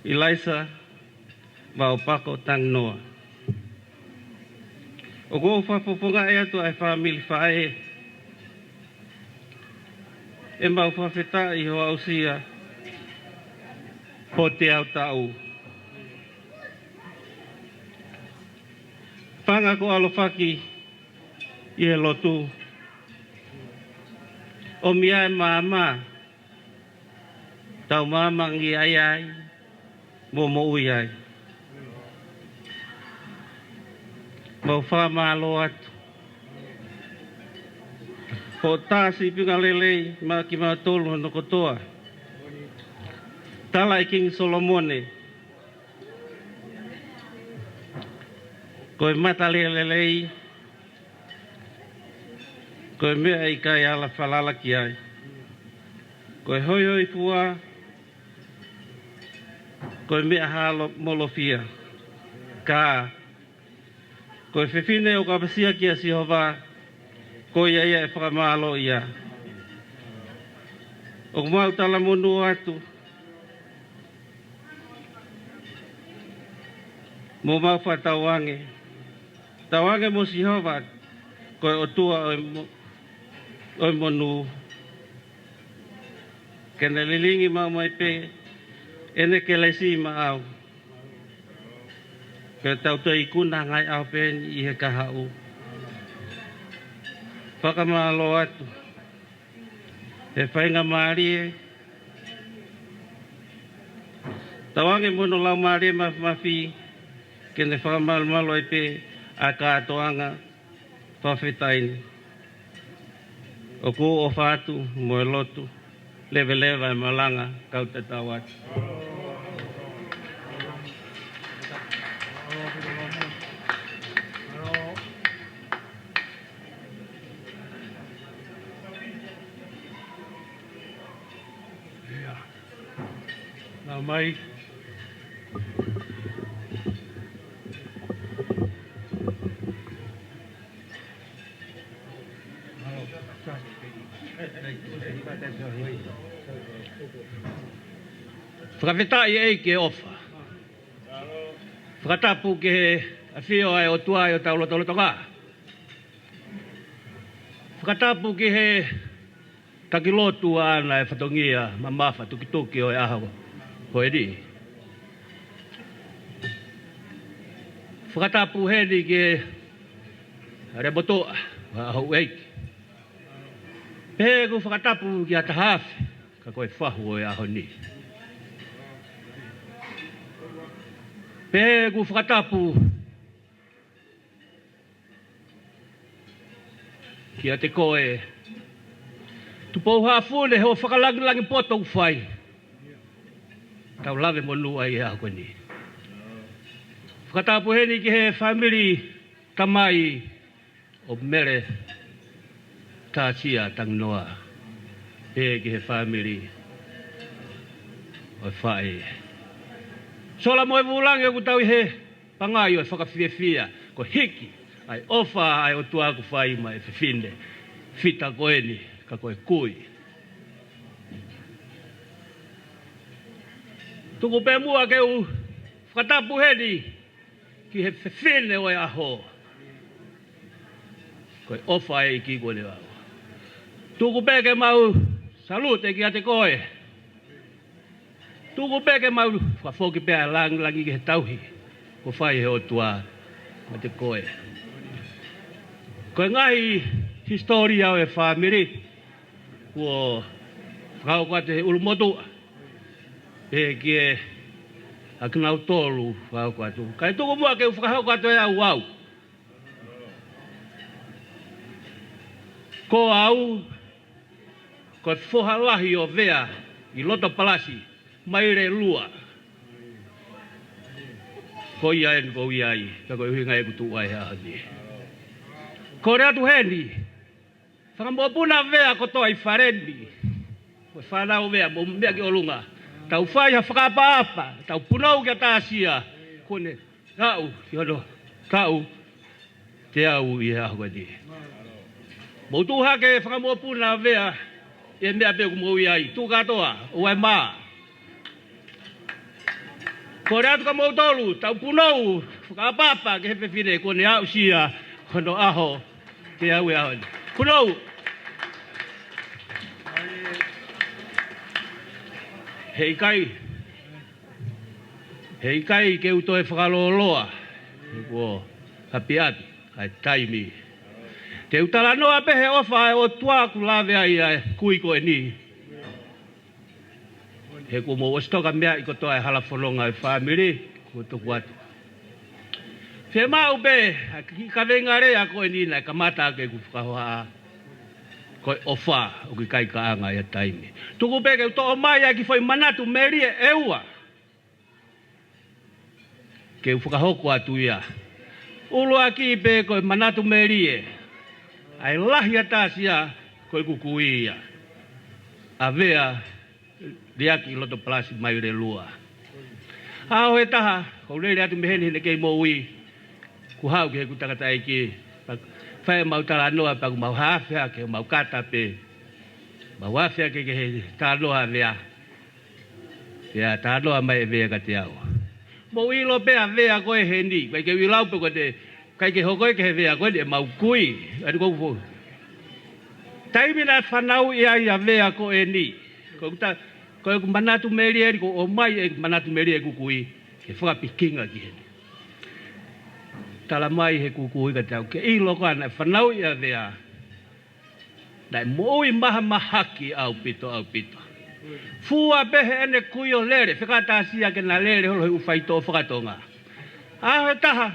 ʻIlaisa Vaopako Tanginoa. ʻOku ou fakafofongaʻi atu ʻa e fāmili faʻē ʻemau fakafetaʻi hoʻo aʻusia ho teau taʻu. Fanga kuo ʻalofaki ʻi he lotu, ʻomi ʻa e maama tau maamangia ai mo moʻui ai. Mau fakamālō atu hoʻo tā sīpinga lelei maʻa kimautolu hono kotoa. Tala ʻe Kingi Solomone, ko e mata lelei ko e meʻa ʻikai ala falala ki ai. Ko e hoihoifua ko e meʻa hāmolofia. Ka ko e fefine ʻoku ʻapasia kia Sihova, ko ia ia ʻe fakamālōʻia. ʻOku mau talamonū atu mo mau fakatauange, tauange mo Sihova, ko e ʻOtua ʻo e mo-, ʻo e monū, ke ne lilingi maʻu mai pē ʻene kelesi maʻau, pea tau toe ikuna ngaahi ʻaho pehē ni ʻi he kahaʻu. Fakamālō atu he faingamālie. Tauange mo hono Laumālie Māfimafi ke ne fakamalumalu ai pē ʻa e kātoanga fakafetaʻi ni. ʻOku ou ʻofa atu mo e lotu, leveleva e malanga, kau tatau atu. Nau mai. Fakafetaʻi ʻEiki e ʻofa. Fakatapu ki he ʻafio ʻa e ʻOtua ʻi hotau lotolotonga. Fakatapu ki he taki lotu ʻa ʻAna e fatongia mamafa tukituki ʻo e ʻaho ko eni. Fakatapu heni ki he ʻAleamotuʻa, ʻa e houʻeiki, Pehē ʻoku fakatapu kia Tahaafe, ka ko e fahu ʻo e ʻaho ni. Pehē ʻoku fakatapu kiate koe Tupou Haʻafune, hoʻo fakalāngilangi poto ʻoku fai. Tau lave monū ai he ʻaho ko eni. Fakatapu heni ki he fāmili tamai ʻo Mele Tasia Tanginoa, pehē ki he fāmili ʻo e faʻē. Sola mo e Vulangi, ʻoku tau ʻi he pangai ʻo e fakafiefia, ko e hiki ʻa e ʻofa ʻa e ʻOtua ʻoku fai maʻa e fefine fita ko eni, ka ko e kui. Tuku pē muʻa ke u fakatapu heni ki he fefine ʻo e ʻaho. Ko e ʻofa ʻa e ʻEiki kuo ne ʻaʻau. Tuku pē ke mau salute kiate koe. Tuku pē ke mau fakafoki pē ʻa e lāngilangi ki he tauhi kuo fai ʻe he ʻOtua maʻa koe. Ko e ngaahi hisitōlia ʻo e fāmili kuo fakahoko atu ʻe he ʻulumotuʻa, pehē ki he ʻakinautolu fakahoko atu. Kae tuku muʻa ke u fakahoko atu ʻe au au. Ko au, ko e foha lahi ʻo Vea ʻi Loto Palasi, Maile Lua. Ko ia eni ʻoku ou ʻi ai, ka ko e ʻuhinga ʻeku tuʻu ai he ʻaho ni. Kole atu heni, fanga mokopuna Vea kotoa ʻi fale ni, ko e fānau Vea, mou meʻa ki ʻolunga. Tau fai ha fakaʻapaʻapa, tau punou kia Tasia, kuo ne aʻu ki hono taʻu teau ʻi he ʻaho ko eni. Mou tuʻu hake fanga mokopuna Vea, ʻi he meʻa pē ʻoku mou ʻi ai, tuʻu kātoa, ʻoua ʻe mā. Kole atu kia moutolu, tau punou fakaʻapaʻapa ki he fefine kuo ne aʻusia hono ʻaho teau he ʻaho ni. Punou. He ʻikai, he ʻikai ke u toe fakalōloa, he kuo ʻapiʻapi ʻa e taimi. Te u talanoa pē he ʻofa ʻa e ʻOtua ʻoku lave ai ʻa e kui ko eni. He kuo mou ʻosi toka meaʻi kotoa e hala fononga ʻo e fāmili kuo tuku atu. Fiemaʻu pē ʻa e kiʻi kaveinga lea ko eni naʻe kamata ʻaki ʻeku fakahohaʻa, ko e ʻofa ʻoku ʻikai kaʻanga ia taimi. Tuku pē ke u toʻo mai ʻa e kiʻi foʻi manatu melie ʻe ua ke u fakahoko atu ia. ʻUluaki pē ko e manatu melie, ʻa e lahi ʻa Tasia ko ʻeku kui ia, ʻa Vea Liaki ʻi Loto Palasi Maile Lua. ʻAho ʻe taha, ʻoku ou lele atu mei heni he naʻe kei moʻui, kuo haʻu ki heʻeku tangataʻeiki, pea fai ʻemau talanoa pea kuo mau hafe hake, mau kata pē, mau afe hake ki he talanoa ʻa Vea. Pea talanoa mai ʻe Vea kiate au. Mou ʻilo pē ʻa Vea ko ē heni, ʻikai ke u ʻilo au pe ko e hā, ʻikai ke hoko ia ki he Vea ko eni ʻemau kui, ʻa eni ko ʻeku foʻi. Taimi naʻe fanauʻi ai ʻa Vea ko eni, ko ʻeku ta-, ko ʻeku manatu melie eni, kuo ʻomai ʻeku manatu melie ʻeku kui ke fakapikinga ki heni. Tala mai ʻe heʻeku kui kiate au, ke ʻilo koā naʻe fanauʻi ʻa Vea, naʻe moʻui mahamahaki ʻaupito, ʻaupito. Fua pē heʻene kui ʻo lele, fekau ʻa Tasia ke na lele holo he ʻū faitoʻo faka-Tonga. ʻAho ʻe taha,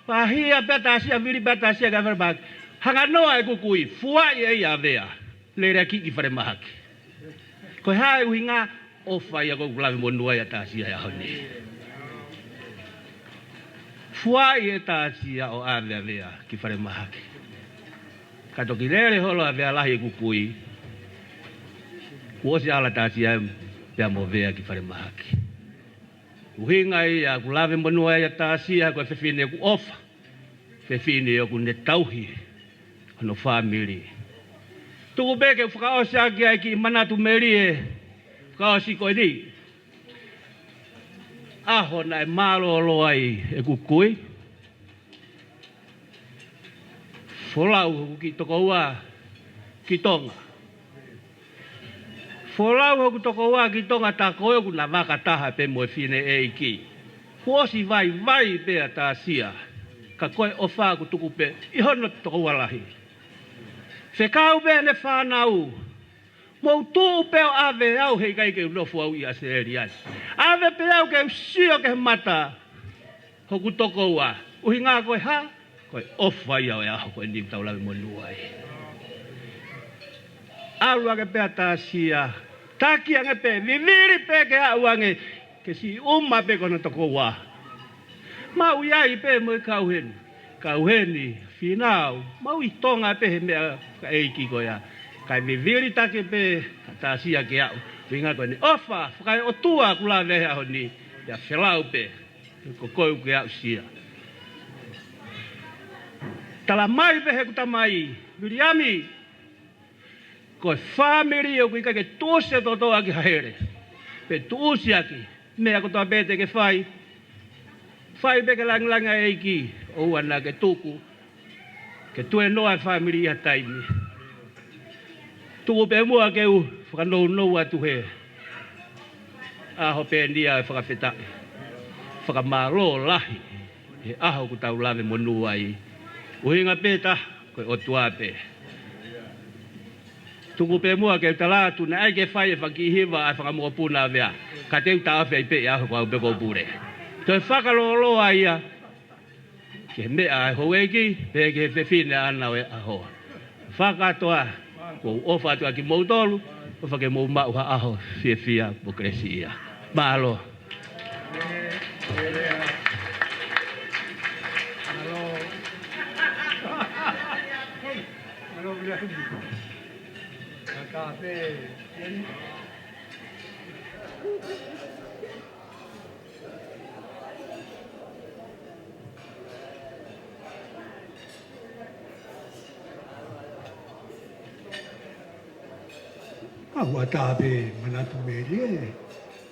pāhia pē ʻa Tasia, vili pē ʻa Tasia ki falemahaki. Hanganoa ʻeku kui, fuaʻi ʻe ia ʻa Vea, lele ʻaki ki falemahaki. Ko e hā e ʻuhinga? ʻOfa ia ʻoku ou lave monū ai ʻa Tasia he ʻaho ni. Fuaʻi ʻe Tasia ʻo ʻave ʻa Vea ki falemahaki. Ka toki lele holo ʻa Vea Lahi ʻeku kui, kuo ʻosi ala ʻa Tasia pea mo Vea ki falemahaki. ʻUhinga ia ʻoku ou lave monū ai ʻa Tasia, ko e fefine ʻoku ʻofa, fefine ʻoku ne tauhi hono fāmili. Tuku pē ke u fakaʻosi ʻaki ʻa e kiʻi manatu melie fakaʻosi ko eni. ʻAho naʻe mālōlō ai ʻeku kui, folau hoku kiʻi tokoua ki Tonga. Folau hoku tokoua ki Tonga, tā ko ē ʻoku na vaka taha pē mo e fineʻeiki. Kuo ʻosi vaivai pē ʻa Tasia, ka ko e ʻofa ʻoku tuku pē ʻi hono tokoua lahi. Fekau pē ʻene fānau, Mou tuʻu pē ʻo ʻave au, heʻikai ke u nofo au ʻi ʻAositelēlia ni. ʻAve pē au ke u sio ki he mata hoku tokoua. ʻUhinga ko e hā? Ko e ʻofa ia ʻo e ʻaho ko eni ʻoku tau lave monū ai. ʻAlu ange pē ʻa Tasia, taki ange pē, vivili pē ke aʻu ange, ke siʻi uma pē ko hono tokoua. Mau ʻi ai pē mo e kau heni. Kau heni, Fīnau, mau ʻi Tonga pē he meʻa fakaʻeiki ko ia. Kae vivili taki pē ʻa Tasia ke aʻu. ʻUhinga ko ʻene ʻofa fakaeʻotua ʻoku lave he ʻaho ni, pea felau pē ko koe ʻoku ke aʻusia. Tala mai pē heʻeku tamai, Viliami, ko e fāmili ʻoku ʻikai ke tuʻusi ʻe toto ʻaki ha hele, pe tuʻusi ʻaki meʻa kotoa pē te ke fai. Fai pē ke langilangiʻia e ʻEiki, ʻoua naʻa ke tuku ke tuēnoa e fāmili ʻi ha taimi. Tuku pē muʻa ke u fakanounou atu he ʻaho pē eni ʻa e fakafetaʻi, fakamālō lahi he ʻaho ʻoku tau lave monū ai. ʻUhinga pē taha, ko e ʻOtua pē. Tuku pē muʻa ke u tala atu naʻe ʻai ke fai e fakakiʻi hiva ʻa e fanga mokopuna ʻa Vea, ka te u taʻofi ai pē ʻi he ʻaho ko au pē ʻoku ou pule. Toe fakalōloa ia ki he meʻa ʻa e houʻeiki, pehē ki he fefine ʻaʻana ʻo e ʻaho. Fakakātoa, ʻoku ou ʻofa atu ʻa kimoutolu, ʻofa ke mou maʻu ha ʻaho fiefia mo kelesiʻia. Mālō. ʻA, ʻoua te pē manatu melie,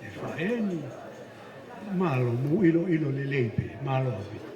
ʻe faʻē ni. Mālō, mou ʻiloʻilo lelei pē, mālō ʻaupito.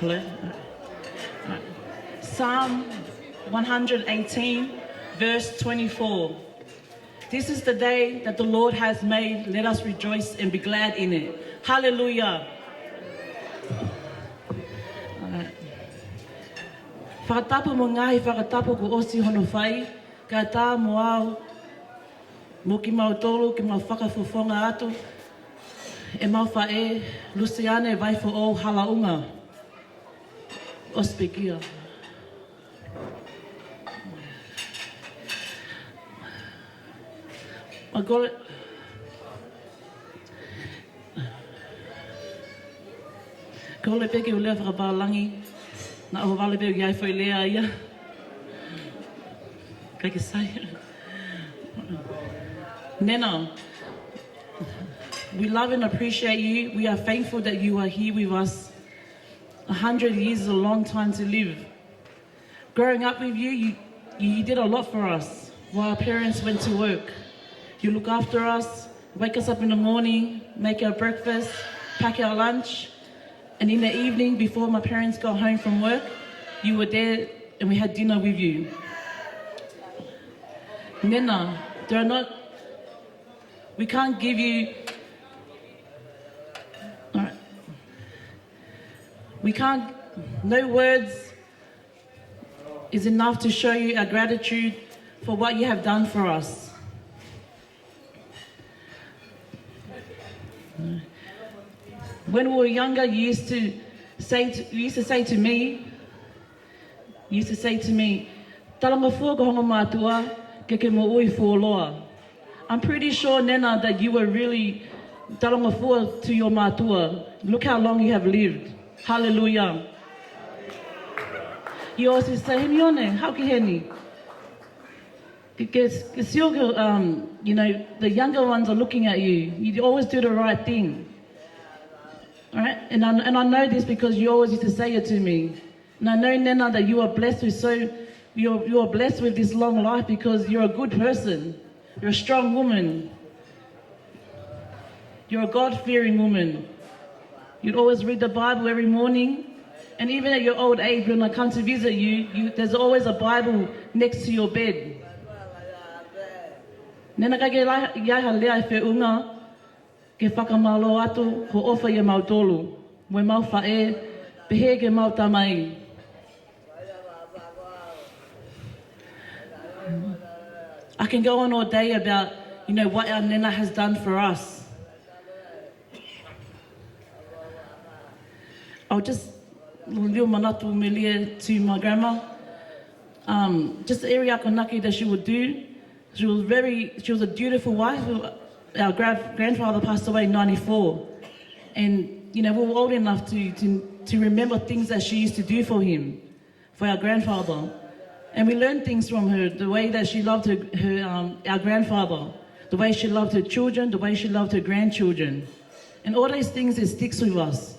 Hello? Psalm one hundred eighteen, verse twenty-four. This is the day that the Lord has made. Let us rejoice and be glad in it. Hallelujah. All right. Fakatapu mo e ngaahi fakatapu kuo ʻosi hono fai, kae ʻatā mo au, mo kimautolu, ke mau fakafofonga atu ʻemau faʻē, Lusiane Vaifoʻou Halaunga. ʻOsi pē kia. ʻOku ou kole, kole pē ke u lea fakapālangi, naʻa ʻohovale pē ʻoku ʻi ai foʻi lea ia. Kae ke sai. Nena, we love and appreciate you. We are thankful that you are here with us. A hundred years is a long time to live. Growing up with you, you, you did a lot for us while our parents went to work. You look after us, wake us up in the morning, make our breakfast, pack our lunch, and in the evening, before my parents got home from work, you were there and we had dinner with you. Nena, there are not, we can't give you, all right. We can't, no words is enough to show you our gratitude for what you have done for us. When we were younger, you used to say to, you used to say to me, you used to say to me, "Talangofua ki ho ongo mātuʻa, ke ke moʻui fuoloa. I'm pretty sure, Nena, that you were really talangofua to your mātuʻa. Look how long you have lived. Hallelujah. You always say, "Hemione, haʻu ki heni." Ke, ke, ke sio ke, um, you know, the younger ones are looking at you. You always do the right thing. All right? And I, and I know this because you always used to say it to me. And I know, Nena, that you are blessed with so, you're, you are blessed with this long life because you're a good person. You're a strong woman. You're a God-fearing woman. You'd always read the Bible every morning. And even at your old age, when I come to visit you, you, there's always a Bible next to your bed. Nena, ka ke la-, ʻi ai ha lea ʻe feʻunga, ke fakamālō atu hoʻo ʻofa ʻia mautolu, mo ʻemau faʻē, pehē ki heʻemau tamai. I can go on all day about, you know, what our Nena has done for us. I'll just, little manatu melie to my grandma. Um, just every akonaki that she would do, she was very, she was a dutiful wife. Our gra-, grandfather passed away in ninety-four. And, you know, we were old enough to, to, to remember things that she used to do for him, for our grandfather. And we learned things from her, the way that she loved her, her, um, our grandfather, the way she loved her children, the way she loved her grandchildren. And all those things, it sticks with us.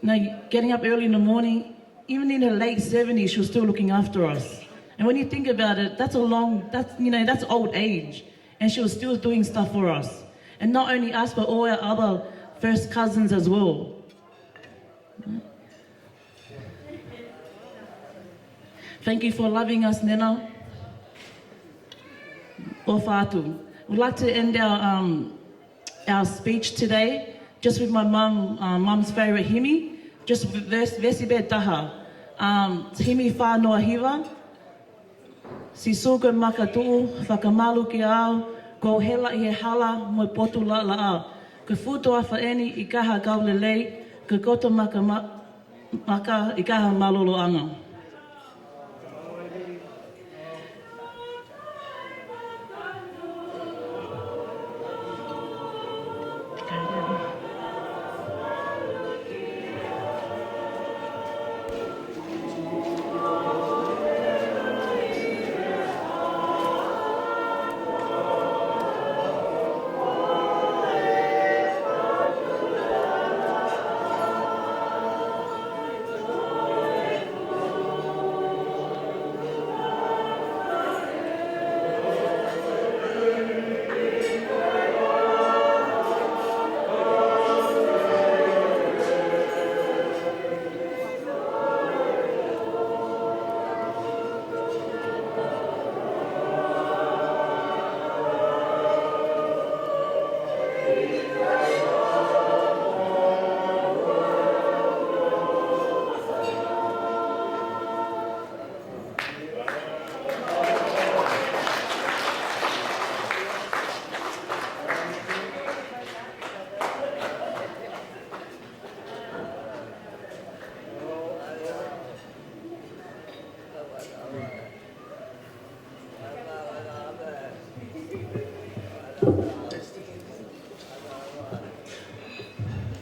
You know, getting up early in the morning, even in her late seventies, she was still looking after us. And when you think about it, that's a long, that's, you know, that's old age. And she was still doing stuff for us. And not only us, but all our other first cousins as well. Thank you for loving us, Nena. ʻOfa atu. We'd like to end our, um, our speech today just with my mum, uh, mum's favourite hymn, just verse, veesi pē taha. Um, hymn fā noa hiva. Sīsū ko e makatuʻu, fakamalu kiate au, kuo u hela ʻi he hala mo e potu laʻalaʻā. Ko e fuʻu toafa eni ʻi he kau lelei, ko e koto maka ma-, maka ʻi he mālōlōʻanga.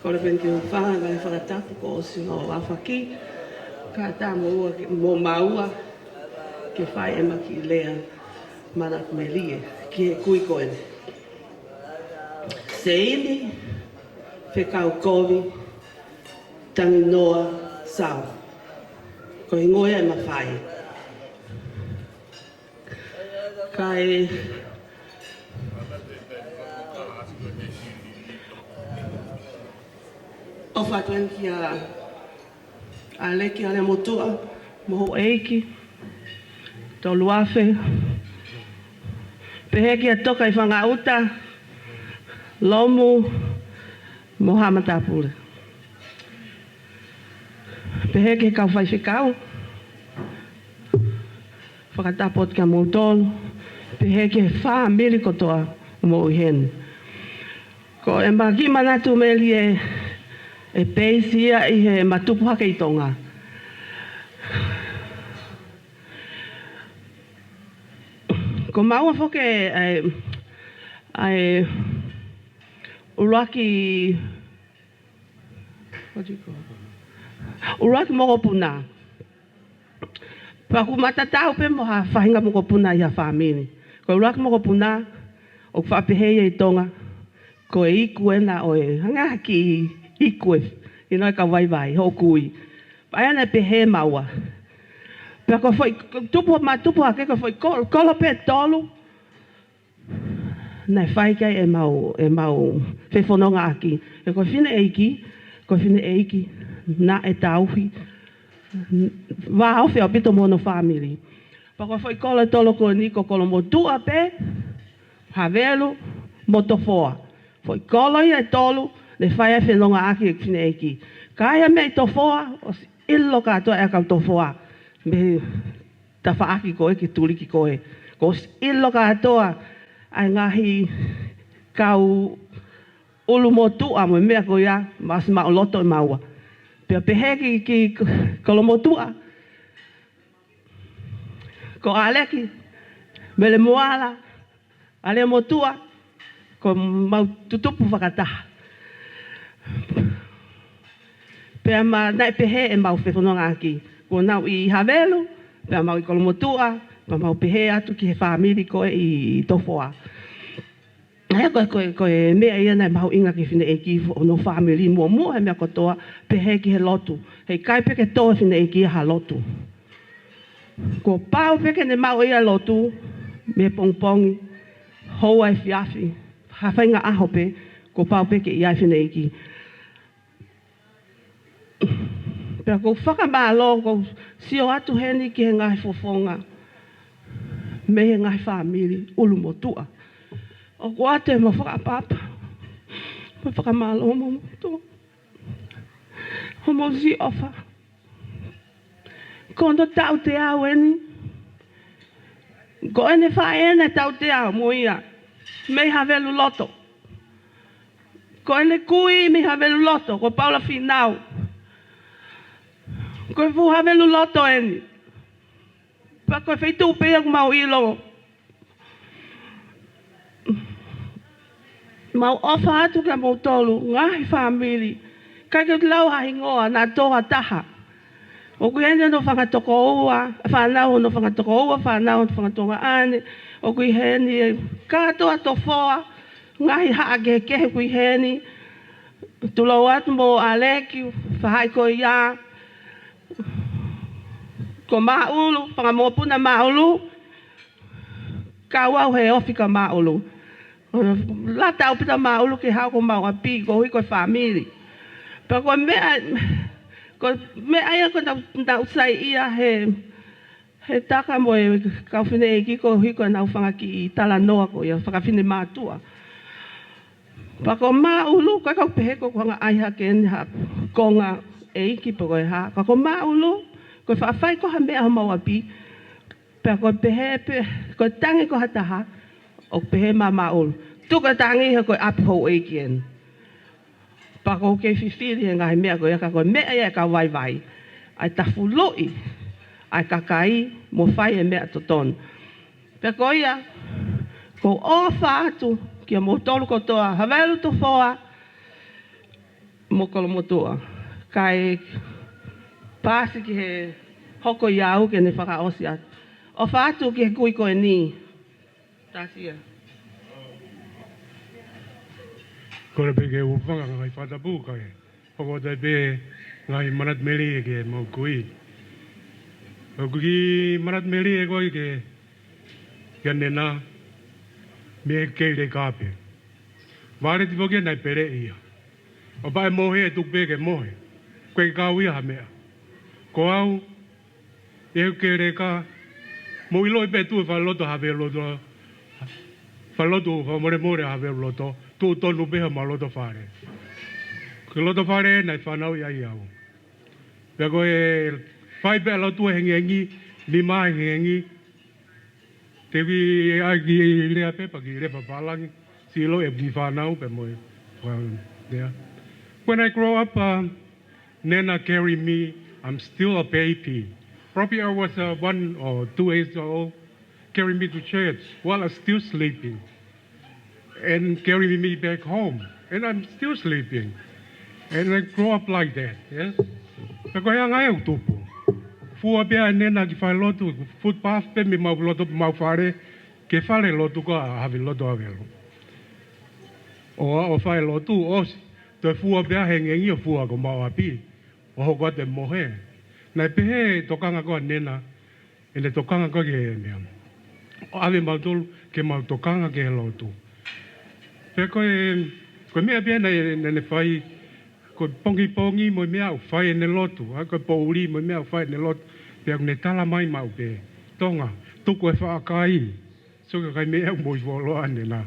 Kole pē ke u fai ha ngaahi fakatapu kuo ʻosi hono ʻafaki. Kātaki mo ua ke, mo maua ke fai ʻema kiʻi lea manatu melie ki he kui ko eni. Seini Fekaukovi Tanginoa Sau. Ko e hingoa ia ʻema faʻē. Kae ʻofa atu eni kia ʻAleki ʻAleamotuʻa mo houʻeiki, Toluafe. Pehē kia Toka ʻi Fangaʻuta, Lomu, mo Haʻa Matāpule. Pehē ki he kau faifekau, fakatapu atu kia moutolu, pehē ki he fāmili kotoa ʻoku mou ʻi heni. Ko ʻema kiʻi manatu melie, ʻe peisi ia ʻi heʻema tupu hake ʻi Tonga. Ko maua foki ʻa e, ʻa e ʻuluaki, what do you call it? ʻUluaki mokopuna. Pea ʻoku matatau pē mo ha faʻahinga mokopuna ʻi ha fāmili. Ko e ʻuluaki mokopuna, ʻoku faʻa pehē ia ʻi Tonga, ko e iku ena ʻo e, hangē ha kiʻi iku ē, ʻi he kau vaivai, hoʻo kui. Pea ʻi ai ʻene pehē maua. Pea ko e foʻi, ko e tupu, ma tupu hake ko e foʻi ko-, kolo pē ʻe tolu naʻe fai ki ai ʻemau, ʻemau fefonongaʻaki. He ko e fineʻeiki, ko e fineʻeiki naʻe tauhi, vāofi ʻaupito mo hono fāmili. Pea ko e foʻi kolo ʻe tolu ko eni ko Kolomotuʻa pē, Havelu mo Tofoa. Foʻi kolo ia ʻe tolu naʻe fai ai e fefonongaʻaki ʻeku fineʻeiki. Ka ʻi ai ha meʻa ʻi Tofoa, ʻosi ʻilo kātoa ʻe he kau Tofoa mei he tafaʻaki ko ē ki he tuliki ko ē. Kuo ʻosi ʻilo kātoa ʻa e ngaahi kau ʻulumotuʻa mo e meʻa ko ia, ma ʻosi maʻuloto ʻe maua. Pea pehē ki, ki Kolomotuʻa, ko ʻAleki, Mele Moala, ʻAlea Motuʻa, ko ʻemau tutupu fakataha. Pea ma naʻe pehē ʻemau fefonongaʻaki. Kuo nau ʻi Havelu, pea mau ʻi Kolomotuʻa, pea mau pehē atu ki he fāmili ko ē ʻi Tofoa. ʻA ia ko e, ko e, ko e meʻa ia naʻe mahuʻinga ki he fineʻeiki fo-, hono fāmili muʻomuʻa he meʻa kotoa, pehē ki he lotu. Heʻikai pē ke tō e fineʻeiki ia ha lotu. Kuo pau pē ke ne maʻu ia lotu, mei he pongipongi, houa, efiafi, ha faʻahinga ʻaho pē, kuo pau pē ke ʻi ai e fineʻeiki. Pea ʻoku ou fakamālō, ʻoku ou sio atu heni ki he ngaahi fofonga mei he ngaahi fāmili ʻulumotuʻa. ʻOku ʻoatu ʻemau fakaʻapaʻapa mo e fakamālō mo moutolu hoʻomou siʻi ʻofa. Ko hono taʻu teau eni. Ko ʻene faʻē ena ʻe taʻu teau mo ia, mei Haveluloto. Ko ʻene kui mei Haveluloto, ko Paula Fīnau. Ko e fuʻu Haveluloto eni. Pea ko e feituʻu pē ia ʻoku mau ʻilo. Mau ʻofa atu kia moutolu, ngaahi fāmili. ʻIkai ke u lau ha hingoa, naʻa tō ha taha. ʻOku ʻi heni hono fanga tokoua, fānau hono fanga tokoua, fānau hono fanga tuongaʻane. ʻOku ʻi heni e kātoa Tofoa, ngaahi haʻa kehekehe ʻoku ʻi heni. Tulou atu mo ʻAleki, faʻahi ko ia. Ko Maʻulu, fanga mokopuna Maʻulu. Kau au he ofi kia Maʻulu. Lata ʻaupito Maʻulu ke haʻu ki homau ʻapi, koeʻuhi ko e fāmili. Pea ko e meʻa, ko e meʻa ia ko ʻenau, ʻenau saiʻia he, he taka mo e kau fineʻeiki koeʻuhi ko ʻenau fanga kiʻi talanoa ko ia, fakafinemātuʻa. Pea ko Maʻulu, ʻikai ke u pehē ko ʻeku hanga ʻai hake eni ha konga ʻeiki pe ko e hā. Ka ko Maʻulu, ko e faʻa fai ko ha meʻa homau ʻapi. Pea ko e pehē pē, ko e tangi ko ha taha, ʻoku pehē mai Maʻulu, tuku e tangi he ko e ʻapi houʻeiki eni. Pea ʻoku ou kei fifili he ngaahi meʻa ko ia ka ko e meʻa ia ʻa e kau vaivai. ʻA e tafuluʻi ʻa e kakai mo fai e meʻa totonu. Pea ko ia, ʻoku ou ʻofa atu kia moutolu kotoa, Havelu, Tofoa mo Kolomotuʻa. Kae paasi ki he hoko ia au ke ne fakaʻosi atu. ʻOfa atu ki he kui ko eni. Tasia. Kole pē ke u hūfanga he ngaahi fakatapu kae hoko atu ai pē ngaahi manatu melie ki heʻemau kui. ʻOku ou kiʻi manatu melie ko ē ki he, kia Nena, mei he kei leka pē. Vale tifokia naʻe pele ia. ʻO pea ʻe mohe ʻe tuku pē ke mohe. Ko e kau ia ha meʻa. Ko au, ʻi heʻeku kei leka, mou ʻiloʻi pē tuʻu e falelotu Haveluloto. Falelotu fakamolemole Haveluloto, tuʻu tonu pē homau loto fale. Ko e loto fale naʻe fanauʻi ai au. Pea ko e fai pē ʻa e lotu ʻe hengihengi, nima ʻe hengihengi, te u kiʻi ʻai kiʻi lea pē pea kiʻi lea papālangi, siʻi ʻilo ʻeku kiʻi fānau pē mo e, um, yeah. When I grow up, uh, Nena carry me, I'm still a baby. Probably I was, uh, one or two years old. carry me to church while I'm still sleeping, and carry me back home, and I'm still sleeping. And I grow up like that, yes? Pea ko e anga ʻeku tupu. Fua pē ʻa e nena ki falelotu, footpath pē mei mau loto, mau fale, ki he falelotu ko ē ʻa Havelotu Havelu. ʻO, ʻo falelotu, ʻosi, toe fua pē ʻa e hengengi ʻo fua ki homau ʻapi, ʻo hoko atu e mohe. Naʻe pehē e tokanga ko ē ʻa nena, ʻene tokanga ko ē ki he meʻa. ʻO ʻave mautolu ke mau tokanga ki he lotu. Pea ko e, ko e meʻa pē naʻe, naʻe, naʻe fai, ko e pongipongi mo e meʻa ʻoku fai ʻene lotu, ʻa ko e poʻuli mo e meʻa ʻoku fai ʻene lotu, pea ʻoku ne tala mai maʻu pē. Tonga, tuku e faʻa kai. So ka kai meʻa ʻoku moʻui fuoloa ʻa nena.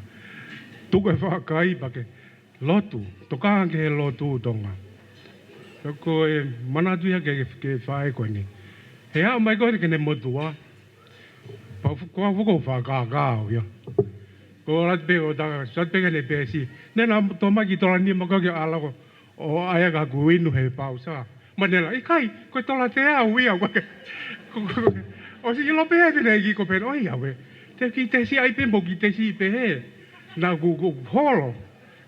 Tuku e faʻa kai pea ke lotu, tokanga ki he lotu Tonga. Pea ko e manatu ia ki he, ki he faʻē ko eni. He aʻu mai ko eni ki heʻene motuʻa. Pea fu-, ko au foki ʻoku fakakākā au ia. Ko e ʻalu atu pē ʻo tā, ʻalu atu pē ki heʻene peesi. Nena, tō mai ki Tolani mo kau ki ʻAlako ʻo ʻai ʻaki haʻaku inu he pausa. Mo nena, ʻikai, ko e tola teau ia, ko e, ko, ko, ko, ʻosi ʻilo pē ʻe he fineʻeiki ko e pehē, ʻoi, ʻauē. Te u kiʻi tesi ai pē mo kiʻi tesi pehē. Naʻa ku, ku holo.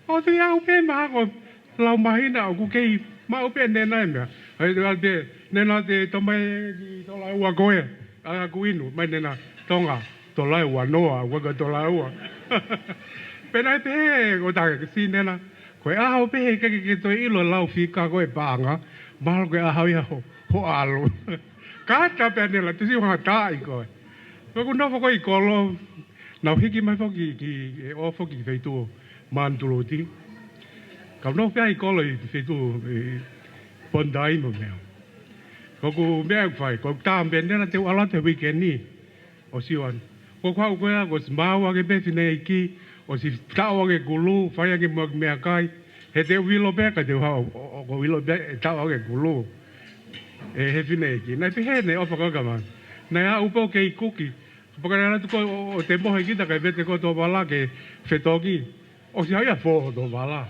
ʻOsi ʻalu pē mahalo ko e lau māhina ʻoku kei maʻu pē ʻe nena e meʻa. ʻAi, ʻalu pē, nena te tō mai ki Tolani ʻa koe. ʻAi haʻaku inu, mai nena, Tonga, tola ʻe ua noa, ua ka tola ʻe ua. Pea naʻe pehē, ko e taki, siʻi nena, ko e ʻaho pē he ke, ke, ke toe ʻilo lau fika ko e paʻanga, mahalo ko e ʻaho ia ho, ho ʻalu. Kātaki pē nena, tuʻusi ʻo ngata ai ko ē. Pea ʻoku ou nofo ko ē ʻi kolo, naʻa ku hiki mai foki ki, ʻe ʻofa ki feituʻu Manutuluti. Ka u nofo pē ʻi kolo ʻi feituʻu, ʻi Pontai mo e meʻa. Ko ʻeku meʻa ʻoku fai, ko ʻeku tā pē nena te u ʻalu atu he weekend ni. ʻO sio atu. Ko ʻeku haʻu ko ē, kuo ʻosi maau ʻaki pē fineʻeiki, ʻosi taʻu ʻaki e kulu, fai ʻaki mo e meʻakai. He te u ʻilo pē, ka te u haʻu, ʻo, ʻo, ʻo ʻilo pē, ʻe taʻu ʻaki e kulu. ʻE he fineʻeiki. Naʻe pehē ʻene ʻofa ko ē kia mama. Naʻe aʻu pē ʻo kei kuki. Pea ka naʻe ʻalu atu ko ē ʻo, ʻo te mohe kita kae vete ko ē hoto vala ke fetoki. ʻOsi ʻai ʻa e fō hoto vala.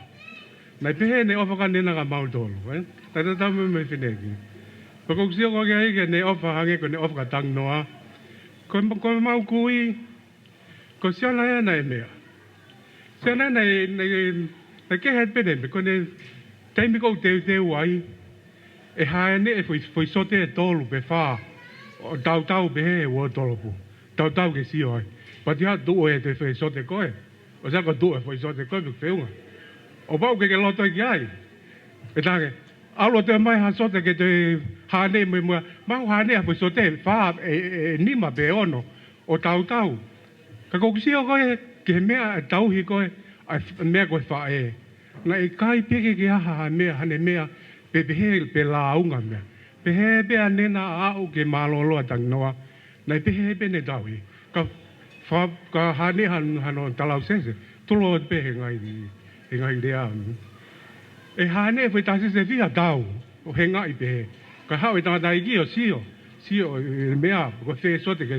Naʻe pehē ʻene ʻofa kia nena kia mautolu, ē? Naʻe tatau mo e fineʻeiki. Pea ʻoku ou sio ko ē ki ai ki heʻene ʻofa hangē ko ʻene ʻofa kia Tanginoa. Ko, ko ʻemau kui, ko Siona ia naʻe meʻa. Siona naʻe, naʻe, naʻe kehe pē ʻene meʻa, ko ʻene taimi ʻoku teuteu ai, ʻe hāʻele ʻe foʻi, foʻi sote ʻe tolu pe fā, ʻo tautau pē he uōtolopu. Tautau ke sio ai. Pea ʻe tuʻu ʻe he foʻi sote ko ē. ʻOsi ia ko e tuʻu e foʻi sote ko ē pe feʻunga. ʻO pau ke ke loto ki ai. ʻE tangi. ʻAlu ʻo toe ʻomai ha sote ke toe hāʻele mo e meʻa. Mau hāʻele ha foʻi sote ʻe fā, ʻe, ʻe, ʻe nima pe ono. ʻO tautau. Ka ʻoku ou sio ko ē, ki he meʻa ʻe tauhi ko ē, ʻa e f-, meʻa ko e faʻē. Naʻe ʻikai pē ke ke ʻai ha meʻa, haʻane meʻa, pe pehē, pe lāunga meʻa. Pehē pē ʻa nena aʻu ke mālōlō ʻa Tanginoa. Naʻe pehē pē ʻene tauhi. Ka fa-, ka hāʻele hano, hano talausese, tulo pē he ngaahi, he ngaahi lea. ʻE hāʻele foʻi tausese fiha tau, ʻo hengaʻi pē. Ka haʻu e tangataʻeiki ʻo sio, sio e meʻa, ko e fē sote ke.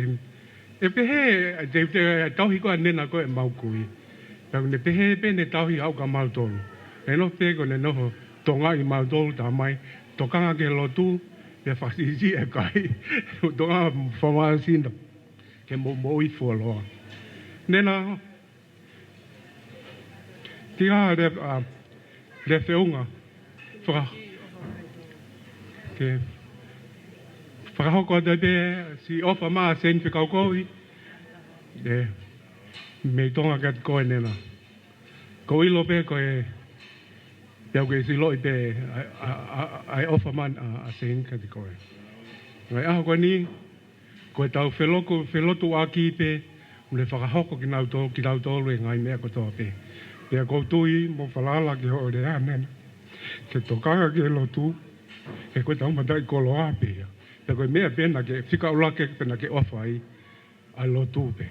ʻE pehē, te, te, tauhi ko ē ʻa nena ko ē ʻemau kui. Pea ʻoku ne pehē pē ʻene tauhi aʻu kia mautolu. ʻE nofo pē ko ʻene nofo, tongaʻi mautolu tā mai, tokanga ki he lotu, pea fakasiʻisiʻi e kai. Tokanga famasino. Ke mo, moʻui fuoloa. Nena, Tia le, ʻa, le feʻunga. Faka-, ke fakahoko atu pē siʻi ʻofa maʻa Seni Fekaukovi. ʻE, mei Tonga kiate koe nena. ʻOku ou ʻilo pē ko e, pea ʻoku ke siʻi ʻiloʻi pē ʻa, ʻa, ʻa, ʻa e ʻofa maʻa, ʻa, ʻa Seni kiate koe. Ngaahi ʻaho ko eni, ko ʻetau feloku, felotuʻaki pē, ʻoku ne fakahoko kinautolu, kitautolu e ngaahi meʻa kotoa pē. Pea ʻoku ou tui mo falala ki hoʻo lea nena. Ke tokanga ki he lotu, he ko ʻetau mataʻikoloa pē ia. Pea ko e meʻa pē naʻa ke fika ʻuluaki pē naʻa ke ʻofa ai, ʻa e lotu pē.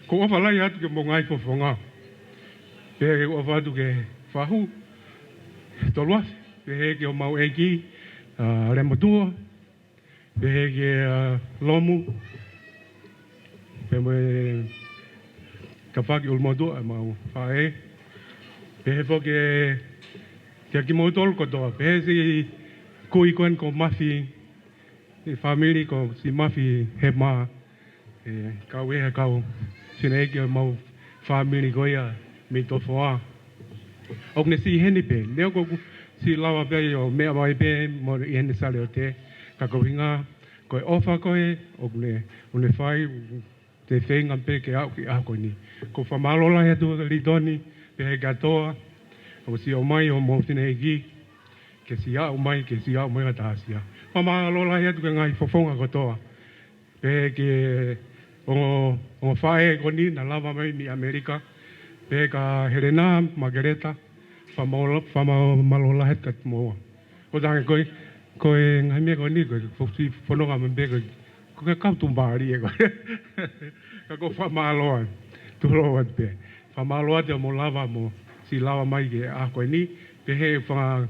ʻOku ou ʻofa lahi atu ki homou ngaahi fofonga. Pea ʻoku ou ʻofa atu ki he fahu, Toluafe, pehē ki homau ʻeiki, ʻa, Lemotua, pehē kia Lomu, pea mo e Tafaki ʻUlumotuʻa, ʻemau faʻē. Pehē foki kia kimoutolu kotoa, pehē siʻi kui ko eni ko Mafi, siʻi fāmili ko siʻi Mafi Hema, ʻE, kau ʻe he kau fineʻeiki ʻo ʻemau fāmili ko ia mei Tofoa. ʻOku ne siʻi heni pē, neongo ʻoku siʻi lava pē ʻo meʻa mai pē mo ʻi heni Saliote, ka ko e ʻuhinga, ko e ʻofa ko ē ʻoku ne, ʻoku ne fai, te feinga pē ke aʻu ki he ʻaho ko eni. ʻOku ou fakamālō lahi atu Litoni, pehē kia Toa, ʻoku siʻi ʻomai hoʻomou fineʻeiki, ke siʻi aʻu mai, ke siʻi aʻu mai ʻa Tasia. Fakamālō lahi atu ki he ngaahi fofonga kotoa. Pehē ki he ongo, ongo faʻē ko eni naʻa lava mai mei ʻAmelika. Pehē kia Helena, Makeleta, fakamālō, fakamālō lahi atu kiate kimoua. Ko e tangi ko ē, ko e ngaahi meʻa ko eni, ko e foʻi fononga mai pē ko ē, ko e kau tumbali ē ko ē. Ka ʻoku ou fakamālō atu, tulou atu pē. Fakamālō atu ʻa mo lava mo siʻi lava mai ki he ʻaho ko eni, pehē fanga,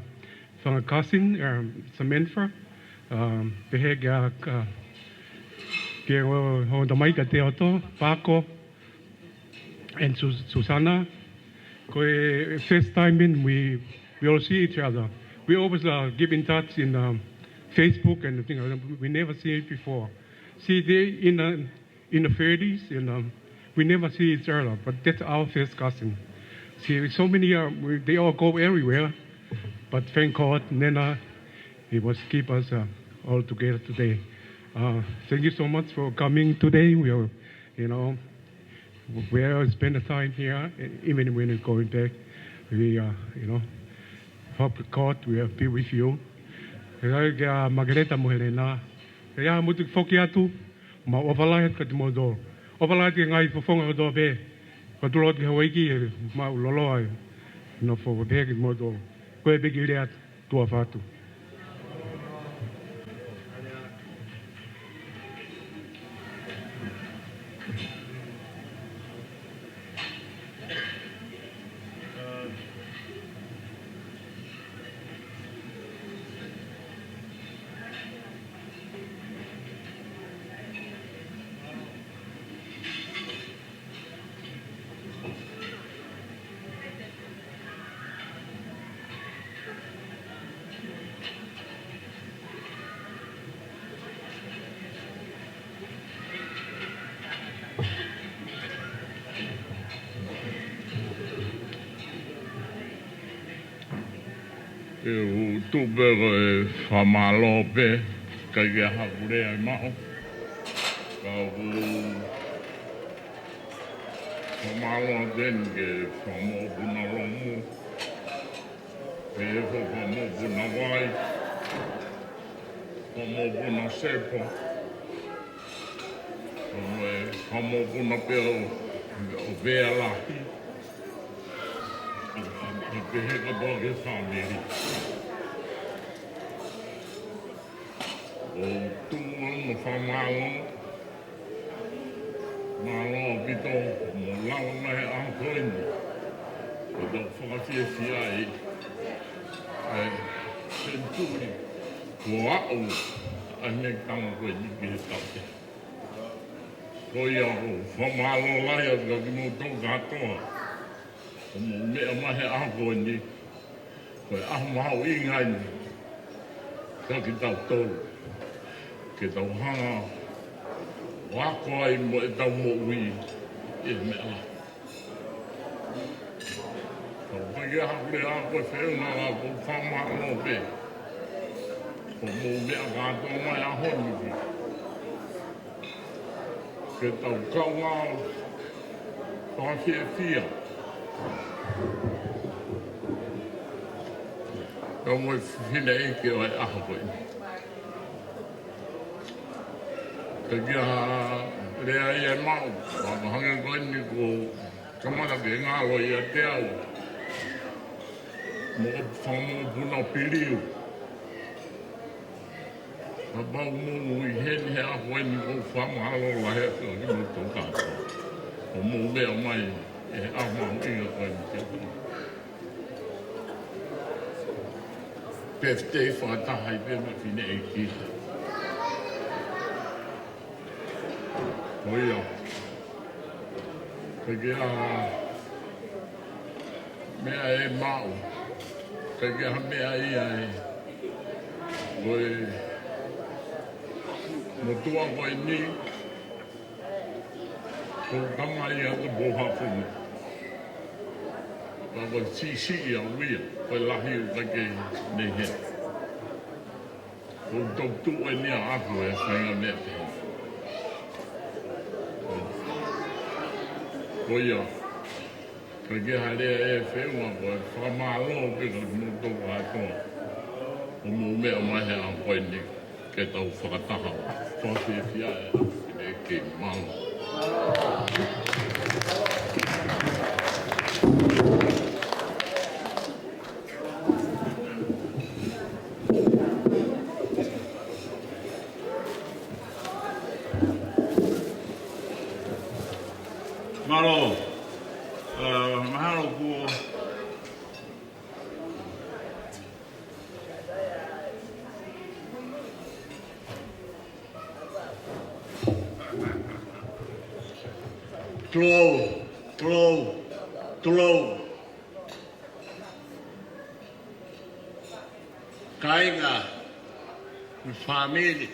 fanga cousin, um, Samantha, um, pehē kia, kia, ki he ongo, ongo tamaiki kia Teoto, Pako, and Sus-, Susana. Ko e first time in, we, we all see each other. We always, uh, keep in touch in, um, Facebook and things like that. We never see it before. See, they in, uh, in the thirties, and, um, we never see each other, but that's our first cousin. See, so many, uh, we, they all go everywhere, but thank God, Nena, he was keep us, uh, all together today. Uh, thank you so much for coming today. We are, you know, we will spend the time here, e-, even when we're going back. We, uh, you know, hope God will be with you. Pehē kia Makeleta mo Helena. Pea ʻi ai ha meʻa ʻoku ou foki atu, mau ʻofa lahi atu kiate kimoutolu. ʻOfa lahi atu ki he ngaahi fofonga kotoa pē. Ko e tulou atu ki Hauaiki, ʻe mau loloa e nofo pē kiate kimoutolu. Ko e peki lea atu. Tuʻa ʻofa atu. ʻE u tuʻu pē ko e fakamālō pē, ʻikai ke ʻi ai haʻaku lea ʻe maʻu. Ka ʻoku ou fakamālō atu eni ki he Fakamoʻui Puna Lomu, ki he Fakamoʻui Puna Vai, Fakamoʻui Puna Sepa, mo e Fakamoʻui Puna pē ʻo, ʻo Vea Lahi, ʻo pehē kātoa ki he fāmili. ʻOku ou tuʻu mo fakamālō, mālō ʻaupito, mo lava mai he ʻaho ko eni. ʻOku tau fakafiefia ai, ʻa e senituli kuo aʻu ʻa e meʻa tama ko eni ki he tau te. Ko ia ʻoku ou fakamālō lahi atu kiate kimoutolu kātoa. ʻOku mou meʻa mai he ʻaho ko eni, ko e ʻaho mahuʻinga eni kiate kitautolu, ke tau hanga ʻo ako ai mo ʻetau moʻui ʻi he meʻa lahi. Ka ʻoku ʻikai ke ʻi ai haʻaku lea, ko e feʻunga ʻoku ou fakamālō pē. ʻOku mou meʻa kātoa mai he ʻaho ni. Ke tau kaungā fakafiefia. Kau mo e fineʻeiki ʻo e ʻaho ko eni. ʻIkai ke ʻi ai ha lea ia ʻe maʻu, ʻo hangē ko eni kuo kamata ke ngalo ʻiate au. Mo e Fakamoʻui Puna Piliu. Kapau ʻoku mou ʻi heni he ʻaho ko eni, ʻoku ou fakamālō lahi atu kiate kimoutolu kātoa. ʻOku mou meʻa mai he ʻaho mahuʻinga ko eni. Birthday fakataha ai pē mo e fineʻeiki. Ko ia. ʻIkai ke ʻi ai ha meʻa ʻe maʻu. ʻIkai ke ʻi ai ha meʻa ia ʻe. Ko e motuʻa ko eni, Ko e tama ia ko Pouhafunu. Ka ko e siʻisiʻi ʻaʻau ia, ko e lahi ʻoku ʻikai ke ne hē. Ko e tautuʻu eni ʻaʻaku he faʻahinga meʻa pehē. Ko ia, ʻikai ke ha lea ʻe feʻunga, ko e fakamālō pē kia kimoutolu kātoa ʻoku mou meʻa mai he ʻaho ko eni ke tau fakataha. Tau fiefia ē, ke mālō. Mālō. Ā, mahalo kuo Tulou, tulou, tulou. Kāinga, mo e fāmili.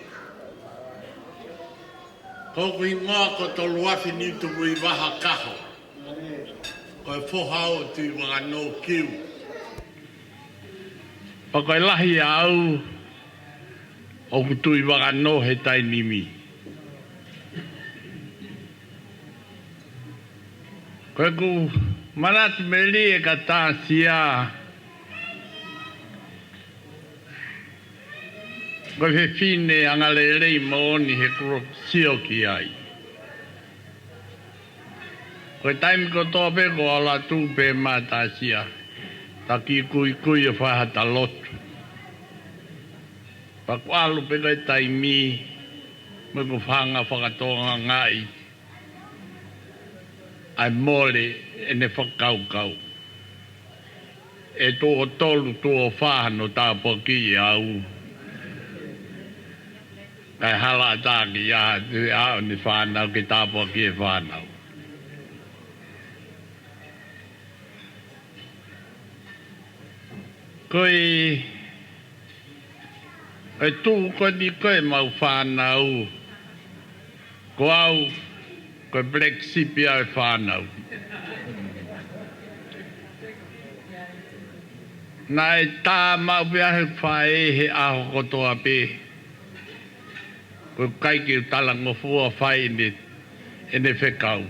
Ko hoku hingoa ko Toluafi Niutuvuivaha Kaho. Ko e foha ʻo Tuʻivakanō Kiu. Pea ko e lahi ʻaʻau ʻoku Tuʻivakanō he taimi ni. Ko ʻeku manatu melie kia Tasia, ko e fefine angalelei moʻoni heʻeku sio ki ai. Ko e taimi kotoa pē ko e ʻalu atu pē mai Tasia, taki kuikui ʻo fai haʻata lotu. Pea ʻoku ʻalu pē ko e taimi, mo ʻeku fanga fakatokangaʻi ʻa e mole ʻene fakakaukau. ʻE tuʻo tolu, tuʻo fā hono tāpuakiʻi au. Kae hala ʻatā ki ai, te aʻu ʻene fānau ke tāpuakiʻi e fānau. Ko e, ko e tuʻu ko eni ko ē ʻemau fānau. Ko au, ko e black sheep ia ʻo e fānau. Naʻe tā maʻu pē ʻe he faʻē he ʻaho kotoa pē. Ko e ʻikai ke u talangofua fai ʻene, ʻene fekau.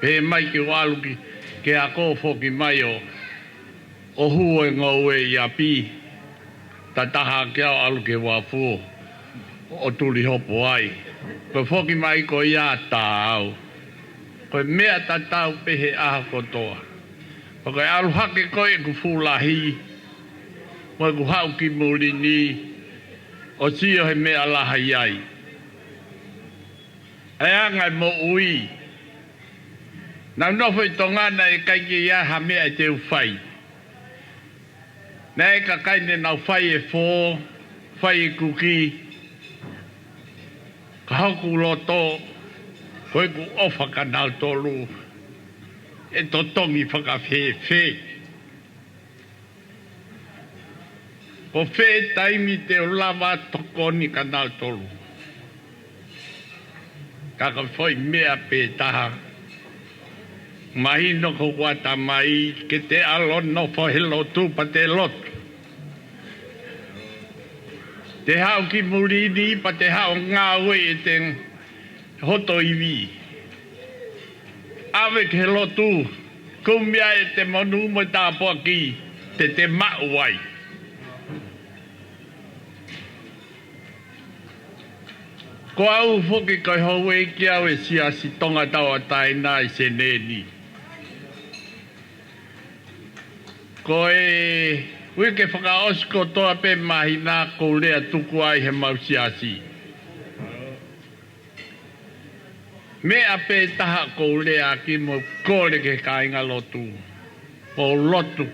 Pehē mai ke u ʻalu ki, ke ako foki mai ʻo, ʻo hū e ngoue ʻi ʻapi. Tataha ke u ʻalu ki he uafu ʻo tuli hopo ai. Ko e foki mai ko ia tā au. Ko e meʻa tatau pē he ʻaho kotoa. Pea ko e ʻalu hake ko ē ʻeku fuʻu lahi, mo ʻeku haʻu ki muli ni, ʻo sio he meʻa lahi ai. ʻA e anga e moʻui. Naʻá ku nofo ʻi Tonga naʻe ʻikai ke ʻi ai ha meʻa te u fai. Naʻe ʻi ai e kakai ne nau fai e fō, fai e kuki, ka hoku loto, ko ʻeku ʻofa kia nautolu, ʻe totongi fakafēfē. Ko fē taimi te u lava tokoni kia nautolu. Ka ko e foʻi meʻa pē taha. Mahino ko hoku ʻatamai ke te ʻalu ʻo nofo he lotu pea te lotu. Te haʻu ki muli ni pea te haʻu ʻo ngāue ʻi he hoto ivi. ʻAve ki he lotu, kumi ai ʻete monū mo e tāpuaki te te maʻu ai. Ko au foki ko e houʻeiki au ʻo e Siasi Tonga Tauʻatāina ʻi Senē ni. Ko e uike fakaʻosi kotoa pē māhina ʻoku ou lea tuku ai heʻemau siasi. Meʻa pē taha ʻoku ou lea ʻaki mo kole ki he kāingalotu. Mou lotu,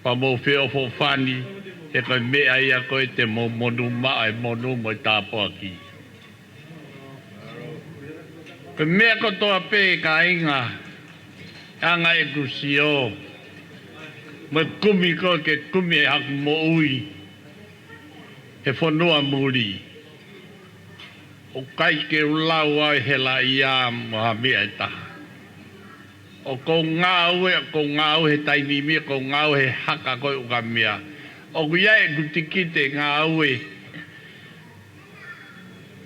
pea mou feʻofoʻofani, he ko e meʻa ia ko ē te mou monū maʻu e monū mo e tāpuaki. Ko e meʻa kotoa pē kāinga, anga ʻeku sio, mo e kumi ko ē ke kumi ʻe haku moʻui, he fonua muli. ʻOku ʻikai ke u lau au ʻe hela ia mo ha meʻa ʻe taha. ʻOku ou ngāue, ʻoku ou ngāue he taimi ni, ʻoku ou ngāue he haka ko ē ʻukamea. ʻOku ʻi ai ʻeku tikite ngāue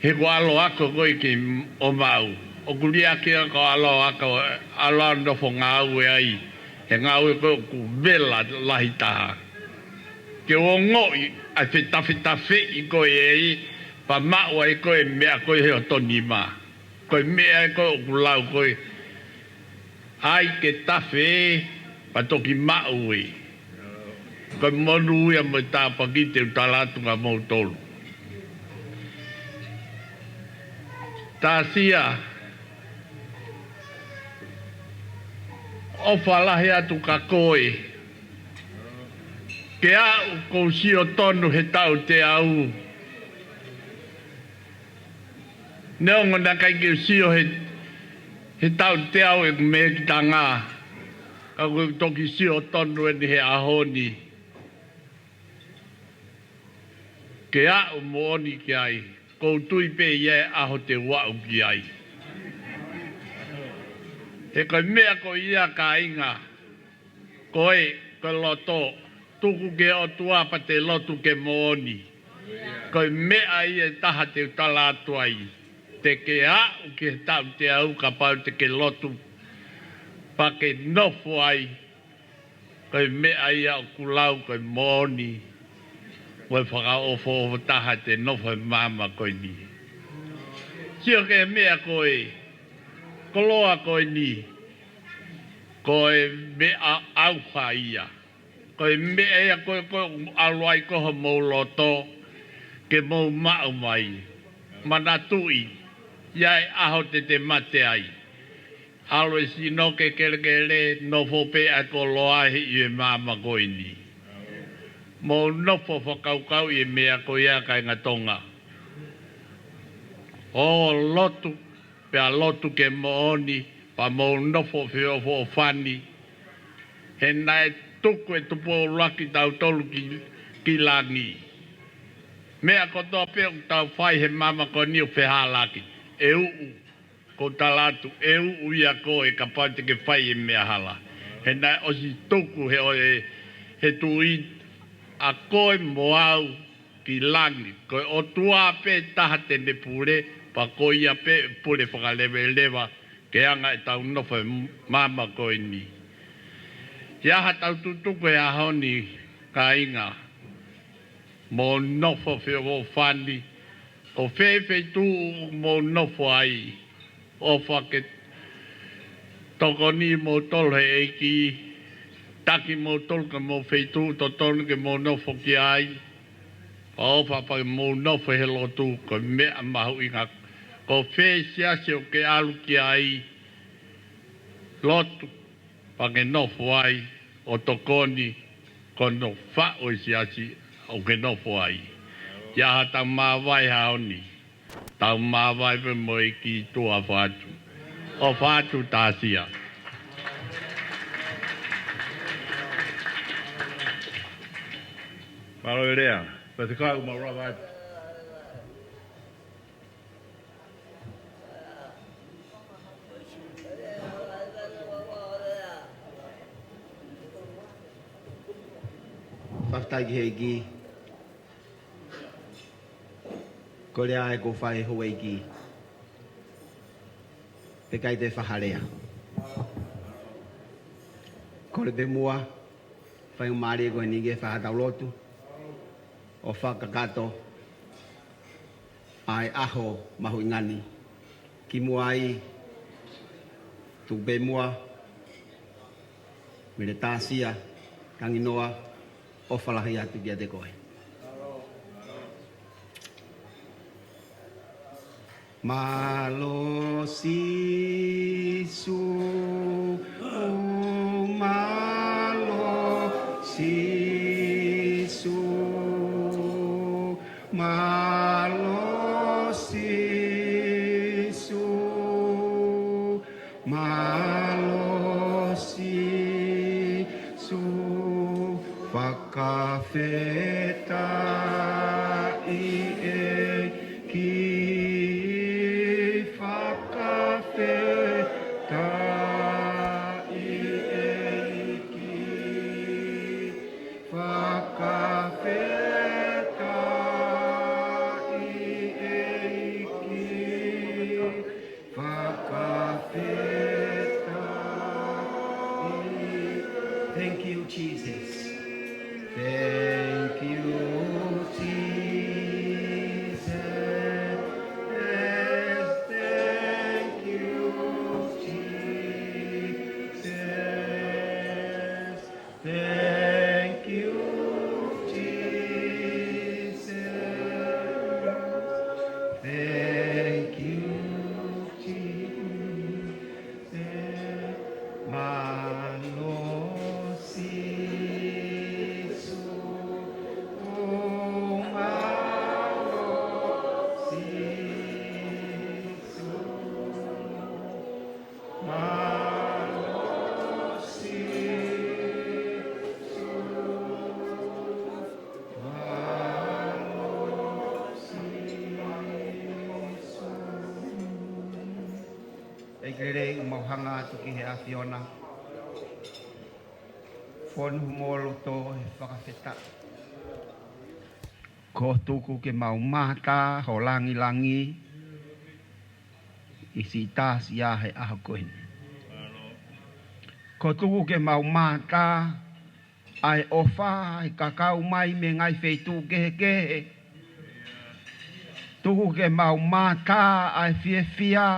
he ko e ʻalu ako ko ē ki Omaʻu. ʻOku liʻaki ʻa e ko e ʻalu ako, ʻalu ʻo nofo ngāue ai he ngāue ko ē ʻoku vela lahi taha. Ke u ongoʻi ʻa e fetafetafeʻi ko ē ʻe ʻi, pea maʻu ai ko ē meʻa ko ē he otonima. Ko e meʻa ē ko ē ʻoku lau ko ē, ʻai ke tafe ē, pea toki maʻu ē. Ko e monū ia mo e tāpuaki te u tala atu kia moutolu. Tāsia, ʻofa lahi atu kia koe. Ke aʻu ʻoku ou sio tonu he taʻu teau. Neongo naʻe ʻikai ke u sio he, he taʻu teau ʻeku mehekitanga, ka ʻoku ou toki sio tonu eni he ʻaho ni. Ke aʻu moʻoni ki ai, ʻoku ou tui pē ʻe ʻi ai e ʻaho te u aʻu ki ai. He ko e meʻa ko ia kāinga, ko e, ko e loto, tuku ki he ʻOtua pea te lotu ke moʻoni. Ko e meʻa ia ʻe taha te u tala atu ai. Te ke aʻu ki he taʻu teau kapau te ke lotu pea ke nofo ai. Ko e meʻa ia ʻoku lau ko e moʻoni mo e fakaʻofoʻofa taha te nofo he māmani ko eni. Sio ki he meʻa ko ē, koloa ko eni, ko e meʻa ʻauha ia. Ko e meʻa ia ko ē ʻoku ʻalu ai ko ē homou loto ke mou maʻu mai. Manatuʻi, ʻe ʻi ai e ʻaho te te mate ai. ʻAlu e sino ke kelekele, nofo pē ʻa e koloa he ʻi he māmani ko eni. Mou nofo fakakaukauʻi e meʻa ko ia kāinga Tonga. ʻO lotu, pea lotu ke moʻoni, pea mou nofo feʻofoʻofani. He naʻe tuku e Tupuʻuluaki kitautolu ki, ki langi. Meʻa kotoa pē ʻoku tau fai he māmani ko eni ʻoku fehālaaki. ʻE uʻu, ʻoku ou tala atu, ʻe uʻu ia ko ē kapau te ke fai e meʻa hala. He naʻe ʻosi tuku he ʻo e, he Tuʻi ʻa koe mo au ki langi. Ko e ʻOtua pē taha te ne pule, pea ko ia pē pule fakaleveleva ke anga ʻetau nofo he māmani ko eni. ʻI ai haʻatau tutuku he ʻaho ni kāinga, mou nofo feʻofoʻofani, ko fē feituʻu ʻoku mou nofo ai, ʻofa ke tokoni moutolu he ʻEiki, taki moutolu ki homou feituʻu totonu ke mou nofo ki ai, pea ʻofa pea mou nofo he lotu ko e meʻa mahuʻinga. Ko fē siasi ʻoku ke ʻalu ki ai, lotu, pea ke nofo ai, ʻo tokoni, ko hono faʻu e siasi ʻoku ke nofo ai. ʻI ai haʻatau māvae he ʻaho ni. Tau māvae pē mo e ʻEiki. Tuʻa ʻofa atu. ʻOfa atu Tāsia. Mālō e lea. Faifekau Maulava. Fakafetaʻi ki he ʻEiki. Ko e lea ē ʻoku fai houʻeiki, pea ʻikai te fakalea. Kole pē muʻa, faingamālie ko eni ke fai haʻatau lotu ʻo fakakakato ʻa e ʻaho mahuʻinga ni. Kimuʻa ai, tuku pē muʻa, Mele Tāsia Tanginoa, ʻofa lahi atu kiate koe. Mālō Sīsū, mālō Sīsū, mālō Sīsū, mālō Sīsū, fakafetaʻi ʻEiki, fakafetaʻi. Thank you, Jesus. Thank you, Jesus. Thank you, Jesus. Thank you, Jesus. Thank you, Jesus. Mālō Sīsū, mālō Sīsū, mālō Sīsū, mālō Sīsū. ʻEiki lelei, mau hanga atu ki he ʻAfiona. Fonu mo loto he fakafetaʻi. Ko e tuku ke mau mātā ho langilangi ʻi siʻi tā sia he ʻaho ko eni. Ko e tuku ke mau mātā ʻa e ʻofa ʻa e kakau mai mei he ngaahi feituʻu kehekehe. Tuku ke mau mātā ʻa e fiefia.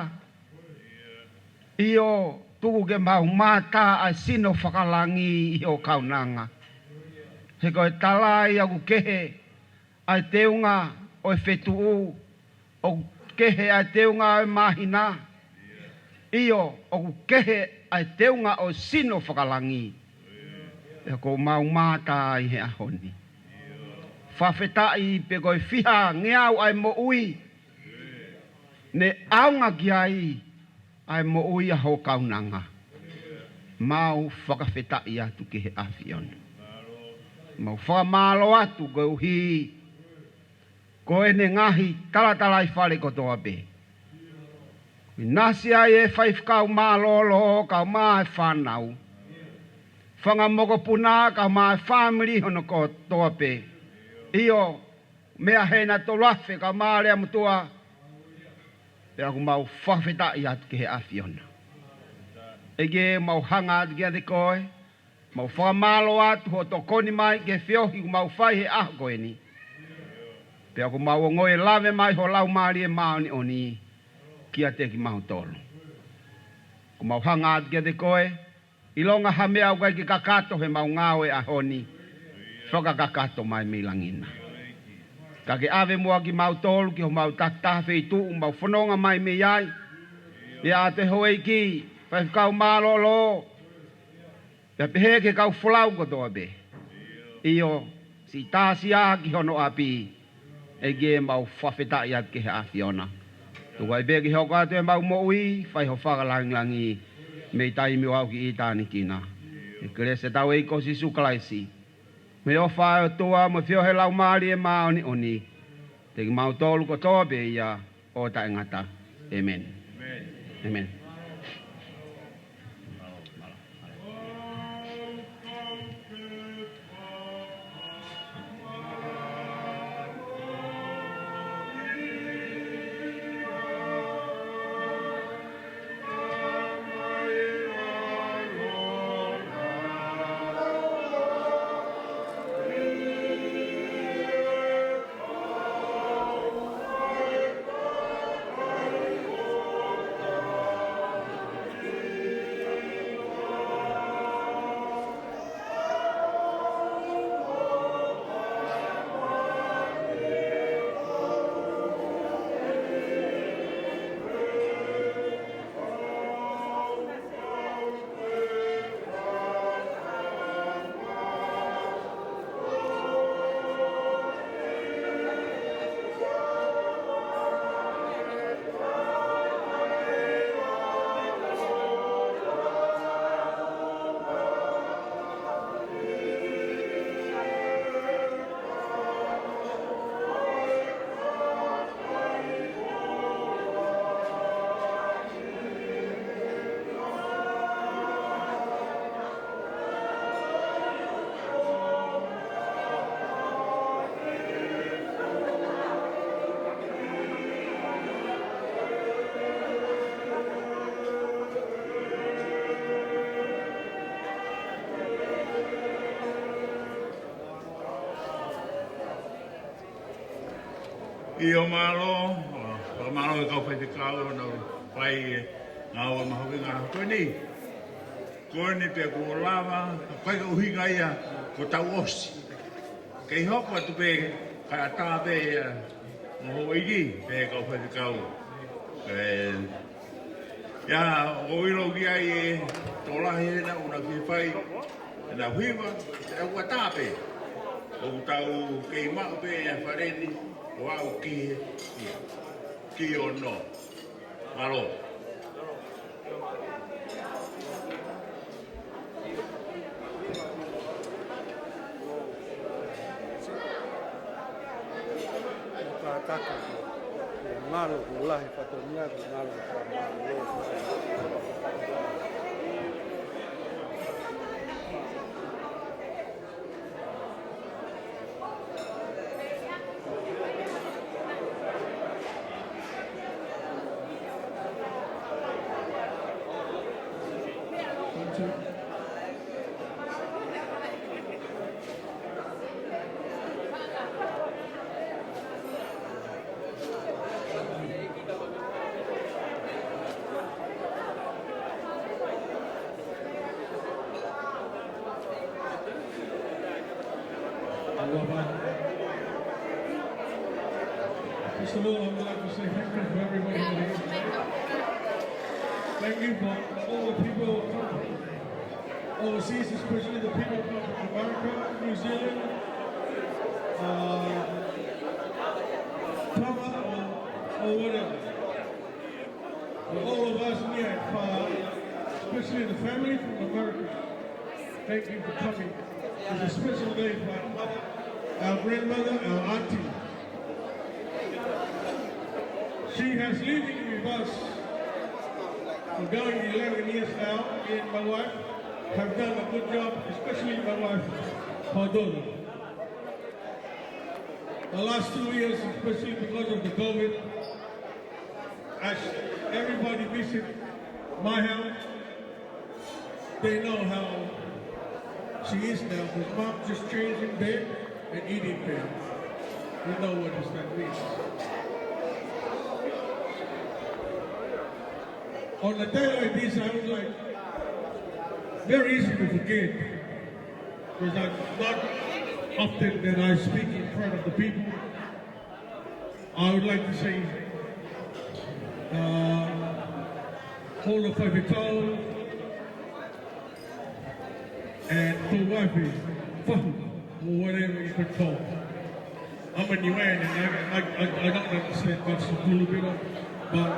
ʻIo, tuku ke mau mātā ʻa e sino fakalangi ʻi ho kaunanga. He ko e tala ia ʻoku kehe ʻa e teunga ʻo e feituʻu, ʻoku kehe ʻa e teunga ʻo e māhina. ʻIo, ʻoku kehe ʻa e teunga ʻo e sino fakalangi. Pea ʻoku mau mātā ʻi he ʻaho ni. Fakafetaʻi pe ko e fiha ngeau ʻa e moʻui ne ʻaonga ki ai ʻa e moʻui ʻa ho kaunanga. Mau fakafetaʻi atu ki he ʻAfiona. Mau fakamālō atu koeʻuhi ko ʻene ngaahi talatalaifale kotoa pē. ʻInasi ai e faifekau mālōlō kae ʻumaʻā e fānau. Fanga mokopuna kae ʻumaʻā e fāmili hono kotoa pē. ʻIo, meʻa he na tolu afe kae ʻumaʻā Leamotuʻa. Pea ʻoku mau fakafetaʻi atu ki he ʻAfiona. ʻEiki, mau hanga atu kiate koe, mau fakamālō atu hoʻo tokoni mai ki he feohi ʻoku mau fai he ʻaho ko eni. Pea ʻoku mau ongoʻi e lave mai ho Laumālie Māʻoniʻoni kiate kimautolu. ʻOku mau hanga atu kiate koe, ʻilonga ha meʻa ʻoku ʻikai ke kakato he mau ngāue he ʻaho ni, fakakakato mai mei langi na. Ka ke ʻave muʻa kimautolu ki homau takitaha feituʻu ʻoku mau fononga mai mei ai. Pea ʻoatu e houʻeiki, faifekau mālōlō, pea pehē ki he kau folau kotoa pē. ʻIo, siʻi tā sia ki hono ʻapi. ʻEiki, mau fakafetaʻi atu ki he ʻAfiona. Tuku ai pē ke hoko atu ʻemau moʻui, fai ho fakalangilangi, mei taimi ʻo aʻu ki ʻitāniti na. ʻI he kelesi ʻa hotau ʻEiki ko Sīsū Kalaisi, mo e ʻofa ʻa e ʻOtua, mo e feohi ʻa e Laumālie Māʻoniʻoni, ʻiate kimautolu kotoa pē ia ʻo taʻengata. ʻĒmeni. ʻĒmeni. ʻIo mālō, fakamālō e kau faifekau ʻo nau fai e ngāue mahuʻinga ko eni. Ko eni pē kuo lava, ko e ʻuhinga ia ko e tau ʻosi. Kei hoko atu pē, kae ʻatā pē ia, mo hoʻo ʻilo pē kau faifekau. ʻE, ia, ʻoku ou ʻilo ki ai e tokolahi ʻena ʻoku nau fie fai ʻenau hiva, ʻe ʻatā pē. ʻOku tau kei maʻu pē ʻa e fale ni, ʻo aʻu ki he, ki he ono. Mālō. Mālō, mālō, mālō. First of all, I would like to say thank you for everybody that is here. Thank you for all the people who come overseas, especially the people who come from America, New Zealand, uh, Tonga, or, or whatever. For all of us near and far, especially the family from America, thank you for coming. It's a special day for our mother, our grandmother, our auntie. She has living with us for going eleven years now. Me and my wife have done a good job, especially my wife, Padola. The last two years, especially because of the COVID, as everybody visit my house, they know how she is now, because mom just changed in bed and eat in bed. You know what does that mean. On a day like this, I was like, very easy to forget, because I'm not often that I speak in front of the people. I would like to say, uh, ʻOtua faifekau, and Tuafi, Fahu, or whatever you can call. I'm a Niuean, and I, I, I, I don't understand much Tulu, but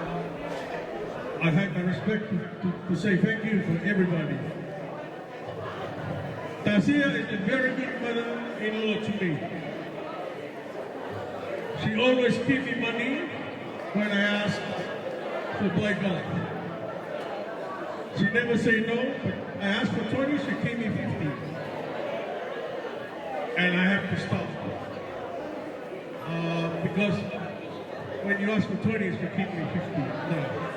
I have my respect to, to, to say thank you for everybody. Tasia is a very good mother-in-law to me. She always give me money when I ask for buy golf. She never say no, but I ask for twenty, she give me fifty. And I have to stop. Uh, because when you ask for twenty, she give me fifty. No.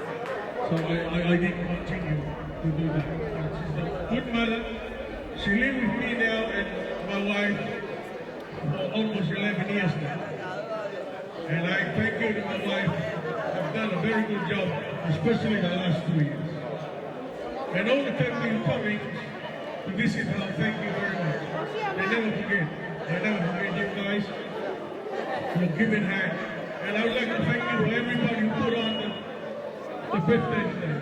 So I, I, I didn't continue to do that. But she's a good mother. She live with me now and my wife for almost eleven years now. And I thank you to my wife. Have done a very good job, especially the last two years. And all the family who coming to visit her, thank you very much. They never forget. They never forget you guys. Your giving hand. And I would like to thank you for everybody who put on the, the birthday today.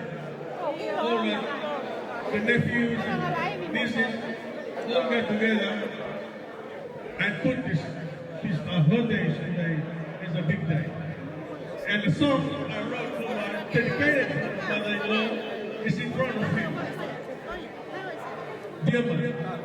All the, the nephews and nieces all got together and put this, this, uh, holiday today is a big day. And the song I wrote for my, dedicated to my mother-in-law is in front of him. Dear mother.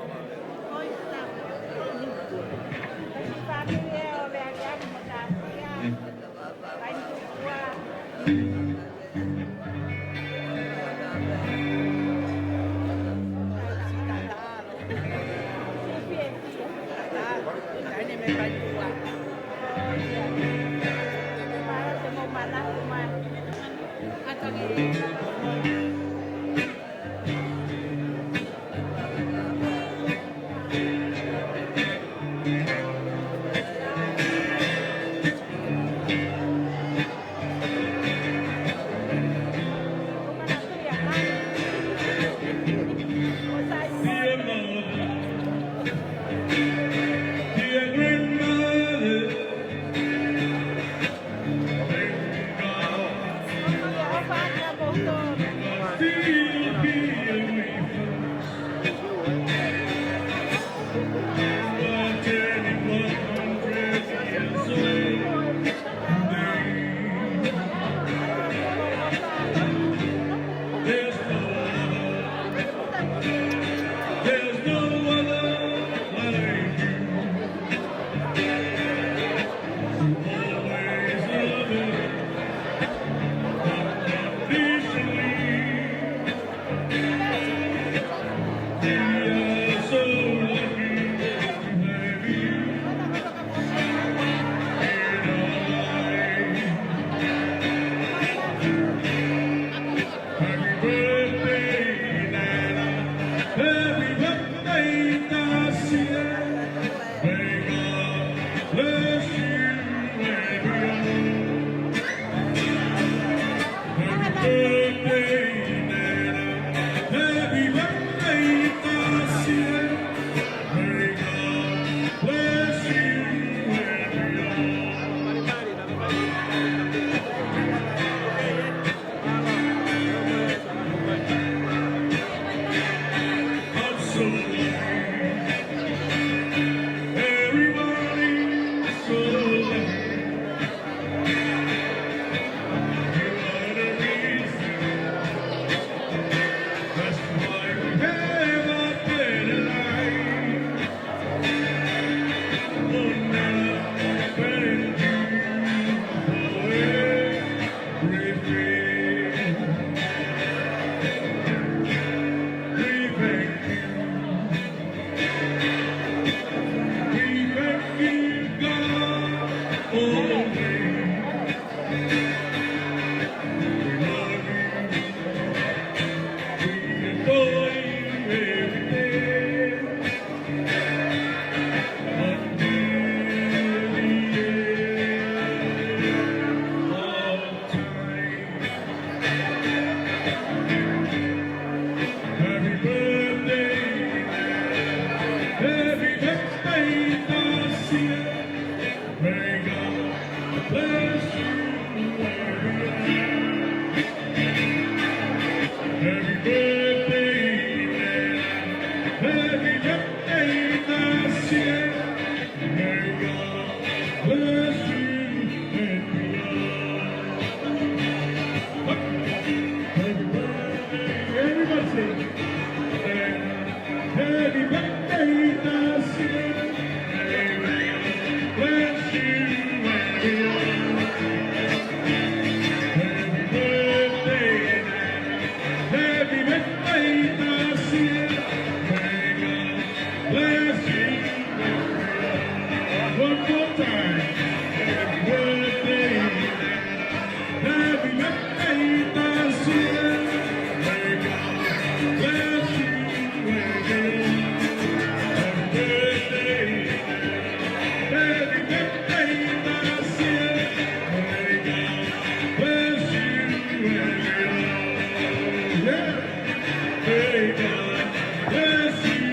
May God bless you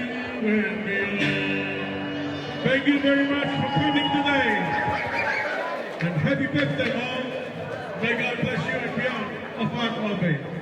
and me all. Thank you very much for coming today. And happy birthday, Mom. May God bless you and beyond. ʻOfa atu ʻa e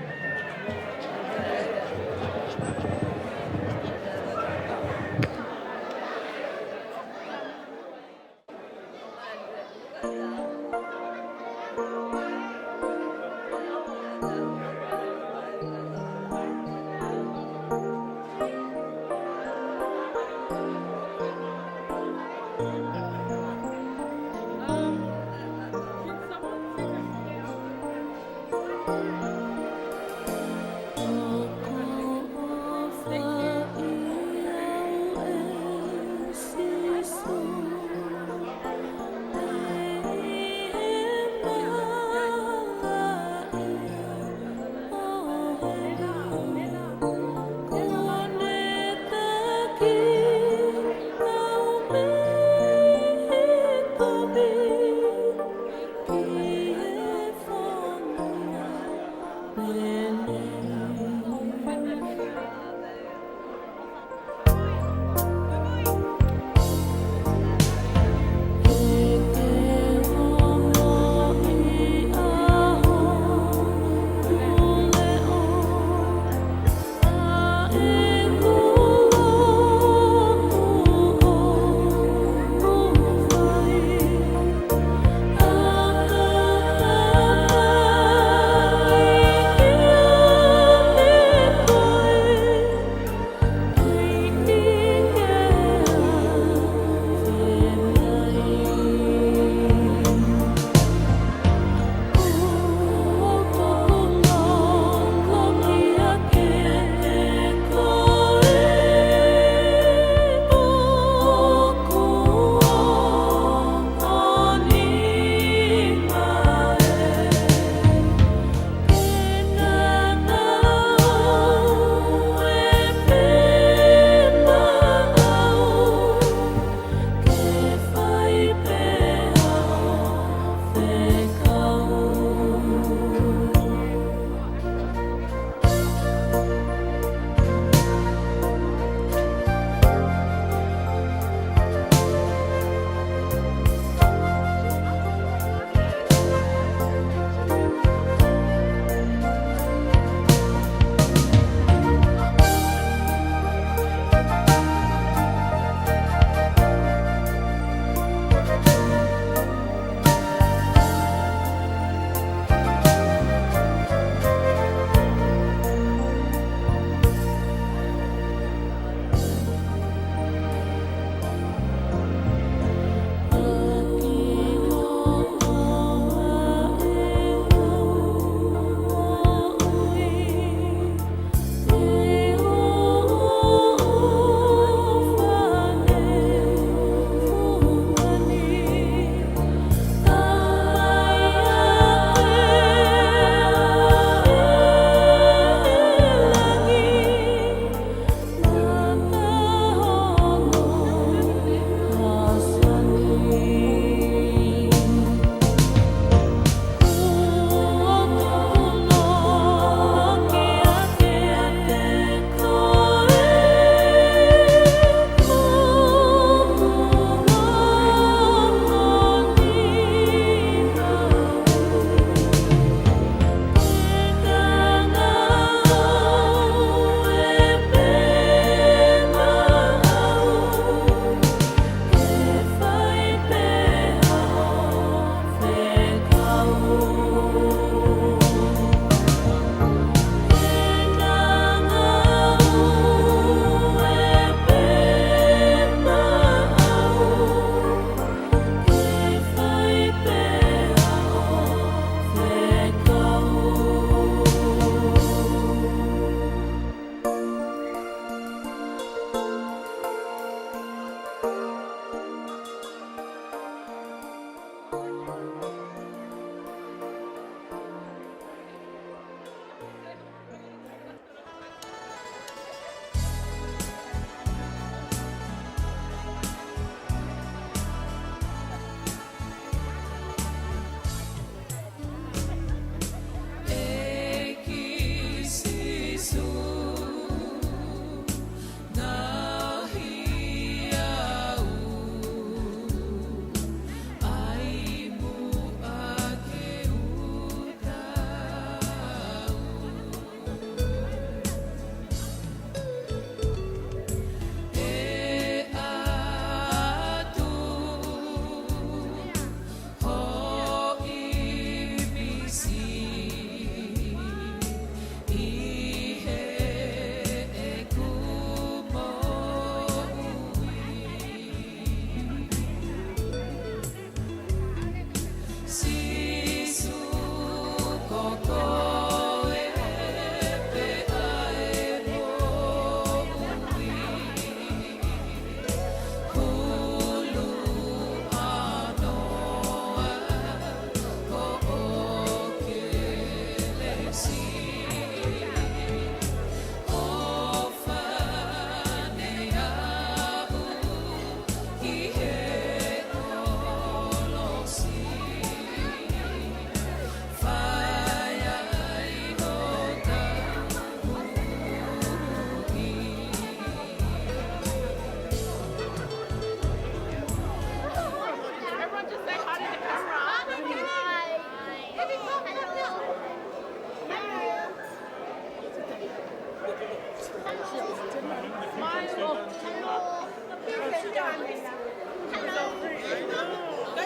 Go,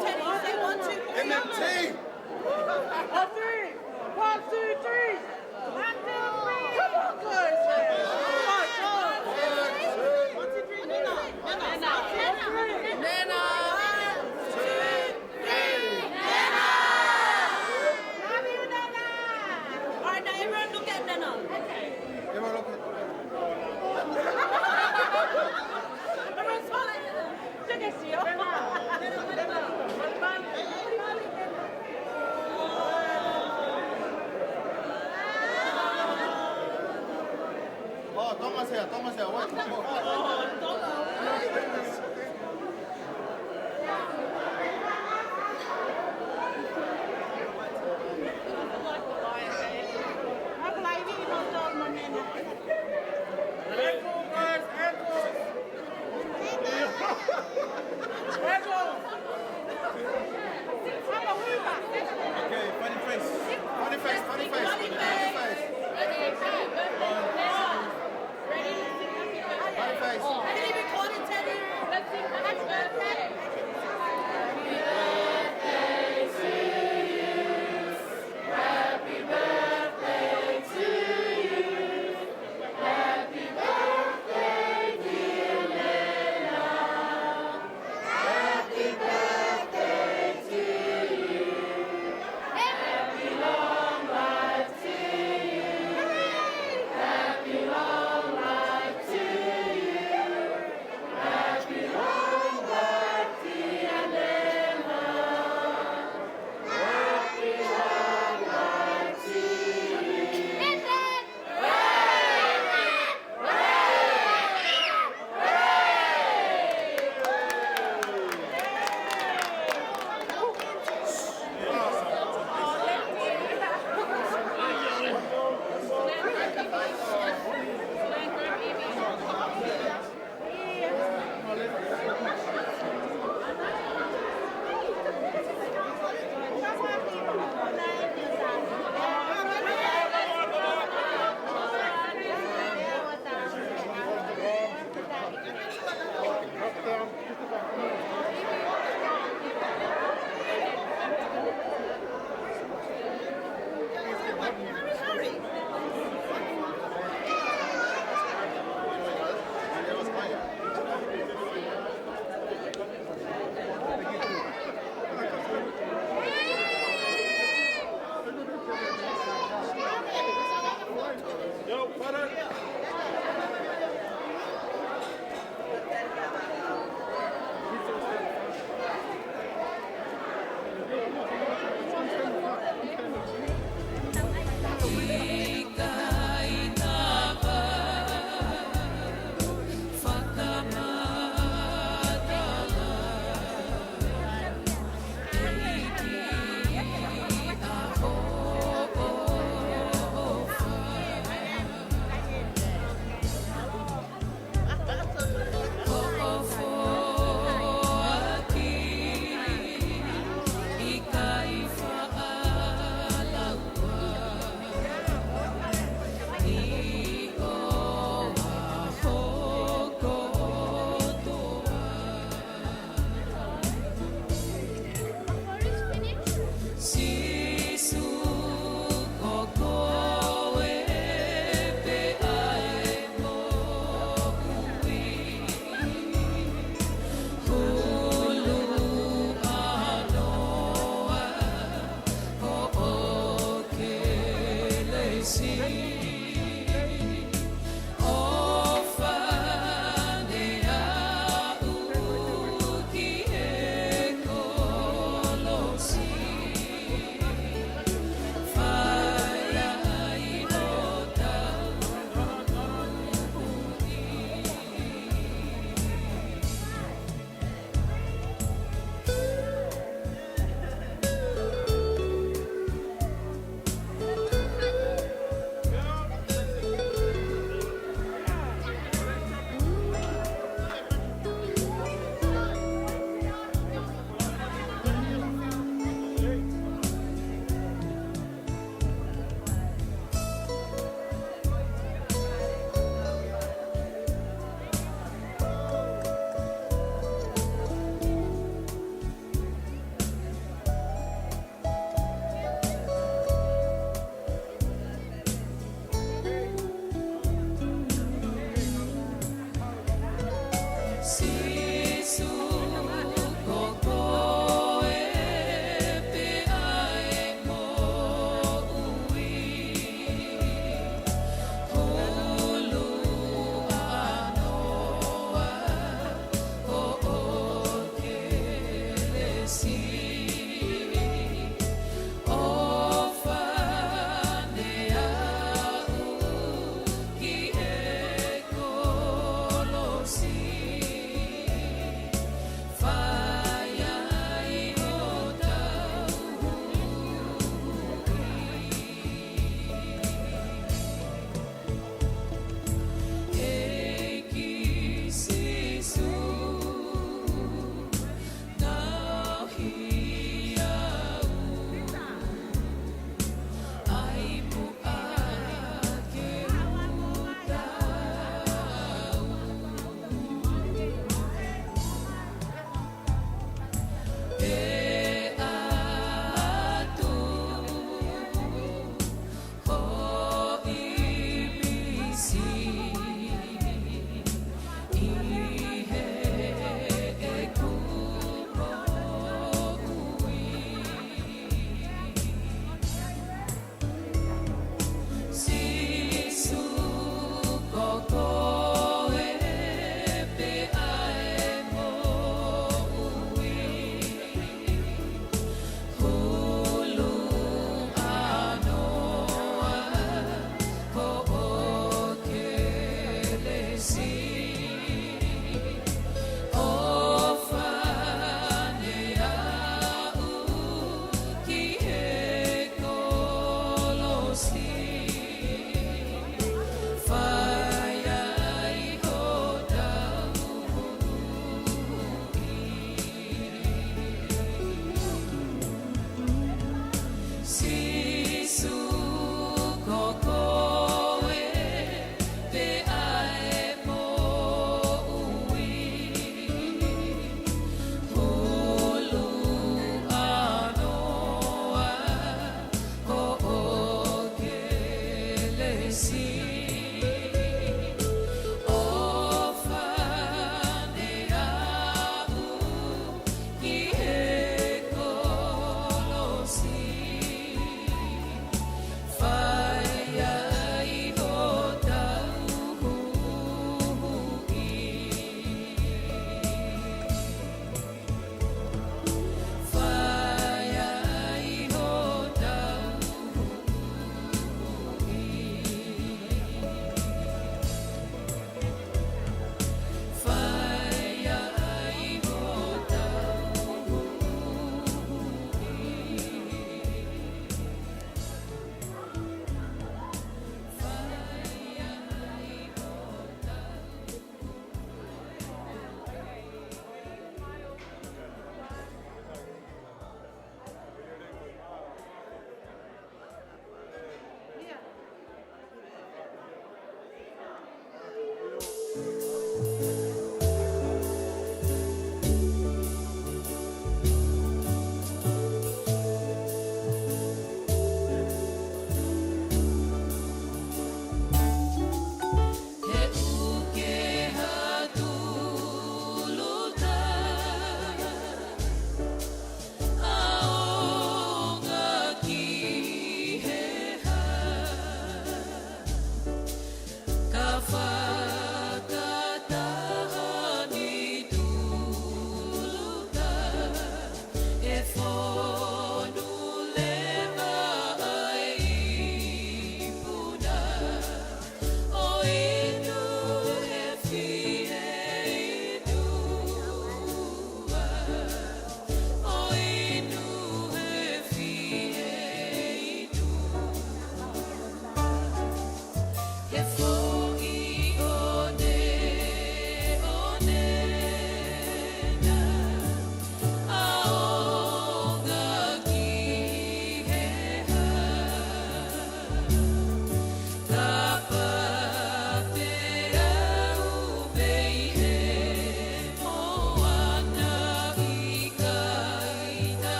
Teddy, say one, two, three. M M T. A three. One, two, three. One, two, three. Come on, guys. Oh my God. One, two, three. Nena. Nena. Nena. One, two, three. Nena. Love you, Nena. All right, now everyone look at Nena. Everyone look at Everyone smile at Nena. Oh, Tonga sea, Tonga sea, wait. Okay, funny face. Funny face, funny face, funny face. Funny face. ʻOfa ne aʻu ki he kolosi, fai ai hotau Sīsū, ko koe pē ʻa e moʻui, hulu ʻānoa hoʻo kelesi. ʻOfa ne aʻu ki he kolosi, fai ai hotau huhuʻi. Fai ai hotau huhuʻi. Fai ai hotau huhuʻi. Fai ai hotau He ʻuke ha tuluta, ʻaonga ki he hā, ka fakataha